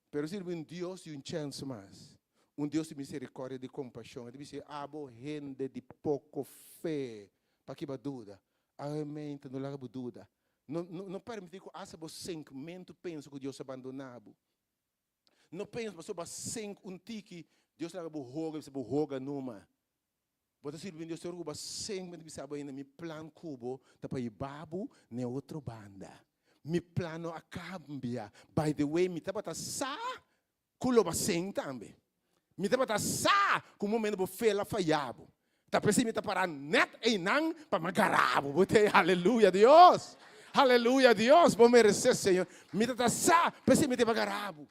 Pero sirbi un Dios di un chèns mas, un Dios di miserikòrdia, di kompashon. E ta bisa, Abo hende di poko fe, paki bo a duda? Awe mente no laga bo duda. No, no, no permití ku asta bo senkmentu pensa ku Dios a bandoná bo. No pensa pasobra bo a senk un tiki, Dios laga bo hoga, bisa bo hoga numa. Bo ta sirbi Dios te ora ku bo a senk mi ta bisa bo ainda mi plan ku bo ta pa hiba bo na e otro banda. Mi plan no a kambia. By the way mi tabata sa ku lo bo a senk tambe. Mi tabata sa ku un momento bo fe lo a faya bo. Ta p'esei mi ta para nèt einan pa mi a gara bo. Bo ta ei aleluya Dios! Aleluya Dios! Bo meresé Señor. Mi tabata sa p'esei mi ta bai gara bo.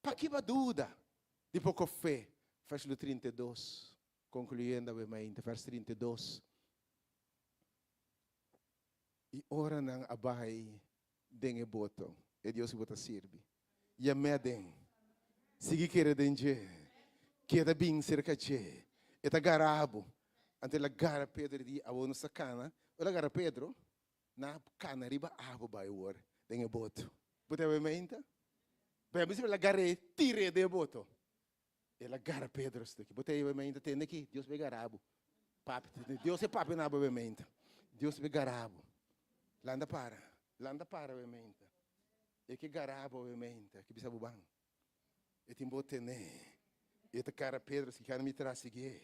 Paki bo a duda di poko fe? Versíkulo 32, konkluyendo awe mainta, vers 32. I ora nan a bai den e boto, e Dios ku bo ta sirbi, yam'é aden, sigui kere den dje, keda bin serka dje, e ta gara bo. Anto el a gara Pedro i di, Awor nos ta kana. El a gara Pedro, Na kana riba awa bai awor den e boto. Bo ta bay mainta? Bay a el a gar'é, tir'é den e boto. El a gara Pedro asina. Bo ta bay mainta? Tende aki, Dios bay gara bo. Papi, Dios e papia na bo bay mainta. Dios bay gara bo. Landa para, landa para bay mainta. E ke gara bo bay mainta, ke bisa bo ban. E tin bo tene. E ta gara Pedro asina, kana mi tras siguié.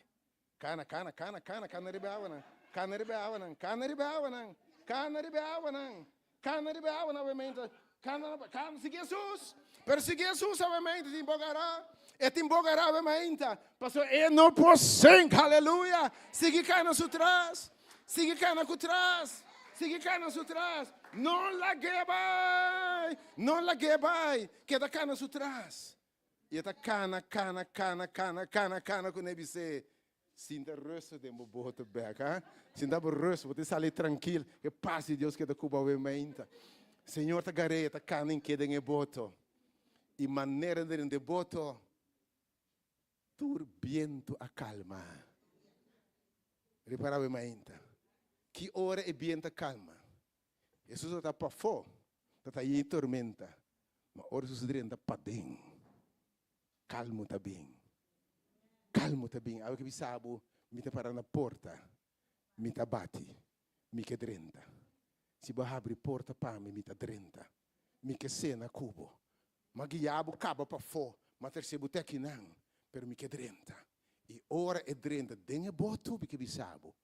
Kana, kana, kana, kana, kana riba e awanan. Kana riba e awanan, kana riba e awanan. Kana riba e awanan. Kana riba e awanan, awe Kana, kana, sigui Hesus. Pero sigui Hesus, awe mainta, tin bo gará. E tin bo gará, awe mainta. Pasobra e no por sink, aleluya. Sigui kana su tras. Sigui kana ku tras. Sigui kana su tras. No lag'é bai. No lag'é bai. Keda kana su tras. I e ta kana, kana, kana, kana, kana, kana ku ne bis'é, Sinta rustig den bo boto bek, ha? Sinta bo rustig, bo ta sali trankil. E pas di Dios keda ku bo awe mainta. Señor ta gar'é, e ta kana i keda den e boto. I manera den e boto, tur bientu a kalma. Ripará awe mainta. Ki ora e bientu a kalma? Hesus tabata pafó, tabata yen tormenta. Ma ora Hesus drenta paden, kalmu ta bin. Kalmu ta bin. Awe ke bisa bo, mi ta para na porta, mi ta bati, mi ke drenta. Si bo habri porta pa mi, mi ta drenta. Mi ke sena ku bo. M'a guia bo kaba pafó, m'a trese bo te akinan, pero mi ke drenta. I ora e drenta den e boto, mi ke bisa bo,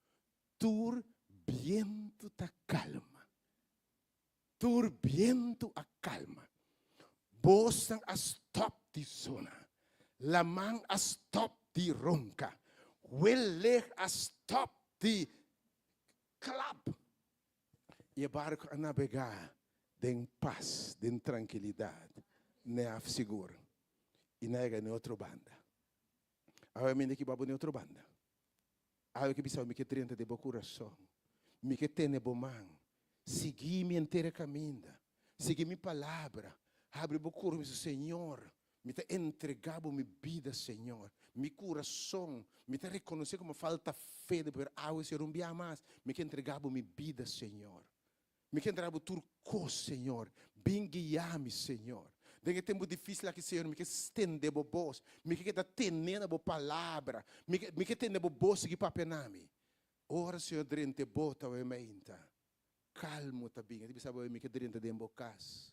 Tur bientu ta kalma. Tur bientu a kalma. Bosnan a stòp di zona. Laman a stòp di ronka. Welek a stòp di klap. I e barku a nabegá den pas, den trankilidat, n'e haf sigur. I nan a yega n'e otro banda. Awe mi ta kiba bo n'e otro banda. Awe ke bisa mi ke drenta den bo kurason. Mi ke tene bo man. Sigui mi henter e kaminda. Sigui mi palabra. Habri bo kura mi bisa, Señor, mi ta entrega bo mi bida, Señor. Mi kurason. Mi ta rekonosé ku mi falta fe, pero awe, Señor, un bia mas, mi ke entrega bo mi bida, Señor. Mi ke entra bo tur kos, Señor. Bin guia mi, Señor. Den e tempu difísil aki, Señor, mi ke stende bo bos. Mi ke keda tene na bo palabra. Mi ke, mi ke tende bo bos sigui papia na mi. Ora Señor drenta e bota awe mainta, kalmu ta bin. E ta bisa bo, mi ke drenta den bo kas.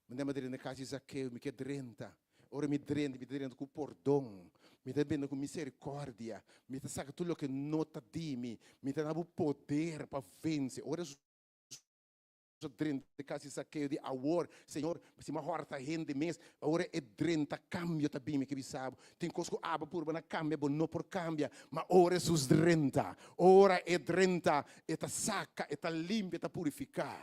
Mi ta drenta kas di Zakeo, mi ke drenta. Ora mi drenta, mi ta drenta ku pordon. Mi ta drenta ku miserikordia. Mi ta saka tur loke no ta di mi. Mi ta na bo poder pa vense. Ora. a drenta kas di Sakeo di awor, Señor, si mi a hòrta hende mes, ora e drenta kambio ta bin, mi ke bisa bo, tin kos ku abo purba na kambia, bo no por kambia, ma ora Hesus drenta, ora e drenta, e ta saka, e ta limpia, e ta purifiká.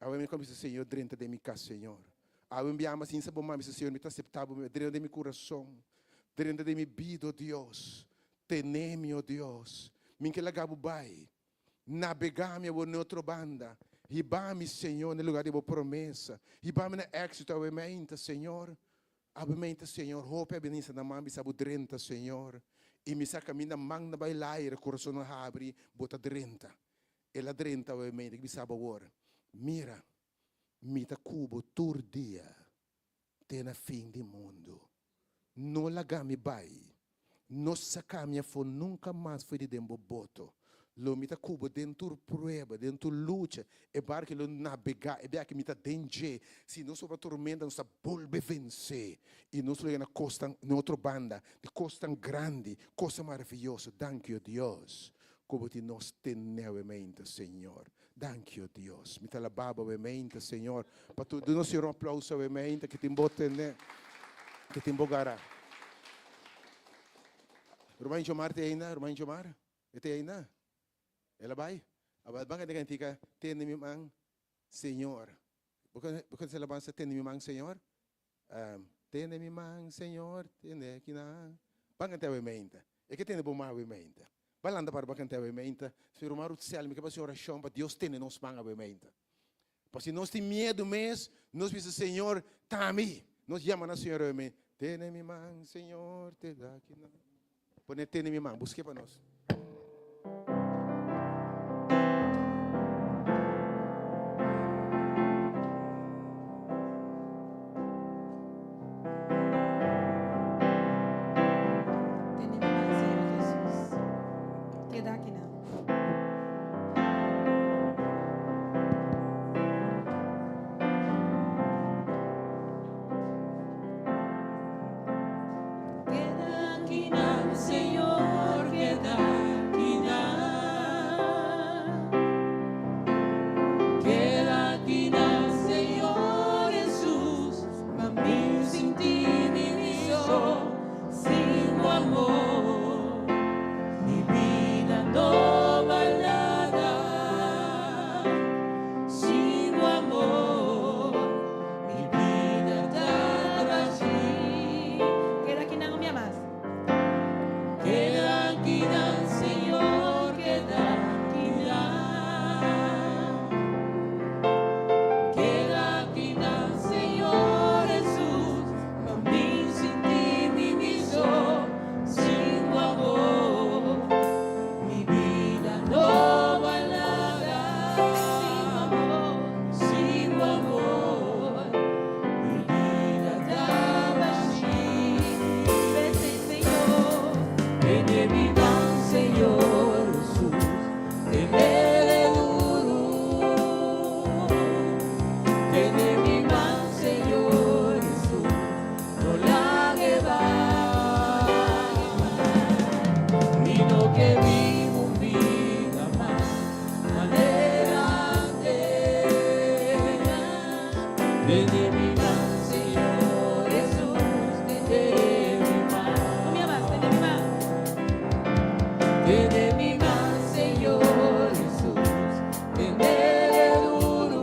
Awe mi bisa, Señor, drenta den mi kas, Señor. Awe mi biaha sin sa bo, ma mi bisa, Señor, mi ta aseptá bo, drenta den mi kurason, drenta den mi bida, o Dios. Tene mi, o Dios. Mi ke laga bo bai. Nabegá mi awor n'e otro banda. Hiba mi, Señor, n'e lugar di bo promesa. Hiba mi na éxito awe meinta, Señor. Awe meinta, Señor, hopi a bini sa na man bisa bo drenta, Señor. I mi sa kaminda man na bai laira, kurason a habri, bo ta drenta. El a drenta awe meinta, ki bisa bo awor, Mira, mi ta ku bo tur dia te na fin di mundu. No laga mi bai. No saka mi afó nunka mas for di den bo boto. Lo mi ta ku bo den tur prueba, den tur lucha. E barku lo nabegá, e biaha mi ta den dje. Si nos sobra tormenta, nos ta bolbe vensé. I nos lo yega na kosnan, na otro banda, di kosnan grandi, kosnan maravioso. Danki, o Dios, ku bo tin nos tene awe-meinta, Señor. Danki, o Dios. Mi ta alabá bo awe-meinta, Señor. Pa tur, duna Señor un aplauso awe-meinta, ke tin bo tene, ke tin bo gara. Ruman Jomar te ainda? Ruman Jomar? E te ainda? El a bai? Aba, ban kanta kantika, Tene mi man, Señor. Bo konoce alabansa Tene mi man, Señor? Tene mi man, Señor, tene kinan. Ban kanta awe-meinta. E ke tene bo man awe-meinta. Ban lanta para ban kanta awe-meinta. Si ruman Rutsel, mi ke pa hasi orashon pa Dios tene nos man awe-meinta. Pa si nos tin miedu mes, nos bisa, Señor, ta mi. Nos yama na Señor awe-meinta. Tene mi man, Señor, tene kinan. Pone tene mi man, busk'é pa nos. Tene mi man, Señor Jesus. Keda akinan. Keda akinan, Señor, keda akinan. Keda akinan, Señor Jesus, pa mi sinti mi miso sin bo amor. Mi bida no bal nada sin bo amor. Mi bida ta bashi. Keda akinan un bia mas. Keda akinan, Señor, keda akinan. Keda akinan, Señor Jesus, pa mi sinti mi miso sin bo amor. Mi bida no bal nada Sin bo amor. Sin bo amor. Mi bida ta bashi. P'esei, Señor. Tene mi man, Señor Jesus, tene duru. Tene mi man, Señor Jesus, no lague bai. Mi no ke biba un bida mas manera antes. Tene mi man, Señor Jesus, tene mi man. Un bia mas, tene mi man. Tene mi man, Señor Jesus, tene duru.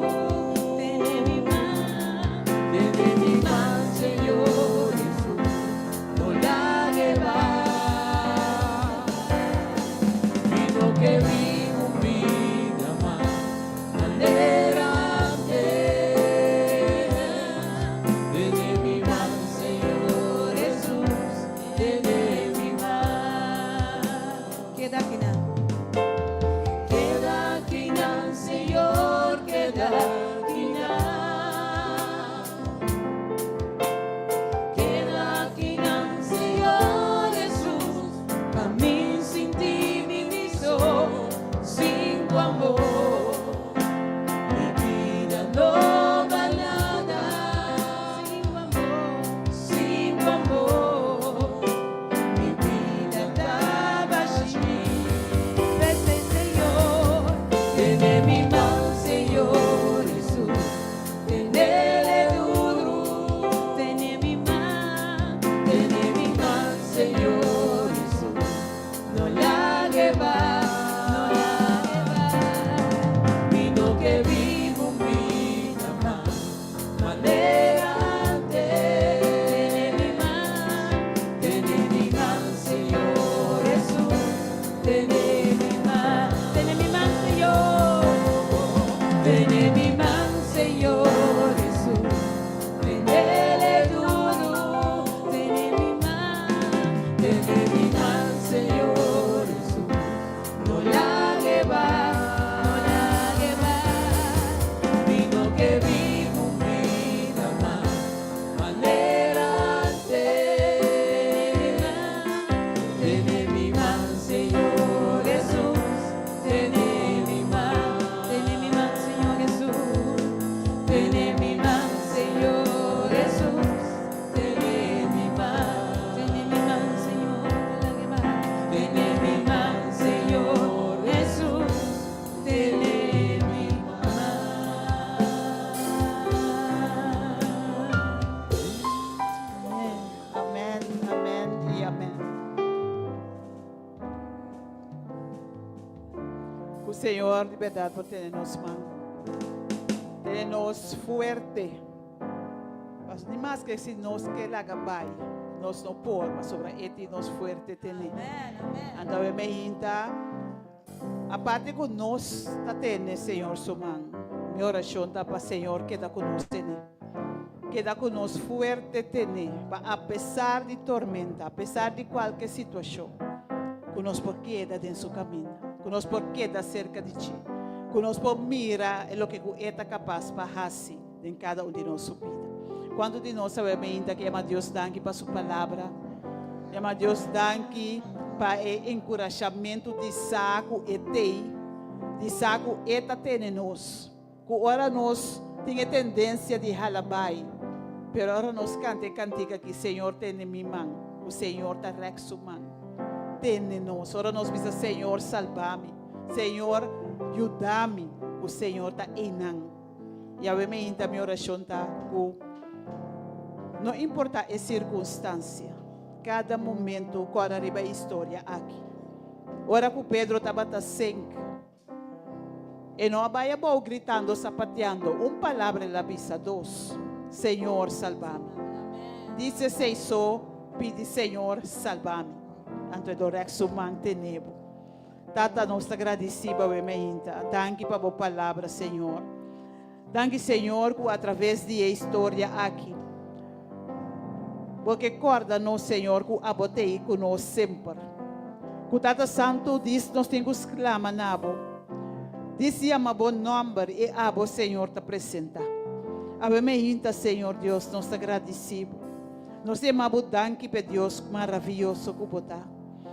Tene mi man. Tene mi man, Señor Jesus, no lague bai. Mi no ke biba un bida mas manera antes. Tene mi man, Señor Jesus, tene mi man. Keda akinan. lag'e bai, no lag'e bai. Mi no ke biba un bida mas manera antes. Tene mi man, tene mi man, Señor Hesus, tene mi man, tene mi man, Señor, tene mi man, Señor Hesus, tenele duru, tene mi man, tene mi man, Señor Hesus, no lag'e bai, no lag'e bai. Mi no ke biba un bida mas manera antes. Tene mi man, Señor Hesus, tene mi man, tene mi man, Señor Hesus, tene mi man, Señor Hesus, tene mi man, tene mi man, Señor, tene mi man, Señor Hesus, tene mi man. Amèn, amèn i amèn. Ku Señor di bèrdat por tene nos man. Tene nos fuerte. Mas ni mas ku si nos ke laga bai, nos no por, pasobra E tin nos fuerte tene. Anto awe mainta, aparte ku nos ta tene Señor su man, mi orashon ta pa Señor keda ku nos tene. Keda ku nos fuerte tene, pa apesar di tormenta, apesar di kualke situashon, ku nos por keda den su kaminda, ku nos por keda serka di dje, ku nos por mira e loke ku E ta kapas pa hasi den kada un di nos su bida. Kuantu di nos awe mainta ke yama Dios danki pa su palabra? Yama Dios danki pa e enkurashamentu di sa ku E t'ei, di sa ku E ta tene nos. Ku ora nos tin e tendensia di hala bai, pero ora nos kanta e kantika aki, Señor tene mi man, ku Señor ta rèk su man tene nos. Ora nos bisa, Señor salba mi, Señor yuda mi, ku Señor ta einan. I awe meinta mi orashon ta ku no importa e sirkunstansia, kada momento kòrda riba e historia aki. Ora ku Pedro tabata senk, E no a bai abou gritando, sapateando. Un palabra el a bisa, dos, Señor, salba mi. Dice esei so, pidi Señor, salba mi. Anto e lo rèk su man tene bo. Tata, nos ta gradisí bo awe mainta. Danki pa bo palabra, Señor. Danki, Señor, ku atraves di e historia aki, bo ke kòrda nos, Señor, ku abo ta ei ku nos semper. Ku Tata Santu dis nos tin ku sklama na bo, dis yama bo nòmber i abo, Señor, ta presentá. Awe meinta, Señor Dios, nos ta gradisí bo. Nos ta yama bo danki p'e Dios maravioso ku bo ta.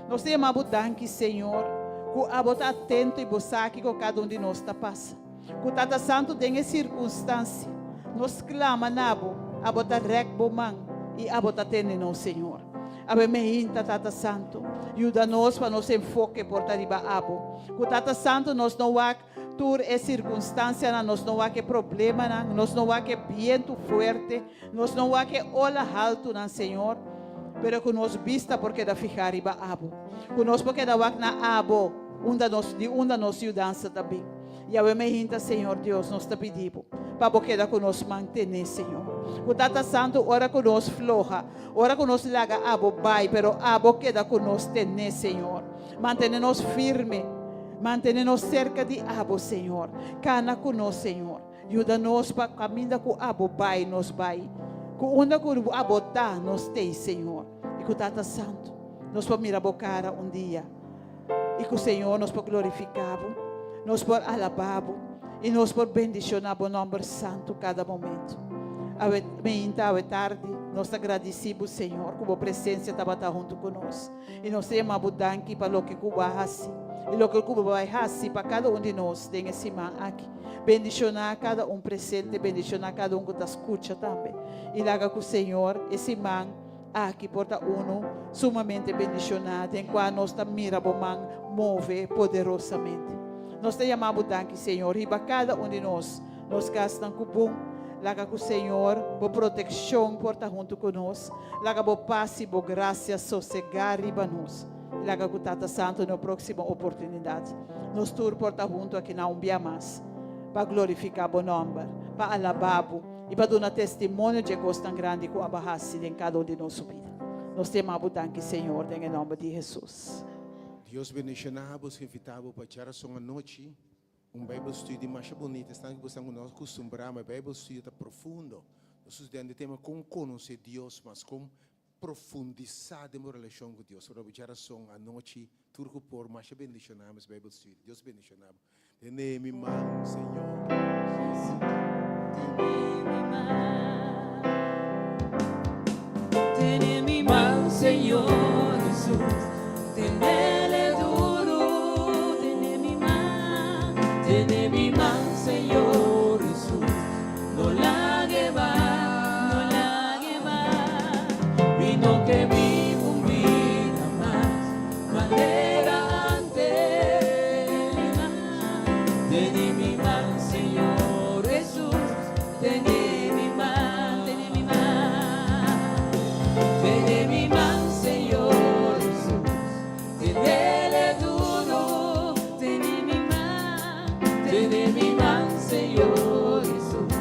Nos ta yama bo danki, Señor, ku abo ta atento i bo sa kiko kada un di nos ta pasa. Ku Tata Santu den e sirkunstansia, nos klama na Bo, Abo ta rèk Bo man i Abo ta tende nos, Señor. Awe meinta, Tata Santu, yuda nos pa nos enfoke por ta riba Abo. Ku Tata Santu nos no wak tur e sirkunstansianan, nos no wak e problemanan, nos no wak e bientu fuerte, nos no wak e ola haltunan, Señor, pero ku nos bista por keda fihá riba Abo. Ku nos por keda wak na Abo, unda nos, di unda nos yudansa ta bin. Yahweh me hinta, Señor Dios, nos ta pidi Bo pa Bo keda ku nos mantené, Señor. Ku Tata Santu ora ku nos floha, ora ku nos laga Abo bai, pero Abo keda ku nos tené, Señor. Mantené nos firme, mantené nos serka di Abo, Señor. Kana ku nos, Señor. Yuda nos pa kaminda ku Abo bai, nos bai. Ku unda ku Abo ta, nos t'ei, Señor. I ku Tata Santu, nos por mira Bo kara un dia. I ku Señor nos por glorifiká Bo, nos por alabá Bo i nos por bendishoná Bo nòmber santu kada momentu. Awe meinta, awe tardi, nos ta gradisí Bo, Señor, ku Bo presensia tabata huntu ku nos. I nos ta yama Bo danki pa loke ku Bo a hasi i loke ku Bo bai hasi pa kada un di nos den e siman aki. Bendishoná kada un presente, bendishoná kada un ku ta skucha tambe. I laga ku Señor e siman Aki por ta unu sumamente bendishoná den kua nos ta mira bo man move poderosamente. Nos ta yama bo danki, Señor, riba kada un di nos, nos kasnan ku bon. Laga ku Señor, bo protekshon por ta huntu ku nos. Laga bo pas i bo grasia sosegá riba nos. Laga ku Tata Santu na próksimo oportunidat nos tur por ta huntu aki na un bia mas pa glorifiká bo nòmber, pa alabá bo i pa duna testimonio di e kosnan grandi ku abo a hasi den kada un di nos su bida. Nos ta yama bo danki, Señor, den e nòmber di Hesus. Dios bendiciona bo, invita bo pa djarason anochi, un Bijbel study masha bunita. Esnan ku bo esnan ku no acostumbrá, ma Bijbel study ta profundo. Nos studiando e tema kon konosé Dios mas, kon profundisá den bo relashon ku Dios. Ora bo djarason anochi, tur ku por, masha bendiciona mes Bijbel study. Dios bendiciona bo. Tene mi man, Señor. Tene mi man. Tene mi man, Señor Jesús. Tenele duro. Tene mi man. Tene mi man, Señor Jesús. No lag'e bai, no lag'e bai. Mi no ke biba un bida mas manera antes. Tene mi man, Señor Jesús. Tene mi man, tene mi man. Tene mi man, Señor Jesús. Tenele duro. Tene mi man, tene mi man, Señor Jesús.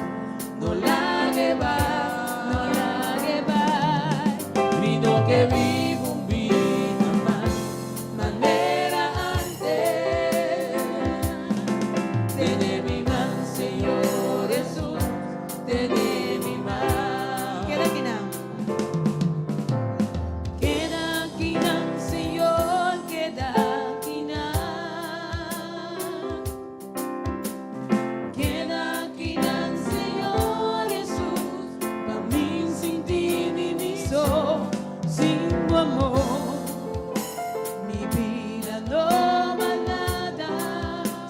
No lag'e bai, no lag'e bai. Mi no ke biba un bida mas manera antes. Tene mi man, Señor Jesús. Tene mi man. Keda akinan. Keda akinan, Señor, keda akinan. Keda akinan, Señor Jesús, pa mi sinti mi mi so, sin bo amor. Mi bida no bal nada,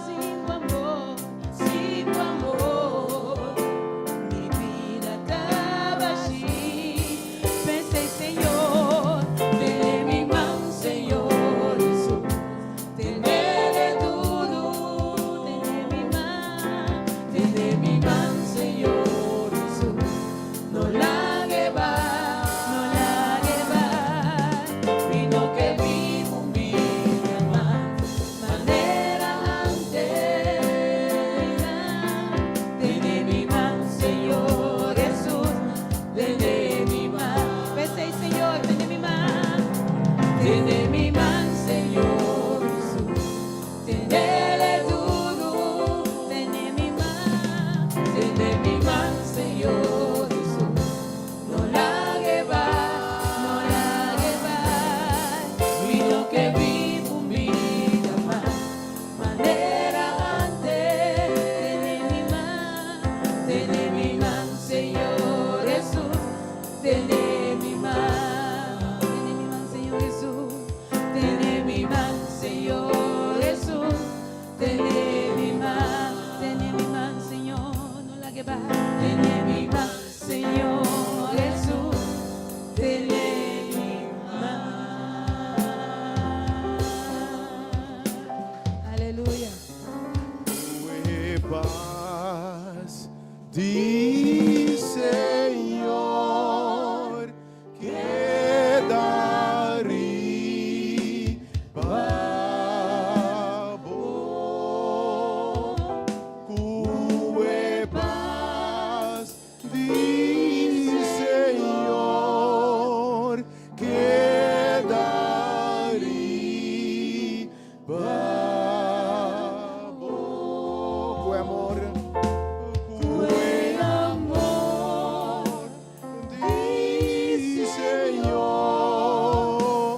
sin bo amor, sin bo amor. Mi bida ta bashí. P'esei, Señor, tene mi man, Señor Jesús. Tenele duro, tene mi man, tene mi man, Señor Jesús. No lag'e bai, no lag'e bai. Mi no ke biba un bida mas manera antes. Tene mi man, Señor Jesús. Tene mi man. P'esei, Señor, tene mi man. Tene mi man, Señor Jesús. Tenele duro. Tene mi man. Tene mi man, Señor Jesús. No lag'e bai, No lag'e bai. Mi no ke biba un bida mas manera antes. Tene mi man. Tene mi man, Señor Jesús. Tene mi man. Tene mi man, Señor Jesús. Tene mi man, Señor Jesús. Tene mi man. Tene mi man, Señor, no lag'e bai. Tene mi man, Señor Jesús. Tene mi man. Aleluya. E pas di Señor keda riba bo. Ku e pas di Señor keda riba bo. Ku amor, ku amor di Señor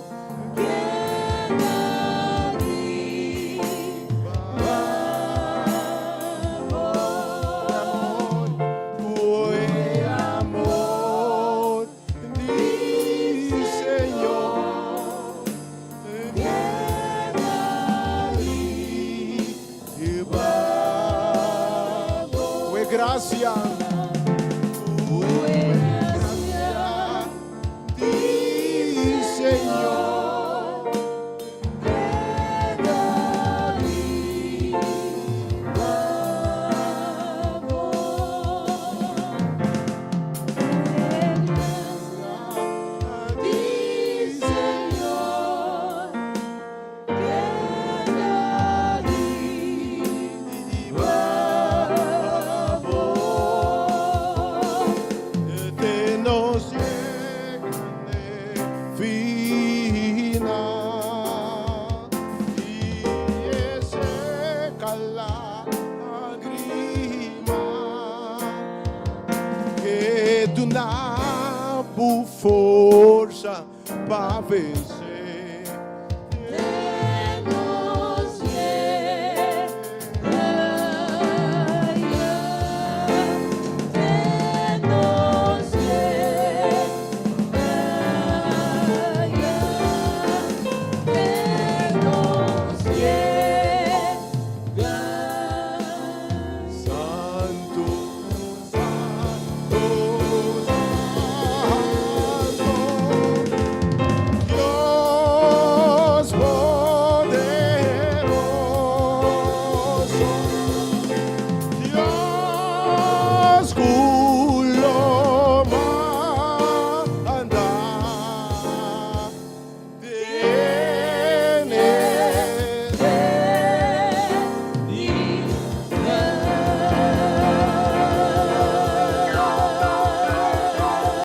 keda riba bo. Ku amor di Señor keda riba bo. Ku grasia, ku grasia di Señor keda riba bo. Di Señor. Vez.